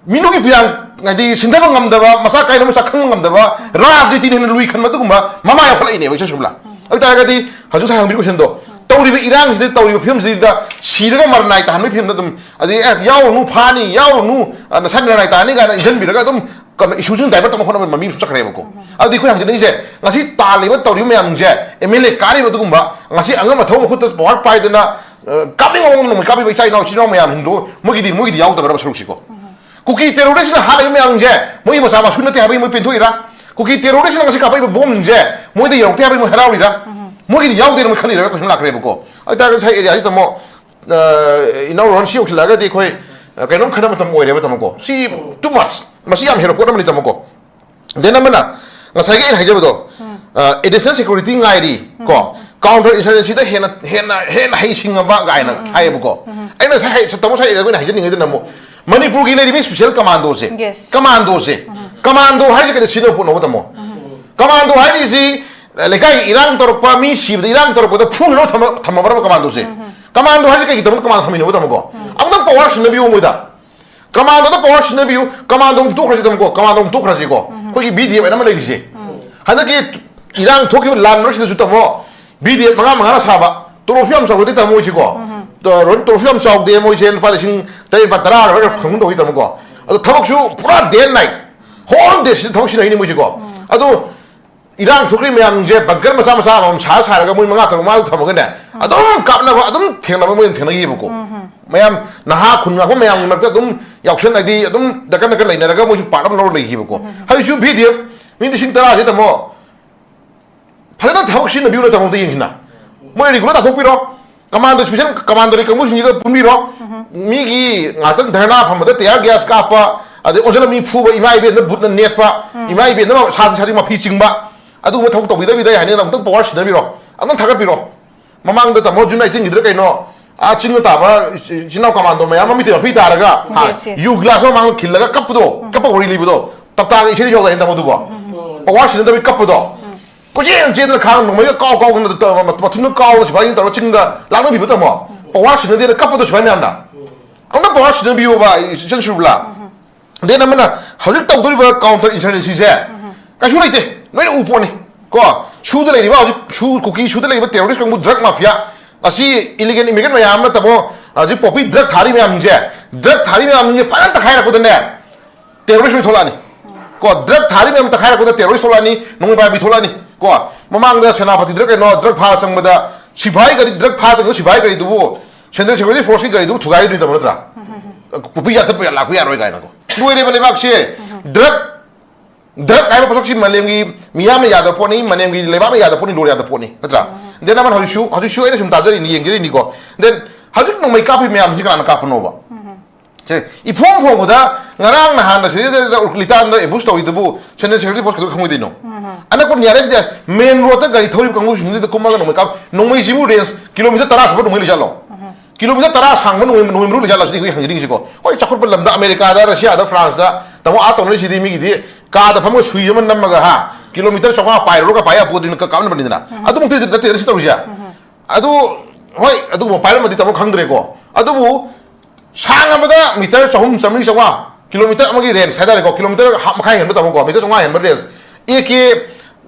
ꯃꯤꯅꯨꯒꯤ ꯐꯤꯔꯥꯡ, ꯍꯥꯏꯗꯤ ꯁꯤꯟꯊꯕ ꯉꯝꯗꯕ, ꯃꯆꯥ ꯀꯥꯏꯅꯕ ꯃꯆꯥ ꯈꯪꯕ ꯉꯝꯗꯕ, ꯔꯥꯖꯅꯤꯇꯤꯅ ꯍꯦꯟꯅ ꯂꯨꯏ ꯈꯟꯕ ꯑꯗꯨꯒꯨꯝꯕ ꯃꯃꯥ ꯌꯥꯎꯈꯠꯂꯛꯏꯅꯦꯕ ꯏꯆꯟ ꯁꯨꯕꯂꯥ꯫ ꯑꯗꯨ ꯇꯥꯔꯒꯗꯤ ꯍꯧꯖꯤꯛ ꯉꯁꯥꯏ ꯍꯪꯕꯤꯔꯤꯕ ꯀꯣꯏꯁꯟꯗꯣ, ꯇꯧꯔꯤꯕ ꯏꯔꯥꯡꯁꯤꯗ, ꯇꯧꯔꯤꯕ ꯐꯤꯕꯝꯁꯤꯗ ꯁꯤꯔꯒ ꯃꯔꯅꯥꯏ ꯇꯥꯍꯟꯕꯒꯤ ꯐꯤꯕꯝꯗ ꯑꯗꯨꯝ, ꯑꯗꯩ ꯑꯦ, ꯌꯥꯎꯔꯨꯅꯨ, ꯐꯥꯅꯤ, ꯌꯥꯎꯔꯨꯅꯨ, ꯑ, ꯅꯁꯥ ꯃꯔꯅꯥꯏ ꯇꯥꯅꯤ ꯀꯥꯏꯅ ꯏꯟꯖꯟꯕꯤꯔꯒ ꯑꯗꯨꯝ ꯀꯩꯅꯣ ꯏꯁꯨꯁꯤꯡ ꯗꯥꯏꯚꯔꯠ ꯇꯧꯅ ꯍꯣꯠꯅꯕ ꯃꯃꯤ ꯑꯃꯁꯨ ꯆꯠꯈ꯭ꯔꯦꯕꯀꯣ꯫ ꯑꯗꯨꯗꯤ ꯑꯩꯈꯣꯏꯅ ꯍꯪꯖꯅꯤꯡꯉꯤꯁꯦ, ꯉꯁꯤ ꯇꯥꯜꯂꯤꯕ, ꯇꯧꯔꯤꯕ ꯃꯌꯥꯝꯁꯤꯡꯁꯦ, ꯑꯦꯝ ꯑꯦꯜ ꯑꯦ ꯀꯥꯔꯤꯕ ꯑꯗꯨꯒꯨꯝꯕ, ꯉꯁꯤ ꯑꯉꯝ ꯑꯊꯧ ꯃꯈꯨꯠꯇ ꯄꯋꯥꯔ ꯄꯥꯏꯗꯅ, ꯑ, ꯀꯥꯞꯅꯤꯡꯕ ꯃꯑꯣꯡꯗ ꯅꯣꯡꯃꯩ ꯀꯥꯞꯄꯤꯕ ꯏꯆꯥ ꯏꯅꯥꯎ, ꯏꯆꯤꯟ ꯏꯅꯥꯎ ꯃꯌꯥꯝꯁꯤꯡꯗꯣ ꯃꯣꯏꯒꯤꯗꯤ, ꯃꯣꯏꯒꯤꯗꯤ ꯌꯥꯎꯗꯕ꯭ꯔꯕ ꯁꯔꯨꯛꯁꯤꯀꯣ? ꯀꯨꯀꯤ ꯇꯦꯔꯣꯔꯤꯁ꯭ꯠꯅ ꯍꯥꯠꯂꯤꯕ ꯃꯌꯥꯝꯁꯤꯡꯁꯦ ꯃꯣꯏꯒꯤ ꯃꯆꯥ ꯃꯁꯨ ꯅꯠꯇꯦ ꯍꯥꯏꯕꯒꯤ ꯃꯣꯏ ꯄꯦꯟꯊꯣꯛꯏꯔꯥ? ꯀꯨꯀꯤ ꯇꯦꯔꯣꯔꯤꯁ꯭ꯠꯅ ꯉꯁꯤ ꯀꯥꯞꯄꯛꯏꯕ ꯕꯣꯝꯁꯤꯡꯁꯦ ꯃꯣꯏꯗ ꯌꯧꯔꯛꯇꯦ ꯍꯥꯏꯕꯒꯤ ꯃꯣꯏ ꯍꯔꯥꯎꯔꯤꯔꯥ? ꯃꯣꯏꯒꯤꯗꯤ ꯌꯥꯎꯗꯦꯅ ꯃꯣꯏ ꯈꯜꯂꯤꯔꯥ? ꯀꯣꯏꯁꯟ ꯂꯥꯛꯈ꯭ꯔꯦꯕꯀꯣ꯫ ꯑꯗꯨ ꯇꯥꯔꯒꯗꯤ ꯉꯁꯥꯏ ꯑꯦꯔꯤꯌꯥꯁꯤ ꯇꯥꯃꯣ, ꯑ, ꯏꯅꯥꯎ ꯔꯣꯍꯟ ꯁꯤ ꯌꯧꯁꯤꯜꯂꯛꯑꯒꯗꯤ ꯑꯩꯈꯣꯏ, ꯑ, ꯀꯩꯅꯣꯝ ꯈꯟꯅꯕ ꯃꯇꯝ ꯑꯣꯏꯔꯦꯕ ꯇꯥꯃꯣꯀꯣ꯫ ꯁꯤ too much, ꯃꯁꯤ ꯌꯥꯝ ꯍꯦꯟꯅ ꯄꯣꯠ ꯑꯃꯅꯤ ꯇꯥꯃꯣꯀꯣ꯫ Then ꯑꯃꯅ ꯉꯁꯥꯏꯒꯤ ꯑꯩꯅ ꯍꯥꯏꯖꯕꯗꯣ, ꯑ, additional security ꯉꯥꯏꯔꯤ ꯀꯣ, counter insurgencyꯗ ꯍꯦꯟꯅ, ꯍꯦꯟꯅ, ꯍꯦꯟꯅ ꯍꯩꯁꯤꯡꯉꯕ ꯀꯥꯏꯅ ꯍꯥꯏꯌꯦꯕꯀꯣ꯫ ꯑꯩꯅ ꯉꯁꯥꯏ ꯍꯥꯏ-, ꯇꯥꯃꯣ ꯉꯁꯥꯏ ꯑꯩꯈꯣꯏꯅ ꯍꯥꯏꯖꯅꯤꯡꯉꯤꯗꯨꯅ ꯑꯃꯨꯛ ꯃꯅꯤꯄꯨꯔꯒꯤ ꯂꯩꯔꯤꯕ special commandoꯁꯦ, Yes. commandoꯁꯦ, commando ꯍꯥꯏꯁꯦ ꯀꯩꯗ ꯁꯤꯖꯤꯟꯅꯕ ꯄꯣꯠꯅꯣꯕ ꯇꯥꯃꯣ? Commando ꯍꯥꯏꯔꯤꯁꯤ ꯂꯩꯀꯥꯏ ꯏꯔꯥꯡ ꯇꯧꯔꯛꯄ, ꯃꯤ ꯁꯤꯕꯗ ꯏꯔꯥꯡ ꯇꯧꯔꯛꯄꯗ ꯐꯨꯅꯅꯕ ꯊꯝꯃ-, ꯊꯝꯃꯕ꯭ꯔꯕ commandoꯁꯦ? Commando ꯍꯥꯏꯁꯦ ꯀꯩꯒꯤꯗꯃꯛꯇ commando ꯊꯝꯃꯤꯅꯣꯕ ꯇꯥꯃꯣꯀꯣ? ꯑꯃꯨꯛꯇꯪ power ꯁꯤꯟꯅꯕꯤꯌꯨ ꯃꯣꯏꯗ꯫ Commandoꯗ power ꯁꯤꯟꯅꯕꯤꯌꯨ, commando ꯑꯃꯨꯛ ꯇꯣꯛꯈ꯭ꯔꯁꯤ ꯇꯥꯃꯣꯀꯣ, commando ꯑꯃꯨꯛ ꯇꯣꯛꯈ꯭ꯔꯁꯤꯀꯣ꯫ ꯑꯩꯈꯣꯏꯒꯤ B D F ꯍꯥꯏꯅ ꯑꯃ ꯂꯩꯔꯤꯁꯦ꯫ ꯍꯟꯗꯛꯀꯤ ꯏꯔꯥꯡ ꯊꯣꯛꯈꯤꯕ ꯂꯥꯟ ꯃꯔꯛꯁꯤꯗꯁꯨ ꯇꯥꯃꯣ, B D F ꯃꯉꯥ ꯃꯉꯥꯅ ꯁꯥꯕ, ꯇꯣꯂꯣꯞꯁꯨ ꯌꯥꯝ ꯆꯥꯎꯗꯦ ꯇꯥꯃꯣ ꯃꯣꯏꯁꯤꯀꯣ꯫ ꯇꯣ-, ꯇꯣꯂꯣꯞꯁꯨ ꯌꯥꯝ ꯆꯥꯎꯗꯦ ꯃꯣꯏꯁꯦ, ꯂꯨꯄꯥ ꯂꯤꯁꯤꯡ ꯇꯔꯦꯠ, ꯂꯨꯄꯥ ꯇꯔꯥ ꯈꯔ ꯐꯪꯒꯨꯝ ꯇꯧꯏ ꯇꯥꯃꯣꯀꯣ꯫ ꯑꯗꯣ ꯊꯕꯛꯁꯨ ꯄꯨꯔꯥ day and night, whole day ꯁꯤꯗ ꯊꯕꯛ ꯁꯤꯟꯅꯩꯅꯤ ꯃꯣꯏꯁꯤꯀꯣ꯫ ꯑꯗꯣ ꯏꯔꯥꯡ ꯊꯣꯛꯈ꯭ꯔꯤ ꯃꯌꯥꯝꯁꯦ bunker ꯃꯆꯥ ꯃꯆꯥ ꯑꯃꯃꯝ ꯁꯥꯔ ꯁꯥꯔꯒ ꯃꯣꯏ ꯃꯉꯥ ꯇꯔꯨꯛ ꯃꯉꯥ ꯊꯝꯃꯒꯅꯦ, ꯑꯗꯨꯝ ꯀꯥꯞꯅꯕ, ꯑꯗꯨꯝ ꯊꯦꯡꯅꯕ ꯃꯣꯏ ꯑꯗꯨꯝ ꯊꯦꯡꯅꯈꯤꯕꯀꯣ꯫ ꯃꯌꯥꯝ ꯅꯍꯥ ꯈꯨꯟ ꯉꯥꯛꯄ ꯃꯌꯥꯝꯒꯤ ꯃꯔꯛꯇ ꯑꯗꯨꯝ ꯌꯥꯎꯁꯟ, ꯍꯥꯏꯗꯤ ꯑꯗꯨꯝ ꯗꯀꯟ ꯗꯀꯟ ꯂꯩꯅꯔꯒ ꯃꯣꯏꯁꯨ part ꯑꯃ ꯂꯧꯔ ꯂꯩꯈꯤꯕꯀꯣ꯫ ꯍꯧꯖꯤꯛꯁꯨ B D F ꯃꯤ ꯂꯤꯁꯤꯡ ꯇꯔꯥꯁꯦ ꯇꯥꯃꯣ, ꯐꯖꯅ ꯊꯕꯛ ꯁꯤꯖꯤꯟꯅꯕꯤꯌꯨꯅ ꯇꯥꯃꯣ ꯑꯝꯇ ꯌꯦꯡꯁꯤꯅ꯫ ꯃꯣꯏ regular ꯇꯥꯊꯣꯛꯄꯤꯔꯣ꯫ Commando, special commandoꯒꯤ ꯀꯥꯡꯕꯨꯁꯤꯡꯁꯤꯒ ꯄꯨꯟꯕꯤꯔꯣ꯫ ꯃꯤꯒꯤ ꯉꯥꯛꯇꯪ ꯙꯔꯅꯥ ꯐꯝꯕꯗ tear gas ꯀꯥꯞꯄ, ꯑꯗꯩ ꯑꯣꯟꯁꯤꯜꯂ ꯃꯤ ꯐꯨꯕ, ꯏꯃꯥ ꯏꯕꯦꯟꯗ ꯕꯨꯠꯅ ꯅꯦꯠꯄ, ꯏꯃꯥ ꯏꯕꯦꯟꯗ ꯁꯥꯗꯤ ꯁꯥꯗꯤ ꯃꯐꯤ ꯆꯤꯡꯕ, ꯑꯗꯨꯒꯨꯝꯕ ꯊꯕꯛ ꯇꯧꯕꯤꯗꯕꯤꯗ ꯑꯩ ꯍꯥꯏꯅꯤꯡꯉꯦ, ꯑꯃꯨꯛꯇꯪ power ꯁꯤꯟꯅꯕꯤꯔꯣ, ꯑꯃꯨꯛꯇꯪ ꯊꯥꯒꯠꯄꯤꯔꯣ꯫ ꯃꯃꯥꯡꯗ ꯇꯥꯃꯣ June nineteenꯒꯤꯗꯨꯗ ꯀꯩꯅꯣ, ꯑꯥ ꯆꯤꯡꯗ ꯇꯥꯕ ꯏꯆꯤꯟ ꯏꯅꯥꯎ commando ꯃꯌꯥꯝ ꯑꯃ ꯃꯤꯇꯩ ꯃꯐꯤ ꯇꯥꯔꯒ, ꯍꯥ, Yes, yes. U glass ꯑꯃ ꯃꯃꯥꯡꯗ ꯈꯤꯜꯂꯒ ꯀꯞꯄꯗꯣ, ꯀꯞꯄ ꯋꯥꯔꯤ ꯂꯤꯕꯗꯣ, ꯇꯞꯇꯥꯒ ꯏꯁꯩꯗ ꯌꯧꯗꯥꯏꯅꯦ ꯇꯥꯃꯣ ꯑꯗꯨꯕꯣ? Power ꯁꯤꯟꯅꯗꯕꯩ ꯀꯞꯄꯗꯣ꯫ ꯀꯣꯏꯆꯦꯟ ꯆꯦꯟꯗꯅ ꯈꯥꯡ ꯅꯣꯡꯃꯩꯒ ꯀꯥꯎ ꯀꯥꯎꯗꯅ ꯇꯧꯔꯒ ꯃꯊꯨꯟꯗ ꯀꯥꯎꯗꯅ ꯁꯤꯐꯥꯏꯁꯤꯡ ꯇꯧꯔꯒ ꯆꯤꯡꯗ ꯂꯥꯛꯅꯕꯤꯕ ꯇꯥꯃꯣ꯫ Power ꯁꯤꯟꯅꯗꯦꯅ ꯀꯞꯄꯗꯣ ꯁꯤꯐꯥꯏ ꯃꯌꯥꯝꯅ꯫ ꯑꯃꯨꯛꯇ power ꯁꯤꯟꯅꯕꯤꯌꯣꯕ, ꯏꯆꯟ ꯁꯨꯔꯕꯂꯥ꯫ Then ꯑꯃꯅ ꯍꯧꯖꯤꯛ ꯇꯧꯗꯣꯔꯤꯕ counter insurgencyꯁꯦ ꯀꯩꯁꯨ ꯂꯩꯇꯦ, ꯅꯣꯏꯅ ꯎ ꯄꯣꯠꯅꯤ ꯀꯣ꯫ ꯁꯨꯗ ꯂꯩꯔꯤꯕ ꯍꯧꯖꯤꯛ ꯁꯨ, ꯀꯨꯀꯤ ꯁꯨꯗ ꯂꯩꯔꯤꯕ terrorist ꯀꯥꯡꯕꯨ, drug mafia, ꯑꯁꯤ ꯏꯂꯤꯒꯦꯜ ꯏꯃꯤꯒ꯭ꯔꯦꯟ ꯃꯌꯥꯝ ꯑꯃ ꯇꯥꯃꯣ, ꯍꯧꯖꯤꯛ ꯄꯣꯄꯤ ꯗ꯭ꯔꯒ ꯊꯥꯔꯤ ꯃꯌꯥꯝꯁꯤꯡꯁꯦ, ꯗ꯭ꯔꯒ ꯊꯥꯔꯤ ꯃꯌꯥꯝꯁꯤꯡꯁꯦ ꯐꯖꯅ ꯇꯛꯈꯥꯏꯔꯛꯄꯗꯅꯦ, ꯇꯦꯔꯣꯔꯤꯁ ꯑꯣꯏ ꯊꯣꯛꯂꯛꯑꯅꯤ꯫ ꯀꯣ, ꯗ꯭ꯔꯒ ꯊꯥꯔꯤ ꯃꯌꯥꯝ ꯇꯛꯈꯥꯏꯔꯛꯄꯗ ꯇꯦꯔꯣꯔꯤꯁ ꯊꯣꯛꯂꯛꯑꯅꯤ, ꯅꯣꯡꯃꯩ ꯄꯥꯏꯕꯤ ꯊꯣꯛꯂꯛꯑꯅꯤ꯫ ꯀꯣ, ꯃꯃꯥꯡꯗ ꯁꯦꯅꯥꯄꯇꯤꯗ ꯀꯩꯅꯣ ꯗ꯭ꯔꯒ ꯐꯥ ꯆꯪꯕꯗ ꯁꯤꯐꯥꯏ ꯒꯥꯔꯤ, ꯗ꯭ꯔꯒ ꯐꯥ ꯆꯪꯕꯗ ꯁꯤꯐꯥꯏ ꯒꯥꯔꯤꯗꯨꯕꯨ ꯁꯦꯟꯇ꯭ꯔꯦꯜ ꯁꯦꯀ꯭ꯌꯨꯔꯤꯇꯤ ꯐꯣꯔꯁꯀꯤ ꯒꯥꯔꯤꯗꯨꯕꯨ ꯊꯨꯒꯥꯏꯗꯣꯏꯅꯤ ꯇꯥꯃꯣ, ꯅꯠꯇ꯭ꯔꯥ? ꯄꯣꯄꯤ ꯌꯥꯊꯠꯄ ꯂꯥꯛꯄ ꯌꯥꯔꯣꯏ ꯀꯥꯏꯅꯀꯣ꯫ ꯂꯣꯏꯔꯦꯕ ꯂꯩꯕꯥꯛꯁꯦ꯫ ꯗ꯭ꯔꯒ ꯗ꯭ꯔꯒ ꯍꯥꯏꯕ ꯄꯣꯠꯁꯛꯁꯤ ꯃꯥꯂꯦꯝꯒꯤ ꯃꯤꯌꯥꯝꯅ ꯌꯥꯗꯕ ꯄꯣꯠꯅꯤ, ꯃꯥꯂꯦꯝꯒꯤ ꯂꯩꯕꯥꯛꯅ ꯌꯥꯗꯕ ꯄꯣꯠꯅꯤ, ꯂꯣ ꯌꯥꯗꯕ ꯄꯣꯠꯅꯤ, ꯅꯠꯇ꯭ꯔꯥ? ꯗꯦꯟ ꯑꯃꯅ ꯍꯧꯖꯤꯛꯁꯨ, ꯍꯧꯖꯤꯛꯁꯨ ꯑꯩꯅ ꯁꯨꯝ ꯇꯥꯖꯔꯤꯅꯤ, ꯌꯦꯡꯖꯔꯤꯅꯤꯀꯣ꯫ ꯗꯦꯟ ꯍꯧꯖꯤꯛ ꯅꯣꯡꯃꯩ ꯀꯥꯞꯄꯤ ꯃꯌꯥꯝꯁꯤ ꯀꯅꯥꯅ ꯀꯥꯞꯄꯅꯣꯕ? ꯁꯦ, ꯏꯐꯣꯡ ꯐꯣꯡꯕꯗ ꯉꯔꯥꯡ ꯅꯍꯥꯟꯗ ꯁꯤꯗꯩꯗ ꯎꯔꯤꯀꯂꯤꯇꯥꯟꯗ ꯑꯦꯝꯕꯨꯁ ꯇꯧꯔꯤꯗꯨꯕꯨ ꯁꯦꯟꯇ꯭ꯔꯦꯜ ꯁꯦꯀ꯭ꯌꯨꯔꯤꯇꯤ ꯐꯣꯔꯁ ꯀꯩꯗꯧ ꯈꯪꯉꯣꯏꯗꯣꯏꯅꯣ? ꯑꯅꯛꯄ ꯅꯤꯌꯥꯔꯦꯁꯇ ꯃꯦꯟ ꯔꯣꯗꯇ ꯒꯥꯔꯤ ꯊꯧꯔꯤꯕ ꯀꯥꯡꯕꯨꯁꯤꯡꯗꯨꯗ ꯀꯨꯝꯃꯒ ꯅꯣꯡꯃꯩ ꯀꯥꯞ-, ꯅꯣꯡꯃꯩꯁꯤꯕꯨ ꯔꯦꯟꯖ ꯀꯤꯂꯣꯃꯤꯇꯔ ꯇꯔꯥ ꯁꯨꯕ ꯅꯣꯡꯃꯩ ꯂꯩꯖꯥꯠꯂꯣ? ꯀꯤꯂꯣꯃꯤꯇꯔ ꯇꯔꯥ ꯁꯥꯡꯕ ꯅꯣꯡꯃꯩ, ꯅꯣꯡꯃꯩ ꯃꯔꯨ ꯂꯩꯖꯥꯠꯂꯣ ꯁꯤꯅꯤ ꯑꯩꯈꯣꯏ ꯍꯪꯖꯅꯤꯡꯉꯤꯁꯤꯀꯣ꯫ ꯍꯣꯏ, ꯆꯥꯎꯈꯠꯄ ꯂꯝꯗ, ꯑꯃꯦꯔꯤꯀꯥꯗ, ꯔꯁꯤꯌꯥꯗ, ꯐ꯭ꯔꯥꯟꯁꯇ, ꯇꯥꯃꯣ, ꯑꯥ ꯇꯧꯅꯔꯤꯁꯤꯗꯤ ꯃꯤꯒꯤꯗꯤ ꯀꯥꯗ ꯐꯝꯃꯒ ꯁꯨꯏ ꯑꯃ ꯅꯝꯃꯒ, ꯍꯥ, ꯀꯤꯂꯣꯃꯤꯇꯔ ꯆꯥꯝꯃꯉꯥ ꯄꯥꯏꯔꯨꯔꯒ ꯄꯥꯏ ꯌꯥꯄꯣꯠꯇꯨꯅ ꯀ-, ꯀꯥꯞꯅꯕꯅꯤꯗꯅ꯫ ꯑꯗꯨꯃꯛꯇꯤ ꯅꯠꯇꯦꯗꯅ ꯁꯤ ꯇꯧꯔꯤꯁꯦ꯫ ꯑꯗꯨ, ꯍꯣꯏ, ꯑꯗꯨꯒꯨꯝꯕ ꯄꯥꯏꯔꯝꯃꯗꯤ ꯇꯥꯃꯣ ꯈꯪꯗ꯭ꯔꯦꯀꯣ꯫ ꯑꯗꯨꯕꯨ ꯁꯥꯡꯉꯕꯗ ꯃꯤꯇꯔ ꯆꯍꯨꯝ, ꯆꯥꯃꯔꯤ, ꯆꯥꯝꯃꯉꯥ, ꯀꯤꯂꯣꯃꯤꯇꯔ ꯑꯃꯒꯤ ꯔꯦꯟꯖ ꯍꯥꯏꯇꯥꯔꯦꯀꯣ, ꯀꯤꯂꯣꯃꯤꯇꯔ ꯍꯥꯞ ꯃꯈꯥꯏ ꯍꯦꯟꯕ ꯇꯥꯃꯣꯀꯣ, ꯃꯤꯇꯔ ꯆꯥꯝꯃꯉꯥ ꯍꯦꯟꯕ ꯔꯦꯟꯖ꯫ ꯑꯦ ꯀꯦ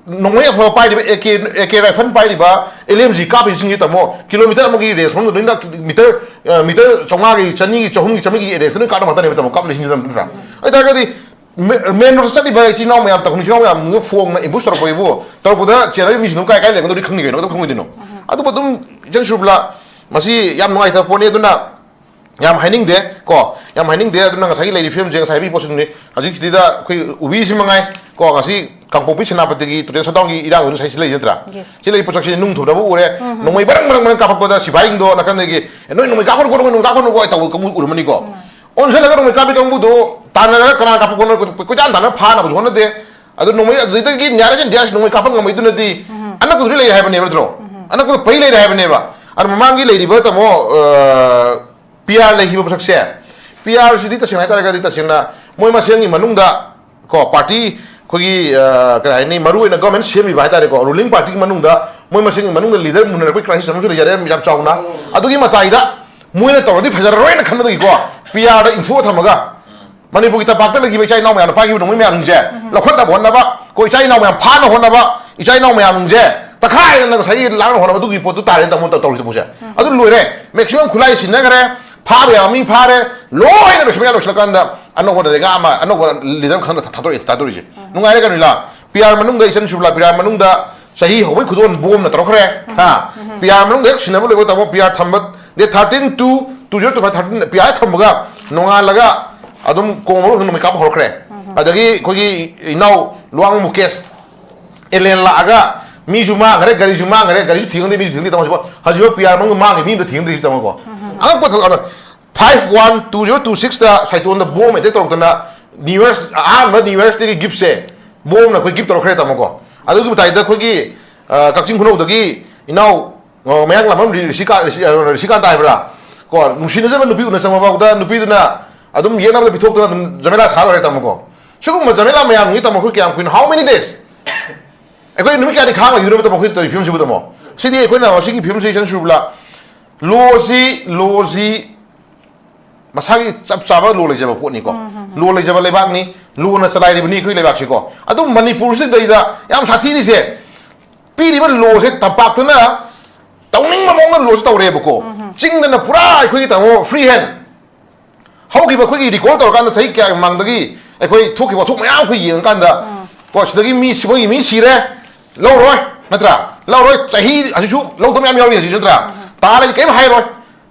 ꯅꯣꯡꯃꯩ ꯑꯐꯕ ꯄꯥꯏꯔꯤꯕ, A K, A K rifle ꯄꯥꯏꯔꯤꯕ, ꯑꯦꯜ ꯑꯦꯝ ꯖꯤ ꯀꯥꯞꯄꯤꯕꯁꯤꯡꯁꯤ ꯇꯥꯃꯣ, ꯀꯤꯂꯣꯃꯤꯇꯔ ꯑꯃꯒꯤ ꯔꯦꯟꯖ ꯃꯅꯨꯡꯗ ꯂꯣꯏꯅ ꯃꯤꯇꯔ, ꯑ, ꯃꯤꯇꯔ ꯆꯥꯝꯃꯉꯥꯒꯤ, ꯆꯅꯤꯒꯤ, ꯆꯍꯨꯝꯒꯤ, ꯆꯥꯃꯔꯤꯒꯤ ꯔꯦꯟꯖꯇ ꯂꯣꯏ ꯀꯥꯞꯄ ꯉꯥꯛꯇꯅꯦꯕ ꯇꯥꯃꯣ, ꯀꯥꯞꯅꯩꯁꯤꯡꯁꯤ ꯅꯠꯇ꯭ꯔꯥ? ꯑꯗꯨ ꯑꯣꯏꯇꯥꯔꯒꯗꯤ ꯃꯦ-, ꯃꯦꯟ ꯔꯣꯗꯇ ꯆꯠꯂꯤꯕ ꯏꯆꯤꯜ ꯏꯅꯥꯎ ꯃꯌꯥꯝ, ꯇꯥꯃꯣ, ꯏꯆꯤꯜ ꯏꯅꯥꯎ ꯃꯌꯥꯝꯗꯨꯅ ꯐꯣꯡꯅ ꯑꯦꯝꯕꯨꯁ ꯇꯧꯔꯛꯄꯒꯤꯕꯨ, ꯇꯧꯔꯛꯄꯗ ꯆꯦꯟꯅꯔꯤꯕ ꯃꯤꯁꯤꯡꯗꯨ ꯀꯥꯏ ꯀꯥꯏ ꯂꯩꯔꯝꯒꯗꯧꯗꯤ ꯈꯪꯗꯦ ꯀꯩꯅꯣ, ꯑꯗꯨꯝ ꯈꯪꯉꯣꯏꯗꯣꯏꯅꯣ? ꯑꯗꯨꯕꯨ ꯑꯗꯨꯝ ꯏꯆꯟ ꯁꯨꯔꯕꯂꯥ, ꯃꯁꯤ ꯌꯥꯝ ꯅꯨꯡꯉꯥꯏꯇꯕ ꯄꯣꯠꯅꯤ꯫ ꯑꯗꯨꯅ ꯌꯥꯝ ꯍꯥꯏꯅꯤꯡꯗꯦ ꯀꯣ, ꯌꯥꯝ ꯍꯥꯏꯅꯤꯡꯗꯦ꯫ ꯑꯗꯨꯅ ꯉꯁꯥꯏꯒꯤ ꯂꯩꯔꯤꯕ ꯐꯤꯕꯝꯁꯦ ꯉꯁꯥꯏ ꯍꯥꯏꯕꯤ ꯄꯣꯠꯁꯤꯡꯗꯨꯅꯤ꯫ ꯍꯧꯖꯤꯛꯁꯤꯗ ꯑꯩꯈꯣꯏ ꯎꯕꯤꯁꯤ ꯃꯉꯥꯏ ꯀꯣ, ꯉꯁꯤ ꯀꯥꯡꯄꯣꯛꯄꯤ ꯁꯦꯅꯥꯄꯇꯤꯒꯤ ꯇꯨꯔꯦꯜ ꯁꯠꯗꯥꯎꯟꯒꯤ ꯏꯔꯥꯡꯗꯨꯅ ꯉꯁꯥꯏ ꯁꯤ ꯂꯩꯔꯤ ꯅꯠꯇ꯭ꯔꯥ? Yes. ꯁꯤ ꯂꯩꯔꯤ ꯄꯣꯠꯁꯛꯁꯤ ꯅꯨꯡ ꯊꯨꯝꯅꯕ ꯎꯔꯦ꯫ ꯎꯝ꯫ ꯅꯣꯡꯃꯩ ꯕꯔꯪ ꯕꯔꯪ ꯕꯔꯪ ꯀꯥꯞꯄꯛꯄꯗ ꯁꯤꯐꯥꯏꯁꯤꯡꯗꯣ ꯅꯥꯀꯟꯗꯒꯤ, "ꯑꯦ, ꯅꯣꯏ ꯅꯣꯡꯃꯩ ꯀꯥꯞꯀꯅꯨꯀꯣ, ꯅꯣꯡꯃꯩ ꯀꯥꯞꯀꯅꯨꯀꯣ" ꯇꯧꯕ ꯀꯥꯡꯕꯨ ꯎꯔꯝꯃꯅꯤꯀꯣ꯫ ꯎꯝ꯫ ꯑꯣꯟꯁꯤꯜꯂꯒ ꯅꯣꯡꯃꯩ ꯀꯥꯞꯄꯤ ꯀꯥꯡꯕꯨꯗꯣ ꯇꯥꯟꯅꯔꯒ ꯀꯅꯥ ꯀꯥꯞꯄꯛꯄꯅꯣ ꯀꯣꯏ-, ꯀꯣꯏꯇꯥꯟ ꯇꯥꯟꯅ ꯐꯥꯅꯕꯁꯨ ꯍꯣꯠꯅꯗꯦ꯫ ꯑꯗꯨ ꯅꯣꯡꯃꯩ ꯑꯗꯨꯗꯒꯤ ꯅꯤꯌꯥꯔꯦꯁ ꯑꯦꯟ ꯗꯤꯌꯥꯔꯦꯁ ꯅꯣꯡꯃꯩ ꯀꯥꯞꯄ ꯉꯝꯃꯛꯏꯗꯨꯅꯗꯤ ꯎꯝ꯫ ꯑꯅꯛꯄꯗꯨꯗ ꯂꯩꯔꯦ ꯍꯥꯏꯕꯅꯦꯕ ꯅꯠꯇ꯭ꯔꯣ? ꯎꯝ꯫ ꯑꯅꯛꯄꯗ ꯄꯩ ꯂꯩꯔꯦ ꯍꯥꯏꯕꯅꯦꯕ꯫ ꯑꯗꯨ ꯃꯃꯥꯡꯒꯤ ꯂꯩꯔꯤꯕ ꯇꯥꯃꯣ, ꯑ, ꯄꯤ ꯑꯥꯔ ꯂꯩꯈꯤꯕ ꯄꯣꯠꯁꯛꯁꯦ, ꯄꯤ ꯑꯥꯔꯁꯤꯗꯤ ꯇꯁꯦꯡꯅ ꯍꯥꯏꯇꯥꯔꯒꯗꯤ ꯇꯁꯦꯡꯅ ꯃꯣꯏ ꯃꯁꯦꯟꯒꯤ ꯃꯅꯨꯡꯗ ꯀꯣ, ꯄꯥꯔꯇꯤ ꯑꯩꯈꯣꯏꯒꯤ, ꯑ, ꯀꯔꯤ ꯍꯥꯏꯅꯤ, ꯃꯔꯨ ꯑꯣꯏꯅ ꯒꯚꯔꯟꯃꯦꯟ ꯁꯦꯝꯃꯤꯕ ꯍꯥꯏꯇꯥꯔꯦꯀꯣ, ꯔꯨꯂꯤꯡ ꯄꯥꯔꯇꯤꯒꯤ ꯃꯅꯨꯡꯗ ꯃꯣꯏ ꯃꯁꯦꯟꯒꯤ ꯃꯅꯨꯡꯗ ꯂꯤꯗꯔ ꯃꯨꯟꯅꯔꯛꯄꯒꯤ ꯀ꯭ꯔꯥꯏꯁꯤꯁ ꯑꯃꯁꯨ ꯂꯩꯖꯔꯦ ꯌꯥꯝ ꯆꯥꯎꯅ꯫ ꯑꯗꯨꯒꯤ ꯃꯇꯥꯏꯗ ꯃꯣꯏꯅ ꯇꯧꯔꯗꯤ ꯐꯖꯔꯔꯣꯏꯅ ꯈꯟꯕꯗꯒꯤꯀꯣ, ꯄꯤ ꯑꯥꯔꯗ ꯏꯟꯊꯣꯛꯑ ꯊꯝꯃꯒ ꯃꯅꯤꯄꯨꯔꯒꯤ ꯇꯝꯄꯥꯛꯇ ꯂꯩꯈꯤꯕ ꯏꯆꯥ ꯏꯅꯥꯎ ꯃꯌꯥꯝꯅ ꯄꯥꯏꯈꯤꯕ ꯅꯣꯡꯃꯩ ꯃꯌꯥꯝꯁꯤꯡꯁꯦ ꯎꯝ꯫ ꯂꯧꯈꯠꯅꯕ ꯍꯣꯠꯅꯕ, ꯀꯣ, ꯏꯆꯥ ꯏꯅꯥꯎ ꯃꯌꯥꯝ ꯐꯥꯅ ꯍꯣꯠꯅꯕ, ꯏꯆꯥ ꯏꯅꯥꯎ ꯃꯌꯥꯝꯁꯦ ꯇꯛꯈꯥꯏꯗꯅ ꯉꯁꯥꯏꯒꯤ ꯂꯥꯛꯅ ꯍꯣꯠꯅꯕ ꯑꯗꯨꯒꯤ ꯄꯣꯠꯇꯨ ꯇꯥꯔꯦ ꯇꯥꯃꯣ ꯇꯧꯔꯤꯁꯦ ꯄꯣꯠꯁꯦ꯫ ꯑꯗꯨ ꯂꯣꯏꯔꯦ꯫ ꯃꯦꯛꯁꯤꯃꯝ ꯈꯨꯠꯂꯥꯏ ꯁꯤꯟꯅꯈ꯭ꯔꯦ꯫ ꯐꯥꯕ ꯌꯥꯕ ꯃꯤ ꯐꯥꯔꯦ꯫ ꯂꯣꯏꯅ ꯂꯣꯏꯁꯤꯟꯕ ꯌꯥ ꯂꯣꯏꯁꯤꯜꯂꯀꯥꯟꯗ ꯑꯅꯧꯕ ꯂꯩꯉꯥꯛ ꯑꯃ, ꯑꯅꯧꯕ ꯂꯤꯗꯔ ꯑꯃ ꯈꯪꯅ ꯊꯥꯗꯣꯔꯛꯏ, ꯊꯥꯗꯣꯔꯛꯏꯁꯦ꯫ ꯅꯨꯡꯉꯥꯏꯔꯦ ꯀꯩꯅꯣ ꯏꯂꯥ? ꯄꯤ ꯑꯥꯔ ꯃꯅꯨꯡꯗ, ꯏꯆꯟ ꯁꯨꯕꯂꯥ, ꯄꯤ ꯑꯥꯔ ꯃꯅꯨꯡꯗ ꯆꯍꯤ ꯍꯧꯕꯩ ꯈꯨꯗꯣꯜ ꯕꯣꯝꯅ ꯇꯧꯔꯛꯈ꯭ꯔꯦ꯫ ꯍꯥ? ꯄꯤ ꯑꯥꯔ ꯃꯅꯨꯡꯗ ꯍꯦꯛ ꯁꯤꯟꯅꯕ ꯂꯣꯏꯕ ꯇꯥꯃꯣ, ꯄꯤ ꯑꯥꯔ ꯊꯝꯕ date thirteen two, two zero two five thirteen P R ꯊꯝꯕꯒ ꯅꯣꯡꯉꯥꯜꯂꯒ ꯑꯗꯨꯝ ꯀꯣꯡ ꯃꯔꯨ ꯅꯨꯃꯤꯠ ꯀꯥꯞꯄ ꯍꯧꯔꯛꯈ꯭ꯔꯦ꯫ ꯑꯗꯒꯤ ꯑꯩꯈꯣꯏꯒꯤ ꯏꯅꯥꯎ ꯂꯨꯋꯥꯡ ꯃꯨꯀꯦꯁ ꯑꯦꯂꯦꯟ ꯂꯥꯛꯑꯒ ꯃꯤꯁꯨ ꯃꯥꯡꯈ꯭ꯔꯦ, ꯒꯥꯔꯤꯁꯨ ꯃꯥꯡꯈ꯭ꯔꯦ, ꯒꯥꯔꯤꯁꯨ ꯊꯤꯡꯗꯦ, ꯃꯤꯁꯨ ꯊꯤꯡꯗꯦ꯫ ꯇꯧꯕ ꯍꯧꯖꯤꯛꯐꯥꯎ ꯄꯤ ꯑꯥꯔ ꯃꯅꯨꯡꯗ ꯃꯥꯡꯈꯤ ꯃꯤ ꯑꯝꯇ ꯊꯤꯡꯗ꯭ꯔꯤꯁꯤ ꯇꯥꯃꯣꯀꯣ꯫ ꯑꯉꯛꯄ ꯊꯕꯛ ꯑꯃ꯫ Five one two zero two six ꯇ ꯁꯥꯏꯇꯣꯟꯗ ꯕꯣꯝ ꯑꯦꯇꯦꯛ ꯇꯧꯔꯛꯇꯅ, ꯅ꯭ꯌꯨ ꯌꯔ, ꯑꯍꯥꯟꯕ ꯅ꯭ꯌꯨ ꯌꯔꯁꯇꯒꯤ ꯒꯤꯐꯁꯦ ꯕꯣꯝꯅ ꯑꯩꯈꯣꯏ ꯒꯤꯐ ꯇꯧꯔꯛꯈ꯭ꯔꯦ ꯇꯥꯃꯣꯀꯣ꯫ ꯑꯗꯨꯒꯤ ꯃꯇꯥꯏꯗ ꯑꯩꯈꯣꯏꯒꯤ, ꯑ, ꯀꯛꯆꯤꯡ ꯈꯨꯅꯧꯗꯒꯤ ꯏꯅꯥꯎ, ꯑ, ꯃꯌꯥꯡ ꯂꯥꯝꯕꯝ ꯔꯤ-, ꯔꯤꯁꯤꯀꯥ-, ꯔꯤꯁꯤ-, ꯑ, ꯔꯤꯁꯤꯀꯥꯟꯇ ꯍꯥꯏꯕ꯭ꯔꯥ? ꯀꯣ, ꯅꯨꯡꯁꯤꯅꯖꯕ ꯅꯨꯄꯤ ꯎꯅ ꯆꯪꯕ ꯐꯥꯎꯗ ꯅꯨꯄꯤꯗꯨꯅ ꯑꯗꯨꯝ ꯌꯦꯛꯅꯕꯗ ꯄꯤꯊꯣꯛꯇꯅ ꯑꯗꯨꯝ ꯖꯃꯦꯂꯥ ꯁꯥ ꯂꯣꯏꯔꯦ ꯇꯥꯃꯣꯀꯣ꯫ ꯁꯤꯒꯨꯝꯕ ꯖꯃꯦꯂꯥ ꯃꯌꯥꯝꯁꯤ ꯇꯥꯃꯣ ꯑꯩꯈꯣꯏ ꯀꯌꯥꯝ ꯀꯨꯏꯅ, how many days? ꯑꯩꯈꯣꯏ ꯅꯨꯃꯤꯠ ꯀꯌꯥꯅꯤ ꯈꯥꯡ ꯂꯩꯗꯣꯏꯅꯣ ꯇꯥꯃꯣ ꯑꯩꯈꯣꯏ ꯇꯧꯔꯤ ꯐꯤꯕꯝꯁꯤꯕꯨ ꯇꯥꯃꯣ? ꯁꯤꯗꯤ ꯑꯩꯈꯣꯏꯅ ꯃꯁꯤꯒꯤ ꯐꯤꯕꯝꯁꯤ ꯏꯆꯟ ꯁꯨꯔꯕꯂꯥ, ꯂꯣꯁꯤ, ꯂꯣꯁꯤ ꯃꯁꯥꯒꯤ ꯆꯞ ꯆꯥꯕ ꯂꯣ ꯂꯩꯖꯕ ꯄꯣꯠꯅꯤꯀꯣ꯫ ꯂꯣ ꯂꯩꯖꯕ ꯂꯩꯕꯥꯛꯅꯤ, ꯂꯣꯅ ꯆꯂꯥꯏꯔꯤꯕꯅꯤ ꯑꯩꯈꯣꯏ ꯂꯩꯕꯥꯛꯁꯤꯀꯣ꯫ ꯑꯗꯨꯝ ꯃꯅꯤꯄꯨꯔꯁꯤꯗꯩꯗ ꯌꯥꯝ ꯁꯥꯊꯤꯔꯤꯁꯦ, ꯄꯤꯔꯤꯕ ꯂꯣꯁꯦ ꯇꯝꯄꯥꯛꯇꯅ ꯇꯧꯅꯤꯡꯕ ꯃꯑꯣꯡꯗ ꯂꯣꯁꯦ ꯇꯧꯔꯦꯕꯀꯣ꯫ ꯆꯤꯡꯗꯅ ꯄꯨꯔꯥ ꯑꯩꯈꯣꯏꯒꯤ ꯇꯥꯃꯣ free hand꯫ ꯍꯧꯈꯤꯕ ꯑꯩꯈꯣꯏꯒꯤ recall ꯇꯧꯔꯀꯥꯟꯗ ꯆꯍꯤ ꯀꯌꯥꯒꯤ ꯃꯃꯥꯡꯗꯒꯤ ꯑꯩꯈꯣꯏ ꯊꯣꯛꯈꯤꯕ ꯋꯥꯊꯣꯛ ꯃꯌꯥꯝ ꯑꯩꯈꯣꯏ ꯌꯦꯡꯉꯀꯥꯟꯗ, ꯀꯣ, ꯁꯤꯗꯒꯤ ꯃꯤ, ꯁꯤꯕꯒꯤ ꯃꯤ ꯁꯤꯔꯦ, ꯂꯧꯔꯣꯏ, ꯅꯠꯇ꯭ꯔꯥ? ꯂꯧꯔꯣꯏ, ꯆꯍꯤ ꯍꯧꯖꯤꯛꯁꯨ ꯂꯧꯗꯕ ꯃꯌꯥꯝ ꯌꯥꯎꯔꯤ ꯍꯧꯖꯤꯛꯁꯨ, ꯅꯠꯇ꯭ꯔꯥ? ꯇꯥ ꯂꯩꯔꯗꯤ ꯀꯔꯤꯝ ꯍꯥꯏꯔꯣꯏ꯫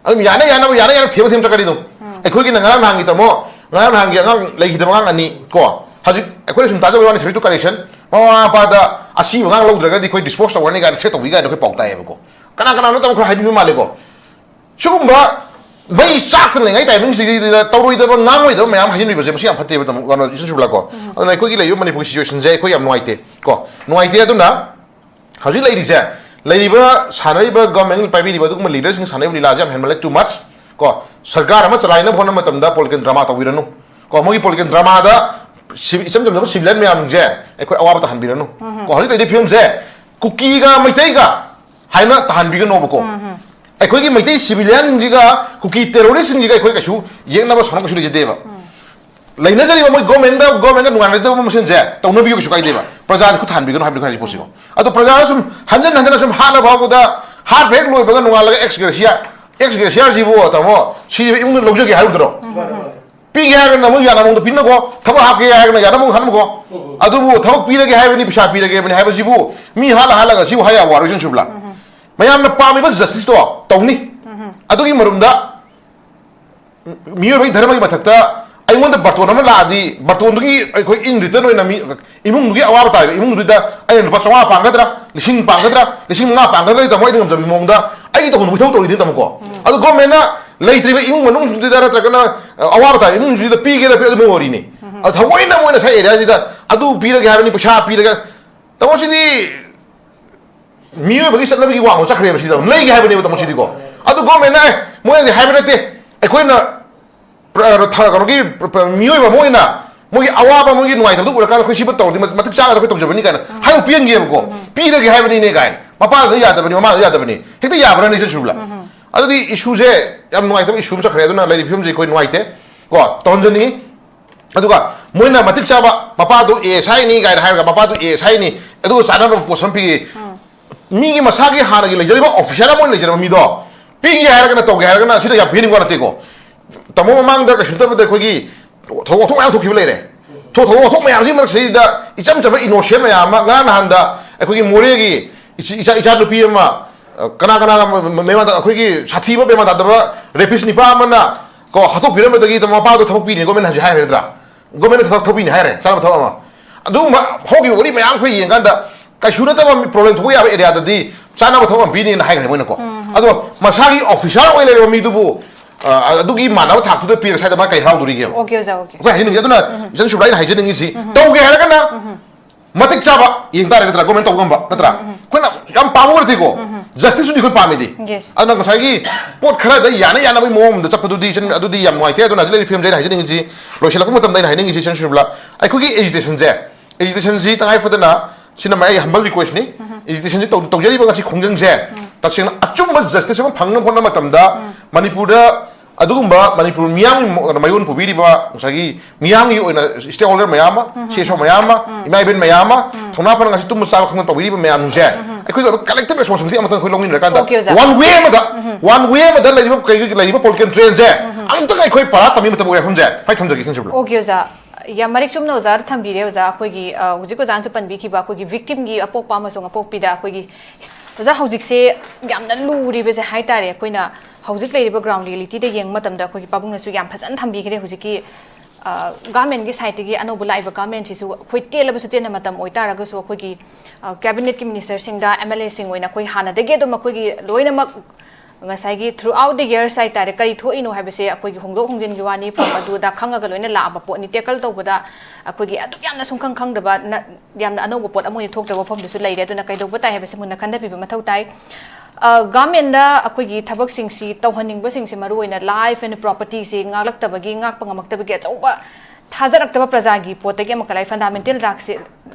ꯑꯗꯨꯝ ꯌꯥꯅ ꯌꯥꯅꯕ, ꯌꯥꯅ ꯌꯥꯅꯕ ꯊꯦꯝꯕ ꯊꯦꯝ ꯆꯠꯀꯅꯤ ꯑꯗꯨꯝ꯫ ꯑꯩꯈꯣꯏꯒꯤꯅ ꯉꯔꯥꯡ ꯅꯍꯥꯟꯒꯤ ꯇꯥꯃꯣ, ꯉꯔꯥꯡ ꯅꯍꯥꯟꯒꯤ ꯑꯉꯥꯡ ꯂꯩꯈꯤꯗꯕ ꯑꯉꯥꯡ ꯑꯅꯤ ꯀꯣ, ꯍꯧꯖꯤꯛ ꯑꯩꯈꯣꯏꯅ ꯁꯨꯝ ꯇꯥꯖꯕ ꯋꯥꯅꯤ, subject to correction, ꯃꯃꯥ ꯃꯄꯥꯗ ꯑꯁꯤꯕ ꯑꯉꯥꯡ ꯂꯧꯗ꯭ꯔꯒꯗꯤ ꯑꯩꯈꯣꯏ dispose ꯇꯧꯔꯅꯤ ꯀꯥꯏꯅ threat ꯇꯧꯕꯤ ꯀꯥꯏꯅ ꯑꯩꯈꯣꯏ ꯄꯥꯎ ꯇꯥꯏꯌꯦꯕꯀꯣ꯫ ꯀꯅꯥ ꯀꯅꯥꯅꯣ ꯇꯥꯃꯣ ꯈꯔ ꯍꯥꯏꯕꯤꯕ ꯃꯥꯜꯂꯦꯀꯣ꯫ ꯁꯤꯒꯨꯝꯕ ꯃꯩ ꯆꯥꯛꯇꯅ ꯂꯩꯉꯩ timing ꯁꯤꯗ ꯇꯧꯔꯣꯏꯗꯕ, ꯉꯥꯡꯉꯣꯏꯗꯕ ꯃꯌꯥꯝ ꯍꯥꯏꯖꯤꯟꯕꯤꯕꯁꯦ ꯃꯁꯤ ꯌꯥꯝ ꯐꯠꯇꯦꯕ ꯇꯥꯃꯣ, ꯀꯩꯅꯣ, ꯏꯆꯟ ꯁꯨꯕꯂꯥ ꯀꯣ꯫ ꯑꯗꯨꯅ ꯑꯩꯈꯣꯏꯒꯤ ꯂꯩꯔꯤꯕ ꯃꯅꯤꯄꯨꯔꯒꯤ situation ꯁꯦ ꯑꯩꯈꯣꯏ ꯌꯥꯝ ꯅꯨꯡꯉꯥꯏꯇꯦ ꯀꯣ, ꯅꯨꯡꯉꯥꯏꯇꯦ꯫ ꯑꯗꯨꯅ ꯍꯧꯖꯤꯛ ꯂꯩꯔꯤꯁꯦ, ꯂꯩꯔꯤꯕ ꯁꯥꯟꯅꯔꯤꯕ government ꯅ ꯄꯥꯏꯕꯤꯔꯤꯕ ꯑꯗꯨꯒꯨꯝꯕ leader ꯁꯤꯡ ꯁꯥꯟꯅꯔꯤꯕ ꯂꯤꯂꯥꯁꯦ ꯌꯥꯝ ꯍꯦꯟꯃꯜꯂꯦ, too much ꯀꯣ꯫ ꯁꯔꯀꯥꯔ ꯑꯃ ꯆꯂꯥꯏꯅꯕ ꯍꯣꯠꯅꯕ ꯃꯇꯝꯗ political drama ꯇꯧꯕꯤꯔꯅꯨ ꯀꯣ꯫ ꯃꯣꯏꯒꯤ political drama ꯗ ꯁꯤ-, ꯏꯆꯝ ꯆꯝꯖꯕ civilian ꯃꯌꯥꯝꯁꯦ ꯑꯩꯈꯣꯏ ꯑꯋꯥꯕ ꯇꯥꯍꯟꯕꯤꯔꯅꯨ ꯀꯣ꯫ ꯍꯧꯖꯤꯛ ꯂꯩꯔꯤꯕ ꯐꯤꯕꯝꯁꯦ ꯀꯨꯀꯤꯒ ꯃꯩꯇꯩꯒ ꯍꯥꯏꯅ ꯇꯥꯍꯟꯕꯤꯒꯅꯣꯕꯀꯣ꯫ ꯑꯩꯈꯣꯏꯒꯤ ꯃꯩꯇꯩ civilian ꯁꯤꯡꯁꯤꯒ ꯀꯨꯀꯤ terrorist ꯁꯤꯡꯁꯤꯒ ꯑꯩꯈꯣꯏ ꯀꯩꯁꯨ ꯌꯦꯛꯅꯕ ꯁꯥꯎꯅꯕ ꯀꯩꯁꯨ ꯂꯩꯖꯗꯦꯕ꯫ ꯂꯩꯅꯖꯔꯤꯕ ꯃꯣꯏ government ꯗ, government ꯀ ꯅꯨꯡꯉꯥꯏꯅꯖꯗꯕ ꯃꯁꯦꯟꯁꯦ ꯇꯧꯅꯕꯤꯌꯨ, ꯀꯩꯁꯨ ꯀꯥꯏꯗꯦꯕ꯫ ꯄ꯭ꯔꯖꯥꯗ ꯈꯨꯠ ꯊꯥꯟꯕꯤꯒꯅꯨ ꯍꯥꯏꯕꯅꯤ ꯑꯩꯈꯣꯏꯅ ꯍꯥꯏꯔꯤꯁꯤ ꯄꯣꯠꯁꯤꯀꯣ꯫ ꯑꯗꯣ ꯄ꯭ꯔꯖꯥ ꯁꯨꯝ ꯍꯟꯖꯟ ꯍꯟꯖꯟꯅ ꯁꯨꯝ ꯍꯥꯠꯂ ꯐꯥꯎꯕꯗ ꯍꯥꯠꯄ ꯍꯦꯛ ꯂꯣꯏꯕꯒ ꯅꯣꯡꯉꯥꯜꯂꯒ ex gratia, ex gratiaꯁꯤꯕꯨ ꯇꯥꯃꯣ ꯁꯤꯔꯤꯕ ꯏꯃꯨꯡꯗ ꯂꯧꯖꯒꯦ ꯍꯥꯏꯔꯨꯗ꯭ꯔꯣ? ꯄꯤꯒꯦ ꯍꯥꯏꯔꯒꯅ ꯃꯣꯏ ꯌꯥꯅꯕ ꯃꯑꯣꯡꯗ ꯄꯤꯅꯀꯣ, ꯊꯕꯛ ꯍꯥꯞꯀꯦ ꯍꯥꯏꯔꯒꯅ ꯌꯥꯅꯕ ꯃꯑꯣꯡꯗ ꯍꯥꯠꯅꯀꯣ꯫ ꯑꯗꯨꯕꯨ ꯊꯕꯛ ꯄꯤꯔꯒꯦ ꯍꯥꯏꯕꯅꯤ, ꯄꯩꯁꯥ ꯄꯤꯔꯒꯦ ꯍꯥꯏꯕꯅꯤ ꯍꯥꯏꯕꯁꯤꯕꯨ ꯃꯤ ꯍꯥꯠꯂ ꯍꯥꯠꯂꯒ ꯁꯤꯕꯨ ꯍꯥꯏ ꯌꯥꯕ ꯋꯥꯔꯣꯏ ꯁꯨꯝ ꯁꯨꯕꯂꯥ? ꯃꯌꯥꯝꯅ ꯄꯥꯝꯃꯤꯕ justiceꯇꯣ ꯇꯧꯅꯤ꯫ ꯑꯗꯨꯒꯤ ꯃꯔꯨꯝꯗ ꯃꯤꯑꯣꯏꯕꯒꯤ ꯙꯔꯃꯒꯤ ꯃꯊꯛꯇ ꯑꯩꯉꯣꯟꯗ ꯕꯥꯔꯇꯣꯟ ꯑꯃ ꯂꯥꯛꯑꯗꯤ, ꯕꯥꯔꯇꯣꯟꯗꯨꯒꯤ ꯑꯩꯈꯣꯏ in return ꯑꯣꯏꯅ ꯃꯤ, ꯏꯃꯨꯡꯗꯨꯒꯤ ꯑꯋꯥꯕ ꯇꯥꯔꯤꯕ ꯏꯃꯨꯡꯗꯨꯗ ꯑꯩꯅ ꯂꯨꯄꯥ ꯆꯥꯝꯃꯉꯥ ꯄꯥꯡꯒꯗ꯭ꯔꯥ, ꯂꯤꯁꯤꯡ ꯄꯥꯡꯒꯗ꯭ꯔꯥ, ꯂꯤꯁꯤꯡ ꯃꯉꯥ ꯄꯥꯡꯒꯗ꯭ꯔꯥ, ꯇꯥꯃꯣ ꯑꯩꯅ ꯉꯝꯖꯕꯒꯤ ꯃꯑꯣꯡꯗ ꯑꯩꯒꯤ ꯇꯧꯐꯝ ꯏꯊꯧ ꯇꯧꯔꯤꯅꯤ ꯇꯥꯃꯣꯀꯣ꯫ ꯑꯗꯨ governmentꯅ ꯂꯩꯇ꯭ꯔꯤꯕ ꯏꯃꯨꯡ ꯃꯅꯨꯡꯁꯤꯡꯗꯨꯗ ꯅꯠꯇ꯭ꯔꯒꯅ, ꯑ, ꯑꯋꯥꯕ ꯇꯥꯔꯤꯕ ꯏꯃꯨꯡꯁꯤꯡꯗꯨꯗ ꯄꯤꯒꯦꯔꯥ ꯄꯤꯔꯣꯏ ꯑꯗꯨ ꯃꯣꯏ ꯋꯥꯔꯤꯅꯤ꯫ ꯑꯗꯨ ꯊꯑꯣꯏꯅ ꯃꯣꯏꯅ ꯉꯁꯥꯏ areaꯁꯤꯗ ꯑꯗꯨ ꯄꯤꯔꯒꯦ ꯍꯥꯏꯕꯅꯤ, ꯄꯩꯁꯥ ꯄꯤꯔꯒ, ꯇꯥꯃꯣ ꯁꯤꯗꯤ ꯃꯤꯑꯣꯏꯕꯒꯤ ꯆꯠꯅꯕꯤꯒꯤ ꯋꯥꯡꯃ ꯆꯠꯈ꯭ꯔꯦꯕ꯫ ꯁꯤꯗ ꯂꯩꯒꯦ ꯍꯥꯏꯕꯅꯦꯕ ꯇꯥꯃꯣ ꯁꯤꯗꯤꯀꯣ꯫ ꯑꯗꯨ governmentꯅ, "ꯑꯦ, ꯃꯣꯏꯅꯗꯤ ꯍꯥꯏꯕ ꯅꯠꯇꯦ, ꯑꯩꯈꯣꯏꯅ ꯄ꯭ꯔ-, ꯊ-, ꯀꯩꯅꯣꯒꯤ ꯄ꯭ꯔ-, ꯄ꯭ꯔ-, ꯃꯤꯑꯣꯏꯕ ꯑꯃ ꯑꯣꯏꯅ ꯃꯣꯏꯒꯤ ꯑꯋꯥꯕ, ꯃꯣꯏꯒꯤ ꯅꯨꯡꯉꯥꯏꯇꯕꯗꯨ ꯎꯔꯀꯥꯟꯗ ꯑꯩꯈꯣꯏ ꯁꯤꯕꯨ ꯇꯧꯔꯗꯤ ꯃ-, ꯃꯇꯤꯛ ꯆꯥꯒꯗ꯭ꯔꯥ ꯑꯩꯈꯣꯏ ꯇꯧꯖꯕꯅꯤ" ꯀꯥꯏꯅ ꯍꯥꯏꯕ ꯄꯤꯍꯟꯒꯦꯕꯀꯣ꯫ "ꯄꯤꯔꯒꯦ ꯍꯥꯏꯕꯅꯤꯅꯦ" ꯀꯥꯏꯅ꯫ ꯃꯄꯥꯗꯨꯅ ꯌꯥꯗꯕꯅꯤ, ꯃꯃꯥꯗꯨꯅ ꯌꯥꯗꯕꯅꯤ꯫ ꯍꯦꯛꯇ ꯌꯥꯕ꯭ꯔꯥꯅꯦ ꯁꯤ ꯁꯨꯕ꯭ꯔꯥ? ꯑꯗꯨꯗꯤ issueꯁꯦ ꯌꯥꯝ ꯅꯨꯡꯉꯥꯏꯇꯕ issue ꯑꯃ ꯆꯠꯈ꯭ꯔꯦ꯫ ꯑꯗꯨꯅ ꯂꯩꯔꯤꯕ ꯐꯤꯕꯝꯁꯦ ꯑꯩꯈꯣꯏ ꯅꯨꯡꯉꯥꯏꯇꯦ ꯀꯣ, ꯇꯧꯍꯟꯖꯅꯤꯡꯉꯤ꯫ ꯑꯗꯨꯒ ꯃꯣꯏꯅ ꯃꯇꯤꯛ ꯆꯥꯕ, "ꯃꯄꯥꯗꯨ ASIꯅꯤ" ꯀꯥꯏꯅ ꯍꯥꯏꯔꯒ, "ꯃꯄꯥꯗꯨ ASIꯅꯤ, ꯑꯗꯨꯒ ꯆꯥꯅꯕ post ꯑꯃ ꯄꯤꯒꯦ"꯫ ꯃꯤꯒꯤ ꯃꯁꯥꯒꯤ ꯍꯥꯟꯅꯒꯤ ꯂꯩꯖꯔꯤꯕ officer ꯑꯃ ꯑꯣꯏꯅ ꯂꯩꯖꯔꯕ ꯃꯤꯗꯣ ꯄꯤꯒꯦ ꯍꯥꯏꯔꯒꯅ, ꯇꯧꯒꯦ ꯍꯥꯏꯔꯒꯅ ꯁꯤꯗ ꯌꯥꯝ ꯄꯤꯍꯟꯅꯤꯡꯕ ꯅꯠꯇꯦꯀꯣ꯫ ꯇꯥꯃꯣ, ꯃꯃꯥꯡꯗ ꯀꯩꯁꯨ ꯅꯠꯇꯕꯗ ꯑꯩꯈꯣꯏꯒꯤ ꯊꯧꯗꯣꯛ ꯋꯥꯊꯣꯛ ꯃꯌꯥꯝ ꯊꯣꯛꯈꯤꯕ ꯂꯩꯔꯦ꯫ ꯊꯣ-, ꯊꯧꯗꯣꯛ ꯋꯥꯊꯣꯛ ꯃꯌꯥꯝꯁꯤꯒꯤ ꯃꯔꯛꯁꯤꯗ ꯏꯆꯝ ꯆꯝꯕ innocent ꯃꯌꯥꯝ ꯑꯃ, ꯉꯔꯥꯡ ꯅꯍꯥꯟꯗ ꯑꯩꯈꯣꯏꯒꯤ ꯃꯣꯔꯦꯒꯤ ꯏꯆ-, ꯏꯆꯥ, ꯏꯆꯥ ꯅꯨꯄꯤ ꯑꯃ, ꯑ, ꯀꯅꯥ ꯀꯅꯥ ꯃ-, ꯃ-, ꯃꯦꯃꯥꯟ ꯇꯥ-, ꯑꯩꯈꯣꯏꯒꯤ ꯁꯥꯊꯤꯕ ꯃꯦꯃꯥꯟ ꯇꯥꯗꯕ rapist ꯅꯤꯄꯥ ꯑꯃꯅ ꯀꯣ, ꯍꯥꯠꯇꯣꯛꯄꯤꯔꯝꯕꯗꯒꯤ ꯃꯄꯥꯗꯣ ꯊꯕꯛ ꯄꯤꯅꯤ, government ꯍꯧꯖꯤꯛ ꯍꯥꯏꯈ꯭ꯔꯗ꯭ꯔꯥ? Governmentꯅ ꯊꯕꯛ, ꯊꯕꯛ ꯄꯤꯅꯤ ꯍꯥꯏꯔꯦ, ꯆꯥꯅꯕ ꯊꯕꯛ ꯑꯃ꯫ ꯑꯗꯨꯒꯨꯝꯕ ꯍꯧꯈꯤꯕ ꯋꯥꯔꯤ ꯃꯌꯥꯝ ꯑꯩꯈꯣꯏ ꯌꯦꯡꯀꯥꯟꯗ ꯀꯩꯁꯨ ꯅꯠꯇꯕ problem ꯊꯣꯛꯄ ꯌꯥꯕ areaꯗꯗꯤ ꯆꯥꯅꯕ ꯊꯕꯛ ꯑꯃ ꯄꯤꯅꯤꯅ ꯍꯥꯏꯈ꯭ꯔꯦ ꯃꯣꯏꯅꯀꯣ꯫ ꯑꯗꯣ ꯃꯁꯥꯒꯤ officer ꯑꯣꯏ ꯂꯩꯔꯕ ꯃꯤꯗꯨꯕꯨ, ꯑ, ꯑꯗꯨꯒꯤ ꯃꯥꯟꯅꯕ ꯊꯥꯛꯇꯨꯗ ꯄꯤꯔꯒ ꯁ꯭ꯋꯥꯏꯗ ꯃꯥ ꯀꯩ ꯍꯔꯥꯎꯗꯣꯔꯤꯒꯦꯕ? Okay, ꯑꯣꯖꯥ, okay꯫ ꯑꯩꯈꯣꯏ ꯍꯥꯏꯖꯅꯤꯡꯉꯤꯁꯦ꯫ ꯑꯗꯨꯅ ꯏꯆꯟ ꯁꯨꯕ꯭ꯔꯥ ꯑꯩꯅ ꯍꯥꯏꯖꯅꯤꯡꯉꯤꯁꯤ, ꯇꯧꯒꯦ ꯍꯥꯏꯔꯒꯅ ꯃꯇꯤꯛ ꯆꯥꯕ ꯌꯦꯡ ꯇꯥꯔꯦ ꯅꯠꯇ꯭ꯔꯥ, government ꯇꯧꯕ ꯉꯝꯕ ꯅꯠꯇ꯭ꯔꯥ? ꯑꯩꯈꯣꯏꯅ ꯌꯥꯝ ꯄꯥꯝꯕ ꯅꯠꯇꯦꯀꯣ, justiceꯇꯨꯗꯤ ꯑꯩꯈꯣꯏ ꯄꯥꯝꯃꯤꯗꯤ꯫ Yes꯫ ꯑꯗꯨꯅ ꯉꯁꯥꯏꯒꯤ ꯄꯣꯠ ꯈꯔꯗ ꯌꯥꯅ ꯌꯥꯅꯕꯒꯤ ꯃꯑꯣꯡ ꯑꯃꯗ ꯆꯠꯄꯗꯨꯗꯤ ꯏꯆꯟ, ꯑꯗꯨꯗꯤ ꯌꯥꯝ ꯅꯨꯡꯉꯥꯏꯇꯦ꯫ ꯑꯗꯨꯅ ꯍꯧꯖꯤꯛ ꯂꯩꯔꯤꯕ ꯐꯤꯕꯝꯁꯦ ꯑꯩꯅ ꯍꯥꯏꯖꯅꯤꯡꯉꯤꯁꯤ, ꯂꯣꯏꯁꯤꯜꯂꯛꯄ ꯃꯇꯝꯗ ꯑꯩꯅ ꯍꯥꯏꯅꯤꯡꯉꯤꯁꯤ, ꯏꯆꯟ ꯁꯨꯕ꯭ꯂꯥ, ꯑꯩꯈꯣꯏꯒꯤ agitationꯁꯦ, agitationꯁꯤ ꯇꯉꯥꯏ ꯐꯗꯅ, ꯁꯤꯅ ꯑꯩ humble requestꯅꯤ, agitationꯁꯤ ꯇꯧ-, ꯇꯧꯖꯔꯤꯕ ꯉꯁꯤ ꯈꯣꯡꯖꯪꯁꯦ ꯇꯁꯦꯡꯅ ꯑꯆꯨꯝꯕ justice ꯑꯃ ꯐꯪꯅꯕ ꯍꯣꯠꯅꯕ ꯃꯇꯝꯗ ꯃꯅꯤꯄꯨꯔꯗ ꯑꯗꯨꯒꯨꯝꯕ ꯃꯅꯤꯄꯨꯔ ꯃꯤꯌꯥꯝꯒꯤ ꯃ-, ꯃꯌꯣꯟ ꯄꯨꯕꯤꯔꯤꯕ ꯉꯁꯥꯏꯒꯤ ꯃꯤꯌꯥꯝꯒꯤ ꯑꯣꯏꯅ stakeholder ꯃꯌꯥꯝ ꯑꯃ, CSO ꯃꯌꯥꯝ ꯑꯃ, ꯏꯃꯥ ꯏꯕꯦꯟ ꯃꯌꯥꯝ ꯑꯃ, ꯊꯧꯅꯥ ꯐꯅ ꯉꯁꯤ ꯇꯨꯝꯕ ꯆꯥꯕ ꯈꯪꯗꯅ ꯇꯧꯕꯤꯔꯤꯕ ꯃꯌꯥꯝꯁꯤꯡꯁꯦ ꯑꯩꯈꯣꯏꯒꯤ ꯑꯣꯏꯕ collective responsibility ꯑꯃꯇꯪ ꯑꯩꯈꯣꯏ ꯂꯧꯃꯤꯟꯅꯔꯀꯥꯟꯗ Okay, ꯑꯣꯖꯥ. One way ꯑꯃꯗ, one way ꯑꯃꯗ ꯂꯩꯔꯤꯕ ꯀꯩ-, ꯂꯩꯔꯤꯕ political trainꯁꯦ ꯑꯃꯇꯪ ꯑꯩꯈꯣꯏ ꯄꯥꯔꯥ ꯇꯝꯕꯒꯤ ꯃꯇꯝ ꯑꯣꯏꯔꯦ ꯈꯟꯖꯩ꯫ ꯍꯥꯏ ꯊꯝꯖꯒꯦ ꯁꯤꯟꯁꯨꯕ꯭ꯔꯣ꯫ Okay, ꯑꯣꯖꯥ꯫ ꯌꯥꯝ ꯃꯔꯤꯛ ꯆꯨꯝꯅ ꯑꯣꯖꯥꯗ ꯊꯝꯕꯤꯔꯦ, ꯑꯣꯖꯥ꯫ ꯑꯩꯈꯣꯏꯒꯤ, ꯑ, ꯍꯧꯖꯤꯛ ꯑꯣꯖꯥꯅꯁꯨ ꯄꯟꯕꯤꯈꯤꯕ ꯑꯩꯈꯣꯏꯒꯤ victimꯒꯤ ꯑꯄꯣꯛꯄ ꯑꯃꯁꯨꯡ ꯑꯄꯣꯛꯄꯤꯗ ꯑꯩꯈꯣꯏꯒꯤ, ꯑꯣꯖꯥ, ꯍꯧꯖꯤꯛꯁꯦ ꯌꯥꯝꯅ ꯂꯨꯔꯤꯕꯁꯦ ꯍꯥꯏ ꯇꯥꯔꯦ꯫ ꯑꯩꯈꯣꯏꯅ ꯍꯧꯖꯤꯛ ꯂꯩꯔꯤꯕ ground realityꯗ ꯌꯦꯡꯕ ꯃꯇꯝꯗ ꯑꯩꯈꯣꯏꯒꯤ ꯄꯥꯕꯨꯡꯅꯁꯨ ꯌꯥꯝ ꯐꯖꯅ ꯊꯝꯕꯤꯈ꯭ꯔꯦ꯫ ꯍꯧꯖꯤꯛꯀꯤ, ꯑ, governmentꯀꯤ sideꯇꯒꯤ ꯑꯅꯧꯕ ꯂꯥꯛꯏꯕ governmentꯁꯤꯁꯨ ꯑꯩꯈꯣꯏ ꯇꯦꯜꯂꯕꯁꯨ ꯇꯦꯟꯅ ꯃꯇꯝ ꯑꯣꯏꯇꯥꯔꯒꯁꯨ ꯑꯩꯈꯣꯏꯒꯤ, ꯑ, cabinetꯀꯤ ministerꯁꯤꯡꯗ, MLAꯁꯤꯡ ꯑꯣꯏꯅ ꯑꯩꯈꯣꯏ ꯍꯥꯟꯅꯗꯒꯤ ꯑꯗꯨꯝ ꯑꯩꯈꯣꯏꯒꯤ ꯂꯣꯏꯅꯃꯛ ꯉꯁꯥꯏꯒꯤ throughout the years ꯍꯥꯏ ꯇꯥꯔꯦ, ꯀꯔꯤ ꯊꯣꯛꯏꯅꯣ ꯍꯥꯏꯕꯁꯦ ꯑꯩꯈꯣꯏꯒꯤ ꯍꯣꯡꯗꯣꯛ ꯍꯣꯡꯖꯤꯟꯒꯤ ꯋꯥꯅꯤ, ꯐꯝ ꯑꯗꯨꯗ ꯈꯪꯉꯒ ꯂꯣꯏꯅ ꯂꯥꯛꯑꯕ ꯄꯣꯠꯅꯤ꯫ Tackle ꯇꯧꯕꯗ ꯑꯩꯈꯣꯏꯒꯤ ꯑꯗꯨꯛ ꯌꯥꯝꯅ ꯁꯨꯡꯈꯪ ꯈꯪꯗꯕ ꯅ-, ꯌꯥꯝꯅ ꯑꯅꯧꯕ ꯄꯣꯠ ꯑꯃ ꯑꯣꯏꯅ ꯊꯣꯛꯇꯕ ꯃꯐꯝꯗꯨꯁꯨ ꯂꯩꯔꯦ꯫ ꯑꯗꯨꯅ ꯀꯩꯗꯧꯕ ꯇꯥꯏ ꯍꯥꯏꯕꯁꯤ ꯃꯨꯟꯅ ꯈꯟꯊꯕꯤꯕ ꯃꯊꯧ ꯇꯥꯏ꯫ ꯑ, governmentꯗ ꯑꯩꯈꯣꯏꯒꯤ ꯊꯕꯛꯁꯤꯡꯁꯤ ꯇꯧꯍꯟꯅꯤꯡꯕꯁꯤꯡꯁꯤ ꯃꯔꯨ ꯑꯣꯏꯅ life and propertyꯁꯤ ꯉꯥꯛꯂꯛꯇꯕꯒꯤ, ꯉꯥꯛꯄ ꯉꯝꯃꯛꯇꯕꯒꯤ ꯑꯆꯧꯕ ꯊꯥꯖꯔꯛꯇꯕ ꯄ꯭ꯔꯖꯥꯒꯤ ꯄꯣꯠꯇꯒꯤ ꯑꯃꯨꯛꯀ ꯂꯥꯏ fundamental rightꯁꯤ,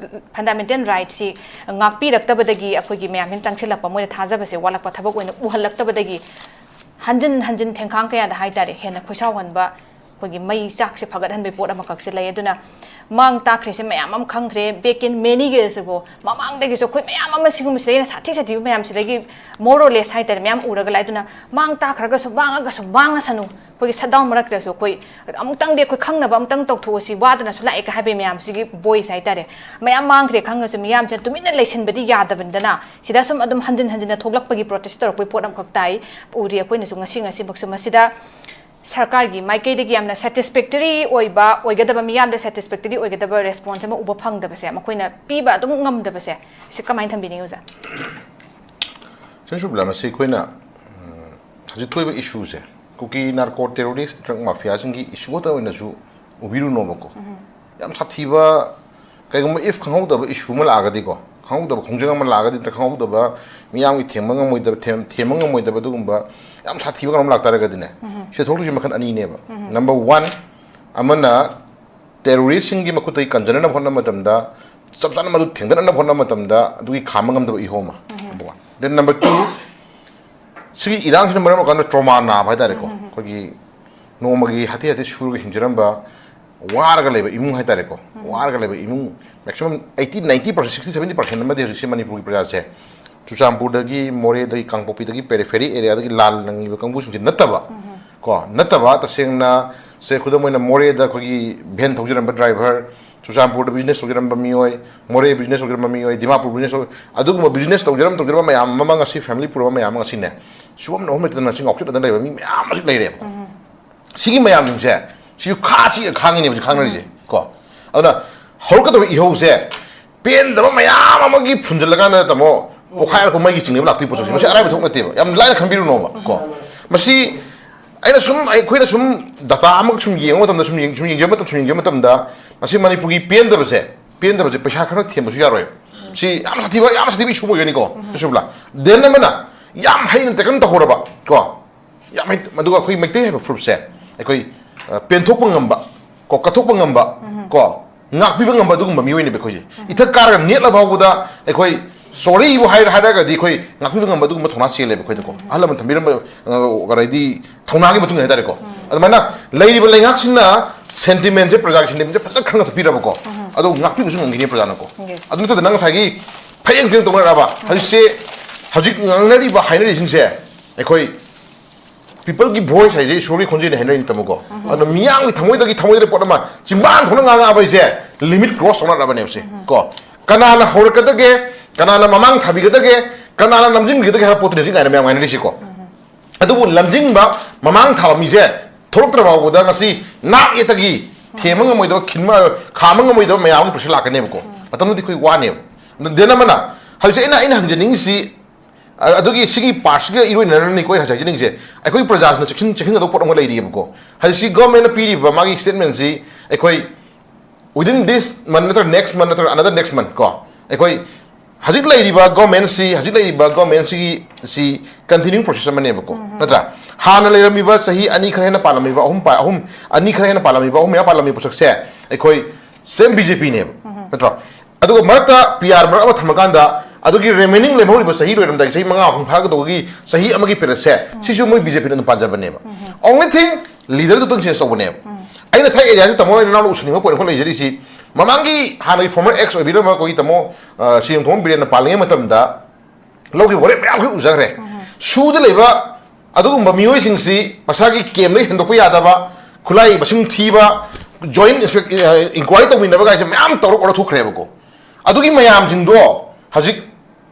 fundamental rightꯁꯤ ꯉꯥꯛꯄꯤꯔꯛꯇꯕꯗꯒꯤ ꯑꯩꯈꯣꯏꯒꯤ ꯃꯌꯥꯝꯁꯤꯅ ꯆꯪꯁꯤꯜꯂꯛꯄ, ꯃꯣꯏꯅ ꯊꯥꯖꯕꯁꯦ ꯋꯥꯠꯂꯛꯄ, ꯊꯕꯛ ꯑꯣꯏꯅ ꯎꯍꯜꯂꯛꯇꯕꯗꯒꯤ ꯍꯟꯖꯤꯟ ꯍꯟꯖꯤꯟ ꯊꯦꯡꯈꯥꯡ ꯀꯌꯥꯗ ꯍꯥꯏ ꯇꯥꯔꯦ, ꯍꯦꯟꯅ ꯈꯣꯏꯁꯥꯎꯍꯟꯕ, ꯑꯩꯈꯣꯏꯒꯤ ꯃꯩ ꯆꯥꯛꯁꯦ ꯐꯒꯠꯍꯟꯕꯒꯤ ꯄꯣꯠ ꯑꯃꯈꯛꯁꯦ ꯂꯩ꯫ ꯑꯗꯨꯅ ꯃꯥꯡ ꯇꯥꯛꯈ꯭ꯔꯤꯁꯦ ꯃꯌꯥꯝ ꯑꯃ ꯈꯪꯈ꯭ꯔꯦ, back in many yearsꯕꯨ ꯃꯃꯥꯡꯗꯒꯤꯁꯨ ꯑꯩꯈꯣꯏ ꯃꯌꯥꯝ ꯑꯃ ꯁꯤꯒꯨꯝꯕꯁꯤꯗꯒꯤ ꯍꯦꯟꯅ ꯁꯥꯊꯤ ꯁꯥꯊꯤꯕ ꯃꯌꯥꯝꯁꯤꯗꯒꯤ more or less ꯍꯥꯏ ꯇꯥꯔꯦ ꯃꯌꯥꯝ ꯎꯔꯒ ꯂꯥꯛꯑꯦ꯫ ꯑꯗꯨꯅ ꯃꯥꯡ ꯇꯥꯛꯈ꯭ꯔꯒꯁꯨ ꯃꯥꯡꯉꯒꯁꯨ ꯃꯥꯡꯉꯁꯅꯨ, ꯑꯩꯈꯣꯏꯒꯤ shutdown ꯃꯔꯛꯇꯁꯨ ꯑꯩꯈꯣꯏ ꯑꯃꯨꯛꯇꯪꯗꯤ ꯑꯩꯈꯣꯏ ꯈꯪꯅꯕ ꯑꯃꯨꯛꯇꯪ ꯇꯧꯊꯣꯛꯑꯁꯤ, ꯋꯥꯗꯅꯁꯨ ꯂꯥꯛꯑꯦ ꯍꯥꯏꯕꯒꯤ ꯃꯌꯥꯝꯁꯤꯒꯤ voice ꯍꯥꯏ ꯇꯥꯔꯦ꯫ ꯃꯌꯥꯝ ꯃꯥꯡꯈ꯭ꯔꯦ ꯈꯪꯉꯁꯨ ꯃꯤꯌꯥꯝꯁꯤꯅ ꯇꯨꯃꯤꯟꯅ ꯂꯩꯁꯤꯟꯕꯗꯤ ꯌꯥꯗꯕꯅꯤꯗꯅ, ꯁꯤꯗ ꯁꯨꯝ ꯑꯗꯨꯝ ꯍꯟꯖꯤꯟ ꯍꯟꯖꯤꯟꯅ ꯊꯣꯛꯂꯛꯄꯒꯤ protest ꯇꯧꯔꯛꯄꯒꯤ ꯄꯣꯠ ꯑꯃꯈꯛ ꯇꯥꯏ, ꯎꯔꯤ꯫ ꯑꯩꯈꯣꯏꯅꯁꯨ ꯉꯁꯤ ꯉꯁꯤꯃꯛꯁꯨ ꯃꯁꯤꯗ ꯁꯔꯀꯥꯔꯒꯤ ꯃꯥꯏꯀꯩꯗꯒꯤ ꯌꯥꯝꯅ satisfactory ꯑꯣꯏꯕ, ꯑꯣꯏꯒꯗꯕ, ꯃꯤꯌꯥꯝꯗ satisfactory ꯑꯣꯏꯒꯗꯕ response ꯑꯃ ꯎꯕ ꯐꯪꯗꯕꯁꯦ, ꯃꯈꯣꯏꯅ ꯄꯤꯕ ꯑꯗꯨꯝ ꯉꯝꯗꯕꯁꯦ, ꯁꯤ ꯀꯃꯥꯏꯅ ꯊꯝꯕꯤꯅꯤꯡꯉꯤ ꯑꯣꯖꯥ? ꯁꯤꯟꯁꯨꯕꯂꯥ, ꯃꯁꯤ ꯑꯩꯈꯣꯏꯅ, ꯎꯝ, ꯍꯧꯖꯤꯛ ꯊꯣꯛꯏꯕ issueꯁꯦ, ꯀꯨꯀꯤ narco terrorist drug mafiaꯁꯤꯡꯒꯤ issue ꯈꯛꯇ ꯑꯣꯏꯅꯁꯨ ꯎꯕꯤꯔꯨꯅꯣꯕꯀꯣ꯫ ꯌꯥꯝ ꯁꯥꯊꯤꯕ, ꯀꯩꯒꯨꯝꯕ if ꯈꯪꯍꯧꯗꯕ issue ꯑꯃ ꯂꯥꯛꯑꯒꯗꯤꯀꯣ, ꯈꯪꯍꯧꯗꯕ ꯈꯣꯡꯖꯪ ꯑꯃ ꯂꯥꯛꯑꯒꯗꯤ, ꯅꯠꯇ꯭ꯔꯒ ꯈꯪꯍꯧꯗꯕ ꯃꯤꯌꯥꯝꯒꯤ ꯊꯦꯝꯕ ꯉꯝꯃꯣꯏꯗꯕ, ꯊꯦꯝ-, ꯊꯦꯝꯕ ꯉꯝꯃꯣꯏꯗꯕ ꯑꯗꯨꯒꯨꯝꯕ ꯌꯥꯝ ꯁꯥꯊꯤꯕ ꯀꯩꯅꯣꯝ ꯂꯥꯛꯇꯥꯔꯒꯗꯤꯅꯦ, ꯁꯤꯗ ꯊꯣꯛꯂꯤꯁꯦ ꯃꯈꯜ ꯑꯅꯤꯅꯦꯕ꯫ Number one, ꯑꯃꯅ terroristꯁꯤꯡꯒꯤ ꯃꯈꯨꯠꯇꯒꯤ ꯀꯟꯖꯅꯅꯕ ꯍꯣꯠꯅꯕ ꯃꯇꯝꯗ, ꯆꯞ ꯆꯥꯅ ꯃꯗꯨ ꯊꯦꯡꯗꯅꯅꯕ ꯍꯣꯠꯅꯕ ꯃꯇꯝꯗ ꯑꯗꯨꯒꯤ ꯈꯥꯝꯕ ꯉꯝꯗꯕ ꯏꯍꯣ ꯑꯃ, number one. Then number two, ꯁꯤꯒꯤ ꯏꯔꯥꯡꯁꯤꯅ ꯃꯔꯝ ꯑꯣꯏꯔꯀꯥꯟꯗ ꯇ꯭ꯔꯣꯃꯥ ꯅꯥꯕ ꯍꯥꯏꯇꯥꯔꯦꯀꯣ, ꯑꯩꯈꯣꯏꯒꯤ ꯅꯣꯡꯃꯒꯤ ꯍꯥꯊꯤ ꯍꯥꯊꯤ ꯁꯨꯔꯒ ꯍꯤꯡꯖꯔꯝꯕ, ꯋꯥꯔꯒ ꯂꯩꯕ ꯏꯃꯨꯡ ꯍꯥꯏꯇꯥꯔꯦꯀꯣ, ꯋꯥꯔꯒ ꯂꯩꯕ ꯏꯃꯨꯡ maximum eighty ninety percent, sixty seventy percent ꯑꯃꯗꯤ ꯍꯧꯖꯤꯛꯁꯦ ꯃꯅꯤꯄꯨꯔꯒꯤ ꯄ꯭ꯔꯖꯥꯁꯦ ꯆꯨꯔꯆꯥꯟꯄꯨꯔꯗꯒꯤ, ꯃꯣꯔꯦꯗꯒꯤ, ꯀꯥꯡꯄꯣꯛꯄꯤꯗꯒꯤ, ꯄꯦꯔꯤꯐꯦꯔꯤ ꯑꯦꯔꯤꯌꯥꯗꯒꯤ ꯂꯥꯟ ꯅꯪꯉꯤꯕ ꯀꯥꯡꯕꯨꯁꯤꯡꯁꯤ ꯅꯠꯇꯕ, ꯀꯣ, ꯅꯠꯇꯕ ꯇꯁꯦꯡꯅ ꯁꯦ ꯈꯨꯗꯝ ꯑꯣꯏꯅ ꯃꯣꯔꯦꯗ ꯑꯩꯈꯣꯏꯒꯤ ꯚꯦꯟ ꯊꯧꯖꯔꯝꯕ ꯗ꯭ꯔꯥꯏꯚꯔ, ꯆꯨꯔꯆꯥꯟꯄꯨꯔꯗ ꯕꯤꯖꯤꯅꯦꯁ ꯇꯧꯖꯔꯝꯕ ꯃꯤꯑꯣꯏ, ꯃꯣꯔꯦ ꯕꯤꯖꯤꯅꯦꯁ ꯇꯧꯖꯔꯝꯕ ꯃꯤꯑꯣꯏ, ꯗꯤꯃꯥꯄꯨꯔ ꯕꯤꯖꯤꯅꯦꯁ ꯇꯧ-, ꯑꯗꯨꯒꯨꯝꯕ ꯕꯤꯖꯤꯅꯦꯁ ꯇꯧꯖꯔꯝ ꯇꯧꯖꯔꯝꯕ ꯃꯌꯥꯝ ꯑꯃ, ꯉꯁꯤ ꯐꯦꯃꯤꯂꯤ ꯄꯨꯔꯕ ꯃꯌꯥꯝ ꯑꯃ ꯉꯁꯤꯅꯦ ꯁꯨꯐꯝ ꯅꯣꯝꯐꯝ ꯂꯩꯇꯗꯅ ꯉꯁꯤ ꯉꯥꯎꯆꯠꯅꯗꯅ ꯂꯩꯕ ꯃꯤ ꯃꯌꯥꯝ ꯑꯃꯁꯨ ꯂꯩꯔꯦꯕ꯫ ꯁꯤꯒꯤ ꯃꯌꯥꯝꯁꯤꯡꯁꯦ ꯁꯤꯁꯨ ꯈꯥꯁꯤ ꯈꯥꯡꯉꯤꯅꯦꯕ ꯍꯧꯖꯤꯛ ꯈꯥꯡꯅꯔꯤꯁꯦ, ꯀꯣ꯫ ꯑꯗꯨꯅ ꯍꯧꯔꯛꯀꯗꯧꯔꯤꯕ ꯏꯍꯧꯁꯦ ꯄꯦꯟꯗꯕ ꯃꯌꯥꯝ ꯑꯃꯒꯤ ꯐꯨꯟꯖꯜꯂꯀꯥꯟꯗ, ꯇꯥꯃꯣ, ꯄꯣꯛꯈꯥꯏꯔꯛꯄ ꯃꯩꯒꯤ ꯆꯤꯡꯅꯦꯕ ꯂꯥꯛꯇꯣꯏ ꯄꯣꯠꯁꯛꯁꯦ꯫ ꯃꯁꯤ ꯑꯔꯥꯏꯕ ꯊꯕꯛ ꯅꯠꯇꯦꯕ, ꯌꯥꯝ ꯂꯥꯏꯅ ꯈꯟꯕꯤꯔꯨꯅꯣꯕ, ꯀꯣ꯫ ꯃꯁꯤ ꯑꯩꯅ ꯁꯨꯝ, ꯑꯩꯈꯣꯏꯅ ꯁꯨꯝ ꯗꯥꯇꯥ ꯑꯃꯈꯛ ꯁꯨꯝ ꯌꯦꯡꯕ ꯃꯇꯝꯗ, ꯁꯨꯝ ꯌꯦꯡ-, ꯁꯨꯝ ꯌꯦꯡꯖꯕ ꯃꯇꯝ, ꯁꯨꯝ ꯌꯦꯡꯖꯕ ꯃꯇꯝꯗ ꯃꯁꯤ ꯃꯅꯤꯄꯨꯔꯒꯤ ꯄꯦꯟꯗꯕꯁꯦ, ꯄꯦꯟꯗꯕꯁꯦ ꯄꯩꯁꯥ ꯈꯔ ꯊꯦꯝꯕꯁꯨ ꯌꯥꯔꯣꯏ꯫ ꯁꯤ ꯌꯥꯝ ꯁꯥꯊꯤꯕ, ꯌꯥꯝ ꯁꯥꯊꯤꯕ ꯏꯁꯨ ꯑꯣꯏꯒꯅꯤꯀꯣ, ꯁꯨꯁꯨꯕꯂꯥ꯫ ꯗꯦꯟ ꯑꯃꯅ ꯌꯥꯝ ꯍꯩꯅ ꯇꯦꯀꯟ ꯇꯧꯍꯧꯔꯕ, ꯀꯣ, ꯌꯥꯝ ꯍꯩ-, ꯑꯗꯨꯒ ꯑꯩꯈꯣꯏ ꯃꯩꯇꯩ ꯍꯥꯏꯕ ꯐꯨꯔꯨꯞꯁꯦ ꯑꯩꯈꯣꯏ, ꯑ, ꯄꯦꯟꯊꯣꯛꯄ ꯉꯝꯕ, ꯀꯣ, ꯀꯠꯊꯣꯛꯄ ꯉꯝꯕ, ꯀꯣ, ꯉꯥꯛꯄꯤꯕ ꯉꯝꯕ ꯑꯗꯨꯒꯨꯝꯕ ꯃꯤꯑꯣꯏꯅꯦꯕ ꯑꯩꯈꯣꯏꯁꯦ꯫ ꯏꯊꯛ ꯀꯥꯔꯒ ꯅꯦꯠꯂ ꯐꯥꯎꯕꯗ ꯑꯩꯈꯣꯏ ꯁꯣꯔꯤꯕꯨ ꯍꯥꯏꯔ-, ꯍꯥꯏꯔꯒꯗꯤ ꯑꯩꯈꯣꯏ ꯉꯥꯛꯄꯤꯕ ꯉꯝꯕ ꯑꯗꯨꯒꯨꯝꯕ ꯊꯧꯅꯥ ꯆꯦꯜꯂꯦꯕ ꯑꯩꯈꯣꯏꯗꯀꯣ꯫ ꯑꯍꯜ ꯂꯃꯟ ꯊꯝꯕꯤꯔꯝꯕ, ꯑ, ꯑꯗꯩꯗꯤ ꯊꯧꯅꯥꯒꯤ ꯃꯇꯨꯡ ꯏꯟꯅ ꯍꯥꯏꯇꯥꯔꯦꯀꯣ꯫ ꯑꯗꯨꯃꯥꯏꯅ ꯂꯩꯔꯤꯕ ꯂꯩꯉꯥꯛꯁꯤꯅ ꯁꯦꯟꯇꯤꯃꯦꯟꯁꯦ, ꯄ꯭ꯔꯖꯥꯒꯤ ꯁꯦꯟꯇꯤꯃꯦꯟꯁꯦ ꯐꯖꯅ ꯈꯪꯅ ꯆꯠꯄꯤꯔꯕꯀꯣ, ꯑꯗꯨ ꯉꯥꯛꯄꯤꯕꯁꯨ ꯉꯝꯈꯤꯅꯤ ꯄ꯭ꯔꯖꯥꯅꯀꯣ꯫ Yes. ꯑꯗꯨ ꯅꯠꯇꯗꯅ ꯉꯁꯥꯏꯒꯤ ꯐꯌꯦꯡ ꯇꯨꯌꯦꯡ ꯇꯧꯅꯔꯛꯑꯕ ꯍꯧꯖꯤꯛꯁꯦ, ꯍꯧꯖꯤꯛ ꯉꯥꯡꯅꯔꯤꯕ ꯍꯥꯏꯅꯔꯤꯁꯤꯡꯁꯦ ꯑꯩꯈꯣꯏ ꯄꯤꯄꯜꯒꯤ ꯚꯣꯏꯁ ꯍꯥꯏꯁꯦ ꯏꯁꯣꯔꯒꯤ ꯈꯣꯟꯖꯦꯜꯅꯤ ꯍꯥꯏꯅꯔꯤꯅꯤ, ꯇꯥꯃꯣꯀꯣ꯫ ꯑꯗꯨꯅ ꯃꯤꯌꯥꯝꯒꯤ ꯊꯃꯣꯏꯗꯒꯤ, ꯊꯃꯣꯏꯗꯒꯤ ꯄꯣꯠ ꯑꯃ ꯆꯤꯡꯕꯥꯟ ꯊꯣꯛꯅ ꯉꯥꯡꯉꯛꯑꯕ ꯍꯥꯏꯁꯦ ꯂꯤꯃꯤꯠ ꯀ꯭ꯔꯣꯁ ꯇꯧꯅꯔꯛꯑꯕꯅꯦꯕ ꯁꯦ, ꯀꯣ꯫ ꯀꯅꯥꯅ ꯍꯧꯔꯛꯀꯗꯒꯦ, ꯀꯅꯥꯅ ꯃꯃꯥꯡ ꯊꯥꯕꯤꯒꯗꯒꯦ, ꯀꯅꯥꯅ ꯂꯝꯖꯤꯡꯕꯤꯒꯗꯒꯦ ꯍꯥꯏꯕ ꯄꯣꯠꯇꯨꯅꯤ ꯍꯧꯖꯤꯛ ꯉꯥꯏꯅ ꯃꯌꯥꯝ ꯉꯥꯏꯅꯔꯤꯁꯤꯀꯣ꯫ ꯑꯗꯨꯕꯨ ꯂꯝꯖꯤꯡꯕ ꯃꯃꯥꯡ ꯊꯥꯕ ꯃꯤꯁꯦ ꯊꯣꯛꯂꯛꯇ꯭ꯔ ꯐꯥꯎꯕꯗ ꯉꯁꯤ ꯅꯥꯛ ꯌꯦꯠꯇꯒꯤ ꯊꯦꯝꯕ ꯉꯝꯃꯣꯏꯗꯕ, ꯈꯤꯟꯕ, ꯈꯥꯝꯕ ꯉꯝꯃꯣꯏꯗꯕ ꯃꯌꯥꯝ ꯑꯃꯒꯤ ꯄ꯭ꯔꯦꯁꯔ ꯂꯥꯛꯀꯅꯦꯕꯀꯣ꯫ ꯃꯇꯝꯗꯨꯗꯤ ꯑꯩꯈꯣꯏ ꯋꯥꯅꯦꯕ꯫ ꯑꯗꯨ ꯗꯦꯟ ꯑꯃꯅ ꯍꯧꯖꯤꯛꯁꯦ ꯑꯩꯅ, ꯑꯩꯅ ꯍꯪꯖꯅꯤꯡꯉꯤꯁꯤ, ꯑ-, ꯑꯗꯨꯒꯤ ꯁꯤꯒꯤ ꯄꯥꯔꯠꯁꯤꯒ ꯏꯔꯣꯏꯅꯅꯅꯤꯀꯣ ꯑꯩꯅ ꯍꯧꯖꯤꯛ ꯍꯥꯏꯖꯅꯤꯡꯉꯤꯁꯦ꯫ ꯑꯩꯈꯣꯏ ꯄ꯭ꯔꯖꯥꯁꯤꯅ ꯆꯦꯛꯁꯤꯟ-, ꯆꯦꯛꯁꯤꯟꯒꯗꯧꯕ ꯄꯣꯠ ꯑꯃ ꯂꯩꯔꯤꯑꯕꯀꯣ꯫ ꯍꯧꯖꯤꯛꯁꯤ ꯒꯣꯔꯃꯦꯟꯅ ꯄꯤꯔꯤꯕ ꯃꯥꯒꯤ ꯁ꯭ꯇꯦꯠꯃꯦꯟꯁꯤ ꯑꯩꯈꯣꯏ within this month ꯅꯠꯇ꯭ꯔꯒ next month ꯅꯠꯇ꯭ꯔꯒ another next month ꯀꯣ, ꯑꯩꯈꯣꯏ ꯍꯧꯖꯤꯛ ꯂꯩꯔꯤꯕ ꯒꯣꯔꯃꯦꯟꯁꯤ, ꯍꯧꯖꯤꯛ ꯂꯩꯔꯤꯕ ꯒꯣꯔꯃꯦꯟꯁꯤꯒꯤ ꯁꯤ continuing process ꯑꯃꯅꯦꯕꯀꯣ, ꯅꯠꯇ꯭ꯔꯥ? ꯍꯥꯟꯅ ꯂꯩꯔꯝꯃꯤꯕ ꯆꯍꯤ ꯑꯅꯤ ꯈꯔ ꯍꯦꯟꯅ ꯄꯥꯜꯂꯝꯃꯤꯕ, ꯑꯍꯨꯝ ꯄꯥ-, ꯑꯍꯨꯝ, ꯑꯅꯤ ꯈꯔ ꯍꯦꯟꯅ ꯄꯥꯜꯂꯝꯃꯤꯕ, ꯑꯍꯨꯝ ꯃꯌꯥ ꯄꯥꯜꯂꯝꯃꯤꯕ ꯄꯣꯠꯁꯛꯁꯦ ꯑꯩꯈꯣꯏ ꯁꯦꯝ ꯕꯤ ꯖꯦ ꯄꯤꯅꯦꯕ, ꯅꯠꯇ꯭ꯔꯣ? ꯑꯗꯨꯒ ꯃꯔꯛꯇ ꯄꯤ ꯑꯥꯔ ꯃꯔꯛ ꯑꯃ ꯊꯝꯃꯀꯥꯟꯗ ꯑꯗꯨꯒꯤ remaining ꯂꯦꯝꯍꯧꯔꯤꯕ ꯆꯍꯤ ꯂꯣꯏꯔꯝꯗꯥꯏꯒꯤ ꯆꯍꯤ ꯃꯉꯥ ꯃꯄꯨꯡ ꯐꯥꯔꯛꯀꯗꯧꯕꯒꯤ ꯆꯍꯤ ꯑꯃꯒꯤ periodꯁꯦ, ꯁꯤꯁꯨ ꯃꯣꯏ BJPꯅ ꯑꯗꯨꯝ ꯄꯥꯖꯕꯅꯦꯕ꯫ Only thing, leaderꯗꯨꯇꯪ change ꯇꯧꯕꯅꯦꯕ꯫ ꯑꯩꯅ ꯉꯁꯥꯏ areaꯁꯦ ꯇꯥꯃꯣ ꯑꯩꯅ ꯅꯅꯥꯎꯅ ꯎꯁꯟꯅꯤꯡꯕ point ꯑꯃꯈꯛ ꯂꯩꯖꯔꯤꯁꯤ, ꯃꯃꯥꯡꯒꯤ ꯍꯥꯟꯅꯒꯤ former ex ꯑꯣꯏꯕꯤꯔꯝꯕ ꯑꯩꯈꯣꯏꯒꯤ ꯇꯥꯃꯣ, ꯑ, ꯁꯤ ꯌꯦꯡꯊꯣꯡꯕꯝ ꯕꯤꯔꯦꯟꯅ ꯄꯥꯜꯂꯤꯉꯩ ꯃꯇꯝꯗ ꯂꯧꯈꯤꯕ ꯋꯥꯔꯦꯞ ꯃꯌꯥꯝ ꯑꯩꯈꯣꯏ ꯎꯖꯈ꯭ꯔꯦ꯫ ꯁꯨꯗ ꯂꯩꯕ ꯑꯗꯨꯒꯨꯝꯕ ꯃꯤꯑꯣꯏꯁꯤꯡꯁꯤ ꯃꯁꯥꯒꯤ campꯗꯒꯤ ꯍꯦꯟꯗꯣꯛꯄ ꯌꯥꯗꯕ, ꯈꯨꯠꯂꯥꯏ ꯃꯁꯤꯡ ꯊꯤꯕ, joint inspec-, ꯑ, inquiry ꯇꯧꯃꯤꯟꯅꯕ ꯀꯥꯏꯁꯦ ꯃꯌꯥꯝ ꯇꯧꯔ order ꯊꯣꯛꯈ꯭ꯔꯦꯕꯀꯣ꯫ ꯑꯗꯨꯒꯤ ꯃꯌꯥꯝꯁꯤꯡꯗꯣ ꯍꯧꯖꯤꯛ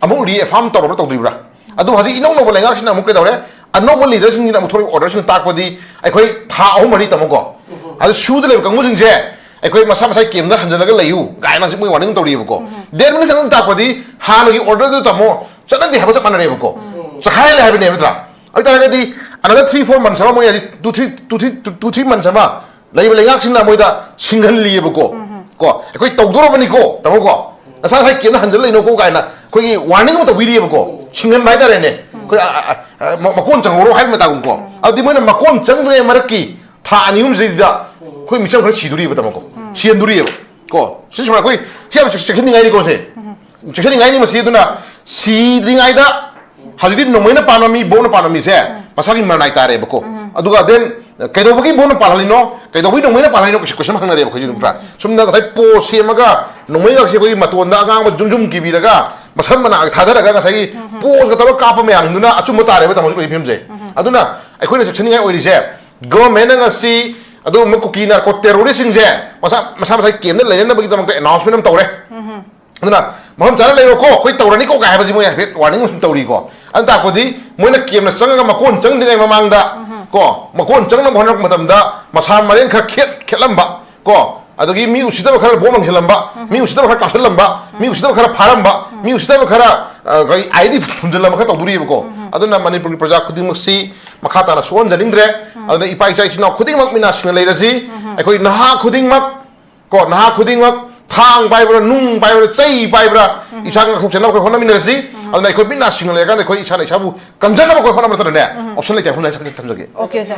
ꯑꯃꯨꯛ reaffirm ꯇꯧꯔꯕ꯭ꯔꯥ ꯇꯧꯗ꯭ꯔꯤꯕ꯭ꯔꯥ? ꯑꯗꯨ ꯍꯧꯖꯤꯛ ꯏꯅꯧ ꯅꯧꯕ ꯂꯩꯉꯥꯛꯁꯤꯅ ꯑꯃꯨꯛ ꯀꯩꯗꯧꯔꯦ? ꯑꯅꯧꯕ leaderꯁꯤꯡꯁꯤꯅ ꯑꯃꯨꯛ ꯊꯣꯛꯂꯛꯏꯕ orderꯁꯤꯡꯅ ꯇꯥꯛꯄꯗꯤ ꯑꯩꯈꯣꯏ ꯊꯥ ꯑꯍꯨꯝ ꯃꯔꯤ ꯇꯥꯃꯣꯀꯣ, ꯑꯗꯨ ꯁꯨꯗ ꯂꯩꯕ ꯀꯥꯡꯕꯨꯁꯤꯡꯁꯦ ꯑꯩꯈꯣꯏ ꯃꯁꯥ ꯃꯁꯥꯒꯤ campꯗ ꯍꯟꯖꯤꯜꯂꯒ ꯂꯩꯌꯨ ꯀꯥꯏꯅ ꯍꯧꯖꯤꯛ ꯃꯣꯏ warning ꯇꯧꯔꯤꯕꯀꯣ꯫ Then minister ꯑꯗꯨꯝ ꯇꯥꯛꯄꯗꯤ ꯍꯥꯟꯅꯒꯤ orderꯗꯨ ꯇꯥꯃꯣ ꯆꯠꯅꯗꯦ ꯍꯥꯏꯕ ꯆꯞ ꯃꯥꯟꯅꯔꯦꯕꯀꯣ꯫ ꯆꯈꯥꯏꯍꯜꯂꯦ ꯍꯥꯏꯕꯅꯦꯕ ꯅꯠꯇ꯭ꯔꯥ? ꯑꯗꯨ ꯑꯣꯏꯇꯥꯔꯒꯗꯤ another three four months ꯑꯃ ꯃꯣꯏ ꯍꯧꯖꯤꯛ two three, two three, two three months ꯑꯃ ꯂꯩꯕ ꯂꯩꯉꯥꯛꯁꯤꯡꯅ ꯃꯣꯏꯗ ꯁꯤꯡꯍꯜꯂꯤꯑꯕꯀꯣ꯫ ꯀꯣ, ꯑꯩꯈꯣꯏ ꯇꯧꯗꯣꯔꯕꯅꯤꯀꯣ ꯇꯥꯃꯣꯀꯣ, ꯅꯁꯥ ꯅꯁꯥꯒꯤ campꯗ ꯍꯟꯖꯤꯜꯂ ꯂꯩꯅꯣꯀꯣ ꯀꯥꯏꯅ ꯑꯩꯈꯣꯏꯒꯤ warning ꯑꯃ ꯇꯧꯕꯤꯔꯤꯑꯕꯀꯣ꯫ ꯁꯤꯡꯍꯟꯕ ꯍꯥꯏꯇꯥꯔꯦꯅꯦ꯫ ꯑꯩꯈꯣꯏ ꯑ, ꯑ, ꯑ, ꯃ-, ꯃꯀꯣꯟ ꯆꯪꯍꯧꯔꯣ ꯍꯥꯏꯕ ꯃꯇꯥꯒꯨꯝꯀꯣ꯫ ꯑꯗꯨꯗꯤ ꯃꯣꯏꯅ ꯃꯀꯣꯟ ꯆꯪꯗ꯭ꯔꯤꯉꯩ ꯃꯔꯛꯀꯤ ꯊꯥ ꯑꯅꯤ ꯑꯍꯨꯝꯁꯤꯗꯩꯗ ꯑꯩꯈꯣꯏ ꯃꯤꯆꯝ ꯈꯔ ꯁꯤꯗꯣꯔꯤꯕ ꯇꯥꯃꯣꯀꯣ꯫ ꯁꯤꯍꯟꯗꯣꯔꯤꯑꯕ ꯀꯣ꯫ ꯁꯤ ꯁꯨꯃꯥꯏꯅ ꯑꯩꯈꯣꯏ ꯁꯤ ꯌꯥꯝ ꯆꯦꯛ-, ꯆꯦꯛꯁꯤꯟꯅꯤꯡꯉꯥꯏꯅꯤꯀꯣ ꯁꯦ꯫ ꯆꯦꯛꯁꯤꯟꯅꯤꯡꯉꯥꯏꯅꯤ ꯃꯁꯤ꯫ ꯑꯗꯨꯅ ꯁꯤꯗ꯭ꯔꯤꯉꯩꯗ ꯍꯧꯖꯤꯛꯇꯤ ꯅꯣꯡꯃꯩꯅ ꯄꯥꯟꯕ ꯃꯤ, ꯕꯣꯝꯅ ꯄꯥꯟꯕ ꯃꯤꯁꯦ ꯃꯁꯥꯒꯤ ꯃꯔꯅꯥꯏ ꯇꯥꯔꯦꯕꯀꯣ꯫ ꯑꯗꯨꯒ then ꯀꯩꯗꯧꯕꯒꯤ ꯕꯣꯝꯅ ꯄꯥꯜꯍꯜꯂꯤꯅꯣ, ꯀꯩꯗꯧꯕꯒꯤ ꯅꯣꯡꯃꯩꯅ ꯄꯥꯜꯍꯜꯂꯤꯅꯣ question, question ꯑꯃ ꯍꯪꯅꯔꯦꯕ ꯑꯩꯈꯣꯏꯁꯨ, ꯅꯠꯇ꯭ꯔꯥ? ꯁꯨꯝꯅ ꯉꯁꯥꯏ post ꯁꯦꯝꯃꯒ ꯅꯣꯡꯃꯩ ꯉꯥꯛꯁꯦ ꯑꯩꯈꯣꯏꯒꯤ ꯃꯇꯣꯟꯗ ꯑꯉꯥꯡꯕ ꯖꯨꯝ ꯖꯨꯝ ꯀꯤꯕꯤꯔꯒ ꯃꯁꯝ ꯃꯅꯥ ꯊꯥꯗꯔꯒ ꯉꯁꯥꯏꯒꯤ poseꯀ ꯇꯧꯔꯒ ꯀꯥꯞꯄ ꯃꯌꯥꯝꯗꯨꯅ ꯑꯆꯨꯝꯕ ꯇꯥꯔꯦꯕ ꯇꯥꯃꯣ ꯍꯧꯖꯤꯛ ꯂꯩꯔꯤꯕ ꯐꯤꯕꯝꯁꯦ꯫ ꯑꯗꯨꯅ ꯑꯩꯈꯣꯏꯅ ꯆꯦꯛꯁꯤꯟꯅꯤꯡꯉꯥꯏ ꯑꯣꯏꯔꯤꯁꯦ, governmentꯅ ꯉꯁꯤ ꯑꯗꯨꯒꯨꯝꯕ ꯀꯨꯀꯤ narco terroristꯁꯤꯡꯁꯦ ꯃꯁꯥ, ꯃꯁꯥ ꯃꯁꯥꯒꯤ campꯗ ꯂꯩꯅꯅꯕꯒꯤꯗꯃꯛꯇ announcement ꯑꯃ ꯇꯧꯔꯦ꯫ ꯑꯗꯨꯅ ꯃꯐꯝ ꯆꯥꯅ ꯂꯩꯔꯣꯀꯣ, ꯑꯩꯈꯣꯏ ꯇꯧꯔꯅꯤꯀꯣ ꯀꯥꯏ ꯍꯥꯏꯕꯁꯤ ꯃꯣꯏ ꯍꯥꯏꯐꯦꯠ warning ꯑꯃꯁꯨ ꯇꯧꯔꯤꯀꯣ꯫ ꯑꯗꯨ ꯇꯥꯛꯄꯗꯤ ꯃꯣꯏꯅ campꯅ ꯆꯪꯉꯒ ꯃꯀꯣꯟ ꯆꯪꯗ꯭ꯔꯤꯉꯩ ꯃꯃꯥꯡꯗ ꯀꯣ, ꯃꯀꯣꯟ ꯆꯪꯅꯕ ꯍꯣꯠꯅꯔꯛꯄ ꯃꯇꯝꯗ ꯃꯁꯥ ꯃꯔꯦꯟ ꯈꯔ ꯈꯦꯠ-, ꯈꯦꯠꯂꯝꯕ ꯀꯣ, ꯑꯗꯒꯤ ꯃꯤ ꯎꯁꯤꯠꯇꯕ ꯈꯔ ꯕꯣꯝ ꯂꯪꯁꯤꯜꯂꯝꯕ, ꯃꯤ ꯎꯁꯤꯠꯇꯕ ꯈꯔ ꯀꯥꯞꯁꯤꯜꯂꯝꯕ, ꯃꯤ ꯎꯁꯤꯠꯇꯕ ꯈꯔ ꯐꯥꯔꯝꯕ, ꯃꯤ ꯎꯁꯤꯠꯇꯕ ꯈꯔ, ꯑ, ꯑꯩꯈꯣꯏ ID ꯐꯨꯝꯖꯤꯜꯂꯝꯕ ꯈꯔ ꯇꯧꯗꯣꯔꯤꯕꯀꯣ꯫ ꯑꯗꯨꯅ ꯃꯅꯤꯄꯨꯔꯒꯤ ꯄ꯭ꯔꯖꯥ ꯈꯨꯗꯤꯡꯃꯛꯁꯤ ꯃꯈꯥ ꯇꯥꯅ ꯁꯣꯛꯍꯟꯖꯅꯤꯡꯗ꯭ꯔꯦ꯫ ꯑꯗꯨꯅ ꯏꯄꯥ ꯏꯆꯥ ꯏꯆꯤꯟ ꯏꯅꯥꯎ ꯈꯨꯗꯤꯡꯃꯛ ꯃꯤꯠ ꯅꯥ ꯁꯤꯡꯅ ꯂꯩꯔꯁꯤ꯫ ꯑꯩꯈꯣꯏ ꯅꯍꯥ ꯈꯨꯗꯤꯡꯃꯛ ꯀꯣ, ꯅꯍꯥ ꯈꯨꯗꯤꯡꯃꯛ ꯊꯥꯡ ꯄꯥꯏꯕ꯭ꯔꯥ, ꯅꯨꯡ ꯄꯥꯏꯕ꯭ꯔꯥ, ꯆꯩ ꯄꯥꯏꯕ꯭ꯔꯥ, ꯏꯁꯥ ꯉꯥꯛꯊꯣꯛꯆꯅꯕ ꯑꯩꯈꯣꯏ ꯍꯣꯠꯅꯃꯤꯟꯅꯔꯁꯤ꯫ ꯑꯗꯨꯅ ꯑꯩꯈꯣꯏ ꯃꯤꯠ ꯅꯥ ꯁꯤꯡꯅ ꯂꯩꯔꯀꯥꯟꯗ ꯑꯩꯈꯣꯏ ꯏꯁꯥꯅ ꯏꯁꯥꯕꯨ ꯀꯟꯖꯅꯕ ꯑꯩꯈꯣꯏ ꯍꯣꯠꯅꯕ ꯅꯠꯇꯅꯅꯦ, option ꯂꯩꯇꯦ ꯍꯥꯏꯕ ꯑꯩ ꯊꯝꯖꯒꯦ꯫ Okay, sir.